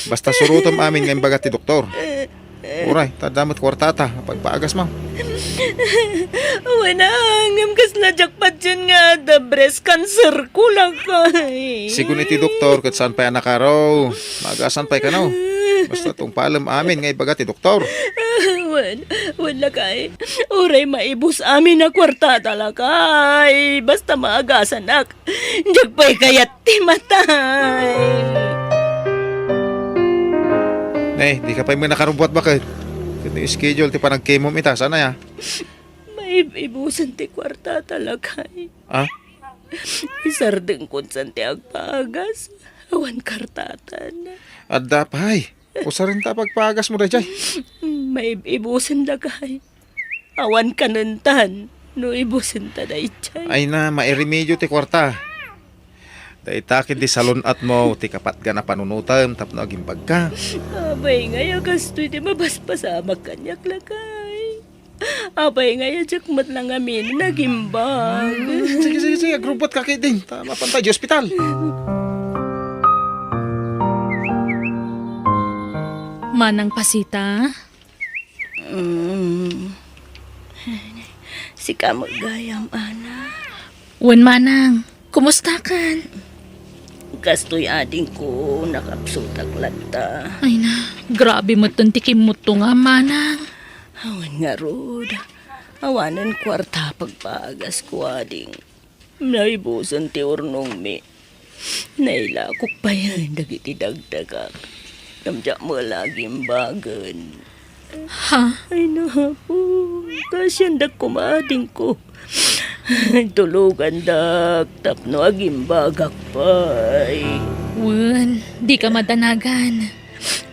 Basta surotem amin nga imbaga ti doktor. Uray, ta adda met kuartata, pagpaagasmo. Wen a, ngem kasla diak patien nga adda breast cancer ko, lakay. Sigun iti doktor, ket saan pay a nakaro. Maagasan pay kano. Basta tungpalem amin nga ibaga ti doktor. Wen, wen, lakay. Uray maibus amin a kuartata, lakay. Basta maagasanak. Diak pay kayat ti matay. Ne, di ka pay met nakarubbuat baket. Ket no schedule ti panagkemom ita, sana ya? Maib-ibusen ti kuartata, lakay. Ah? Isardengkon san ti agpaagas. Awan kuartatan. Adda pay. Usarenta a pagpaagasmo daydiay. Maib-ibusen, lakay. Awan kanentan no ibusenta daydiay. Ay na, mairemedio ti kuarta. Dayta ket di salun-atmo ti kapatgan a panunotem tapno agimbagka. Apay ngay a kastoy ti mapaspasamak kaniak, lakay? Apay ngay a diak met la ngamin nagimbag? Hmm, sige, sige, sige, agrubbuat ka ketdin. Ta mapanta iti ospital. Manang Pasita? Mm. Sika met gayam, Ana. Wen, Manang. Kumustakan? Kastoy, adingko, nakapsutak latta. Ay na, grabe metten ti kimmutto nga, Manang. Awan ngarud. Awanen kuarta pagpaagas ko, ading. Naibusen ti urnongmi. Nailakok pay dagiti dagdagak. Ngem diak met la agimbagen. Ha? Ay, napo. Kasiandak koma, adingko. Tulogandak tapno agimbagak pay. Wen, dika madanagan.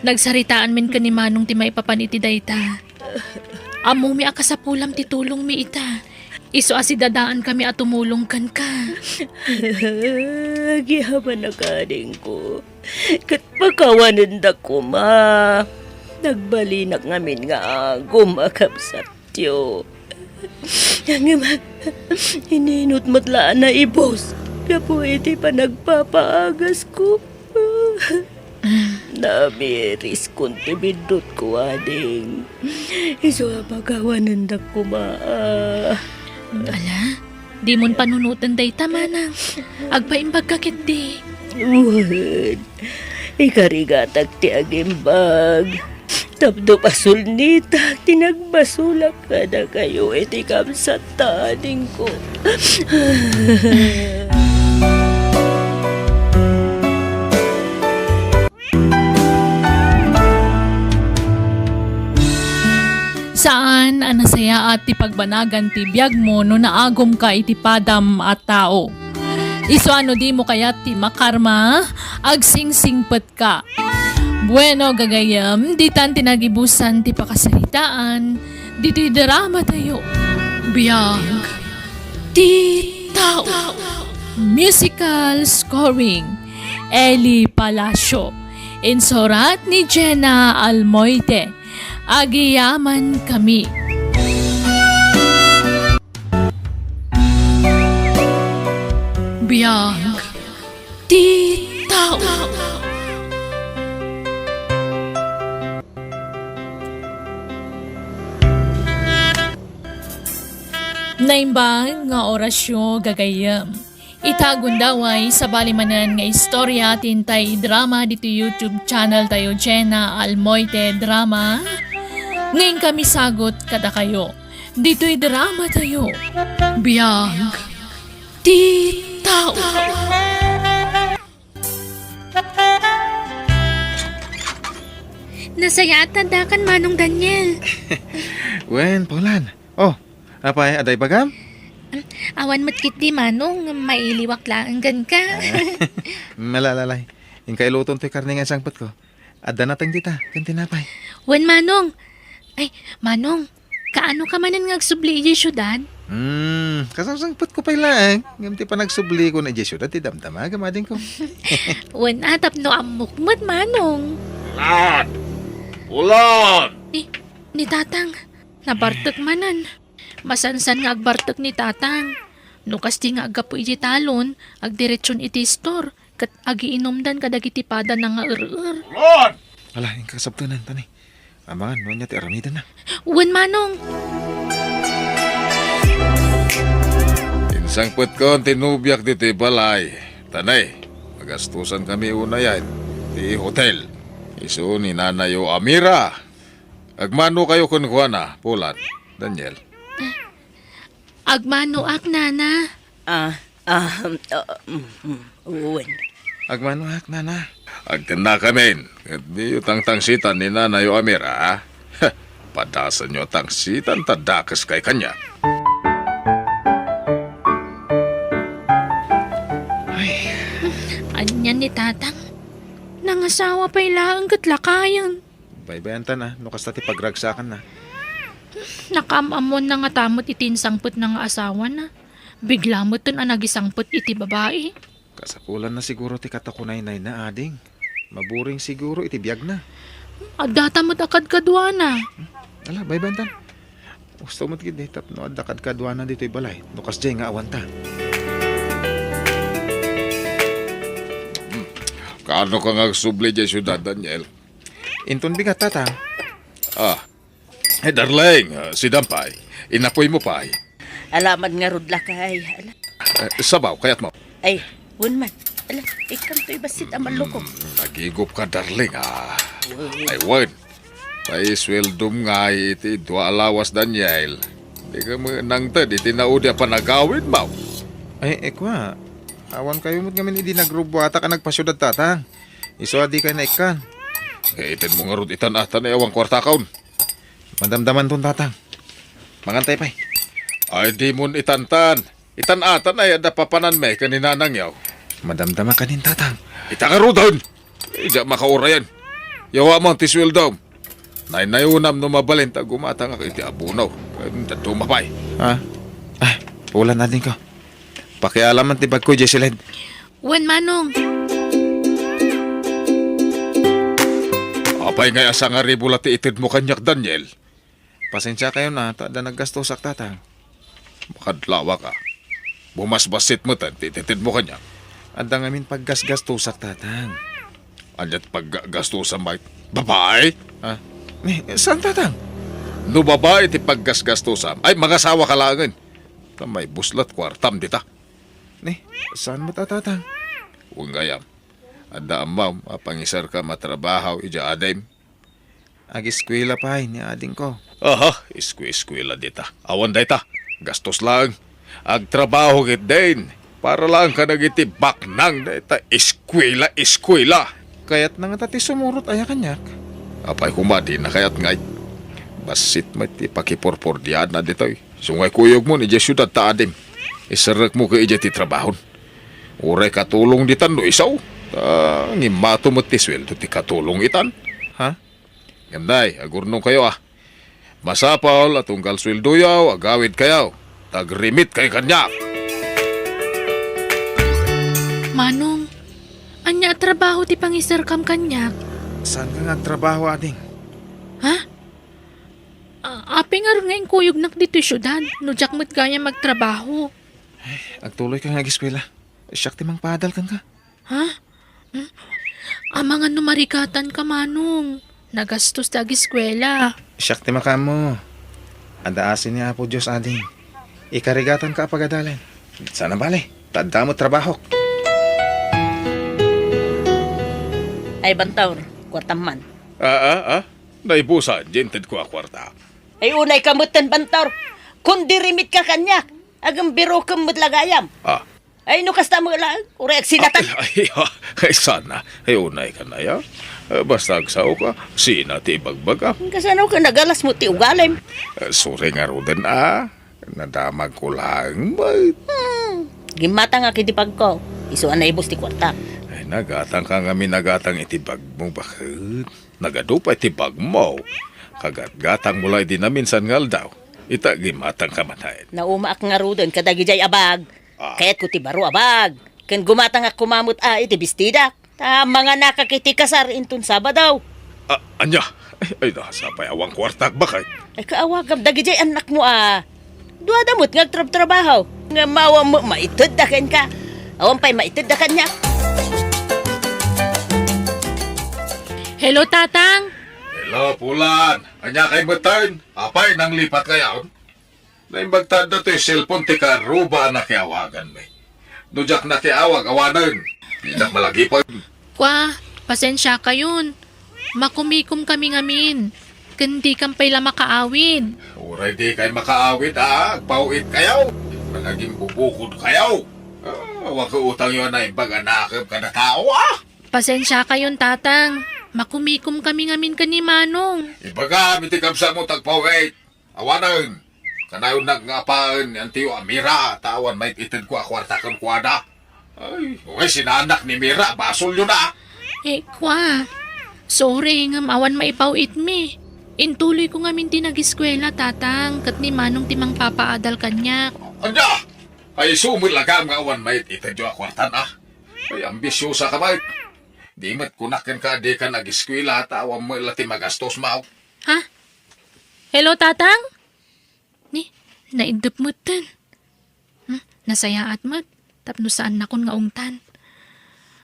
Nagsaritaanmin ken ni Manong ti maipapan iti dayta. Ammomi a kasapulam ti tulongmi ita. Isu a sidadaankami a tumulong kenka. Agyamanak, adingko. Ket pakawanendak koma. Nagbalinak ngamin nga agum a kabsatyo. Ngem ininut met la a naibus gapu iti panagpapaagasko. Namiriskon ti biddutko, ading. Isu a pakawanendak koma. Ala, dimon panunoten dayta, Manang. Agpaimbagka ketdi. Wen, ikarigatak ti agimbag. Tapno pasulnitak ti nagbasolak kadakayo iti kabsatta, adingko. Saan a nasayaat ti pagbanagan ti biagmo no naagumka iti padam a tao. Isu a no dimo kayat ti makarma, agsingsingpet ka. Bueno, gagayyem, ditan ti nagibusan ti pakasaritaan ditoy drama tayo. Biag ti Tao. Musical scoring, Eli Palacio. Insurat ni Jenna Almoite. Agyamankami. Biag ti Naimbag nga orasyo, gagayyem. Ita gundaway, sabali manen nga istorya ti intay idrama ditoy YouTube channel tayo, Jenna Almoite Drama. Ngayon kami sagot kadakayo. Ditoy drama tayo. Biag ti tao. Nasayaat ta addakan, Manong Daniel. Wen, Paulan. Oh, apay, adda ibagam? Awan met ketdi, Manong, mailiwak laeng kenka. Malalalay. Inka iluton toy karne nga insangpetko. Adda nateng dita, ken tinapay. Wen, Manong. Ay, Manong, kaano ka manen nga agsubli idiay siudad? Hmm, kasangsangpetko pay laeng. Ngem ti panagsubliko idiay siudad, ti damdama, gamadingko. Wen, a, tapno ammok met, Manong. Ulan! Ulan! Ni, ni Tatang, nabartek manen. Masansan nga agbartek ni Tatang. No kasta nga aggapu iti talon, agdiretsion iti istor, ket agiinumdan kadagiti padana nga er-er. Ulan! Ala, inka sabtenan, tani. Amangan, no ania ti aramidenna. Wen, Manong. Insangpetkon ti nobiak ditoy balay. Tani, magastosan kami unayen ti hotel. Isu ni Nanayo Amira. Agmano kayo kenkuana, Paulan, Daniel. Agmanoak, Nana. Ah, ah, um, ah, mm, mm, wen. Agmanoak, Nana. Agtenna kamin, ket diyo tangtangsitan ni Nanayo Amira, ha? Padasanyo a tangsitan ta dakes kay kaniak. Ay. Ania ni Tatang? Nangasawa pay laeng ket lakayen. Baybayantan a, no kasta ti pagragsakanna. Nakaam-ammoanna ngata met iti insangpetna nga asawana. Bigla meten a nagisangpet iti babai. Kasapulanna siguro ti katakunaynayna, ading. Maburing siguro iti biagna. Addata met a kadkaduana. Hmm? Ala, baybayantan. Gusto met ketdi tapno adda kadkaduana ditoy balay. No kasdiay nga awanta. Hmm. Kaano ka nga agsubli diay siudad, Daniel? Inton bigat, Tatang. Ah. Eh, darling, ah, sidam pay. Inapuymo pay. Ala man ngarud, lakay. Ala. Eh, sabaw, kayatmo? Ay, wen man. Ala, ikkantoy bassit a malukong. Mm, nagigop ka, darling, ah. Wen. Ay, wen. Paisweldom ngay iti dua a lawas, Daniel. Dika met nangted iti naudi a panagawidmo. Ay, eh, kua. Awan kayo met ngamin idi nagrubbuatak a nagpasiudad, Tatang. Isu a dikay naikkan. Eh, itedmo ngarud itan a, ta awan kuartakon. Madamdamanton, Tatang. Mangantay pay. Ay, dimon itantan. Itan atan ay adda papananmi ken ni nanangyo. Madamdama kanin, Tatang. Ita ngaruden! Idiak makaurayen. Yawamon ti sueldom. Naynayonam no mabalin ta gumatangak iti abono. Ken dadduma pay. Ha? Ah, ulan adingko. Pakialaman ti bagko, Jesselyn. Wen, Manong. Apay ngay a sangaribu la ti itedmo kaniak, Daniel? Pasensia kayon a, ta adda naggastosak, Tatang. Makadlawak a. Bumasbassit met ti itedmo kaniak. Adda ngamin paggasgastosak, Tatang. Ania ti paggasgastosam, Mike? Babae? Ah, ni, saan, Tatang? No babae ti paggasgastosam, ay, mangasawa ka laengen. Ta maibuslat kuartam dita. Ni, saan met a, Tatang? Wen gayam. Adda ammom a pangiserkam a trabaho idiay adim. Agiskuela pay ni adingko. Aha, isku-iskuela dita. Awan dayta. Gastos laeng. Agtrabaho ketdin. Para laeng kadagiti baknang dayta iskuela, iskuela. Kayatna ngata ti sumurot aya kaniak? Apay koma, dina kayat ngay. Bassit met ti pakipurpurdianna ditoy. Isu nga ikuyogmon idiay siudad ta adim. Iserrekmo ket idiay ti trabahon. Uray katulong ditan no isu. Ta ngimmato met ti sueldo ti katulong itan. Ha? Ngem nay, agurnongkayo a. Masapul a tunggal sueldoyo, agawidkayo. Ta agrimitkayo kaniak. Manong, ania a trabaho ti pangiserkam kaniak? Saanka nga agtrabaho, ading? Ha? A-, apay ngarud nga inkuyognak ditoy siudad, no diak met gayam agtrabaho? Ay, agtuloyka nga agiskuela. Siak ti mangpaadal kenka. Ha? Amangan no marigatan ka, Manong. Nagastos ti agiskuela. Siak ti makaammo. Adda asi ni Apo Dios, ading. Ikarigatan ka a pagadalen. Sana bale, ta adda met trabahok. Ay, Bantor, kuartam man. Ah, ah, ah. Naibusan, di inted ko a kuarta. Ay, unay ka metten, Bantor. Kun dirimit ka kaniak, agambirokam met la gayam. Ah. Ay, no kasta mo lang, uray agsinatan. Ay, ay, ay, ay, sana. Ay, unay ka na, ya. Eh, basta agsao ka, sina ti ibagbagam. Kasano ka nagalas mo ti ugalim? Eh, sorry ngaruden, ah. Nadamag ko lang, bay. Hmm. Gimmatangak iti bagko. Isu a naibus ti kuarta. Ay, nagatang ka ngamin nagatang iti bagmo, baket? Nagadu pay ti bagmo. Kagatgatang mo la idi naminsan nga aldaw. Ita, gimmatang ka man, haen. Naumaak ngaruden kadagijay a bag. Ah. Kayatko ti baro a bag. Ken gumatangak koma met a iti bestidak. Ta manganakak iti kasar inton Sabado. Ah, ania? Ay, ay, nasa pay awan kuartak, baket. Ay, kaawagam dagijay annakmo a. Duada met nga agtrabtrabaho. Nga mawa met maitedda kenka. Awan pay maitedda kaniak. Hello, Tatang. Hello, Pulan. Ania kay metten? Apay, nanglipat kayon? Naimbag ta adda toy cellphone ti karuba a nakiawaganmi. No diak nakiawag, awanen. Dinak malagipen. Kwa, pasensia kayon. Makumikom kami ngamin. Ken dikam pay la makaawid. Uray dikay makaawid, a, agpaw-it kayo. Naging bubukod kayo. Ah, awan ko utang yo a naimbag a nakep kada tao, ah. Pasensia kayon, Tatang. Makumikom kami ngamin ken ni Manong. Ibagam iti kabsatmo ta agpaw-it. Awanen, kanayon nga apaen ni Antiyo a Mira, ta awan maited ko a kuarta kenkuana. Ay, uray sinanak ni Mira, basolyo na. Eh, kwa. Sorry, ngem awan maipaw-itmi. Intuloy ko ngamin ti nagiskuela, Tatang, ket ni Manong ti mangpapaadal kaniak. Ania? Ay, isu met la gayam nga awan maited yo a kuartan, ah. Ay, ambisyosa ka met. Di met kunak kenka a dikan agiskuela, ta awan met la ti magastos, mao. Ha? Hello, Tatang? Ni, naiddep metten. Hmm, nasayaat met, tapno saannakon nga ungtan.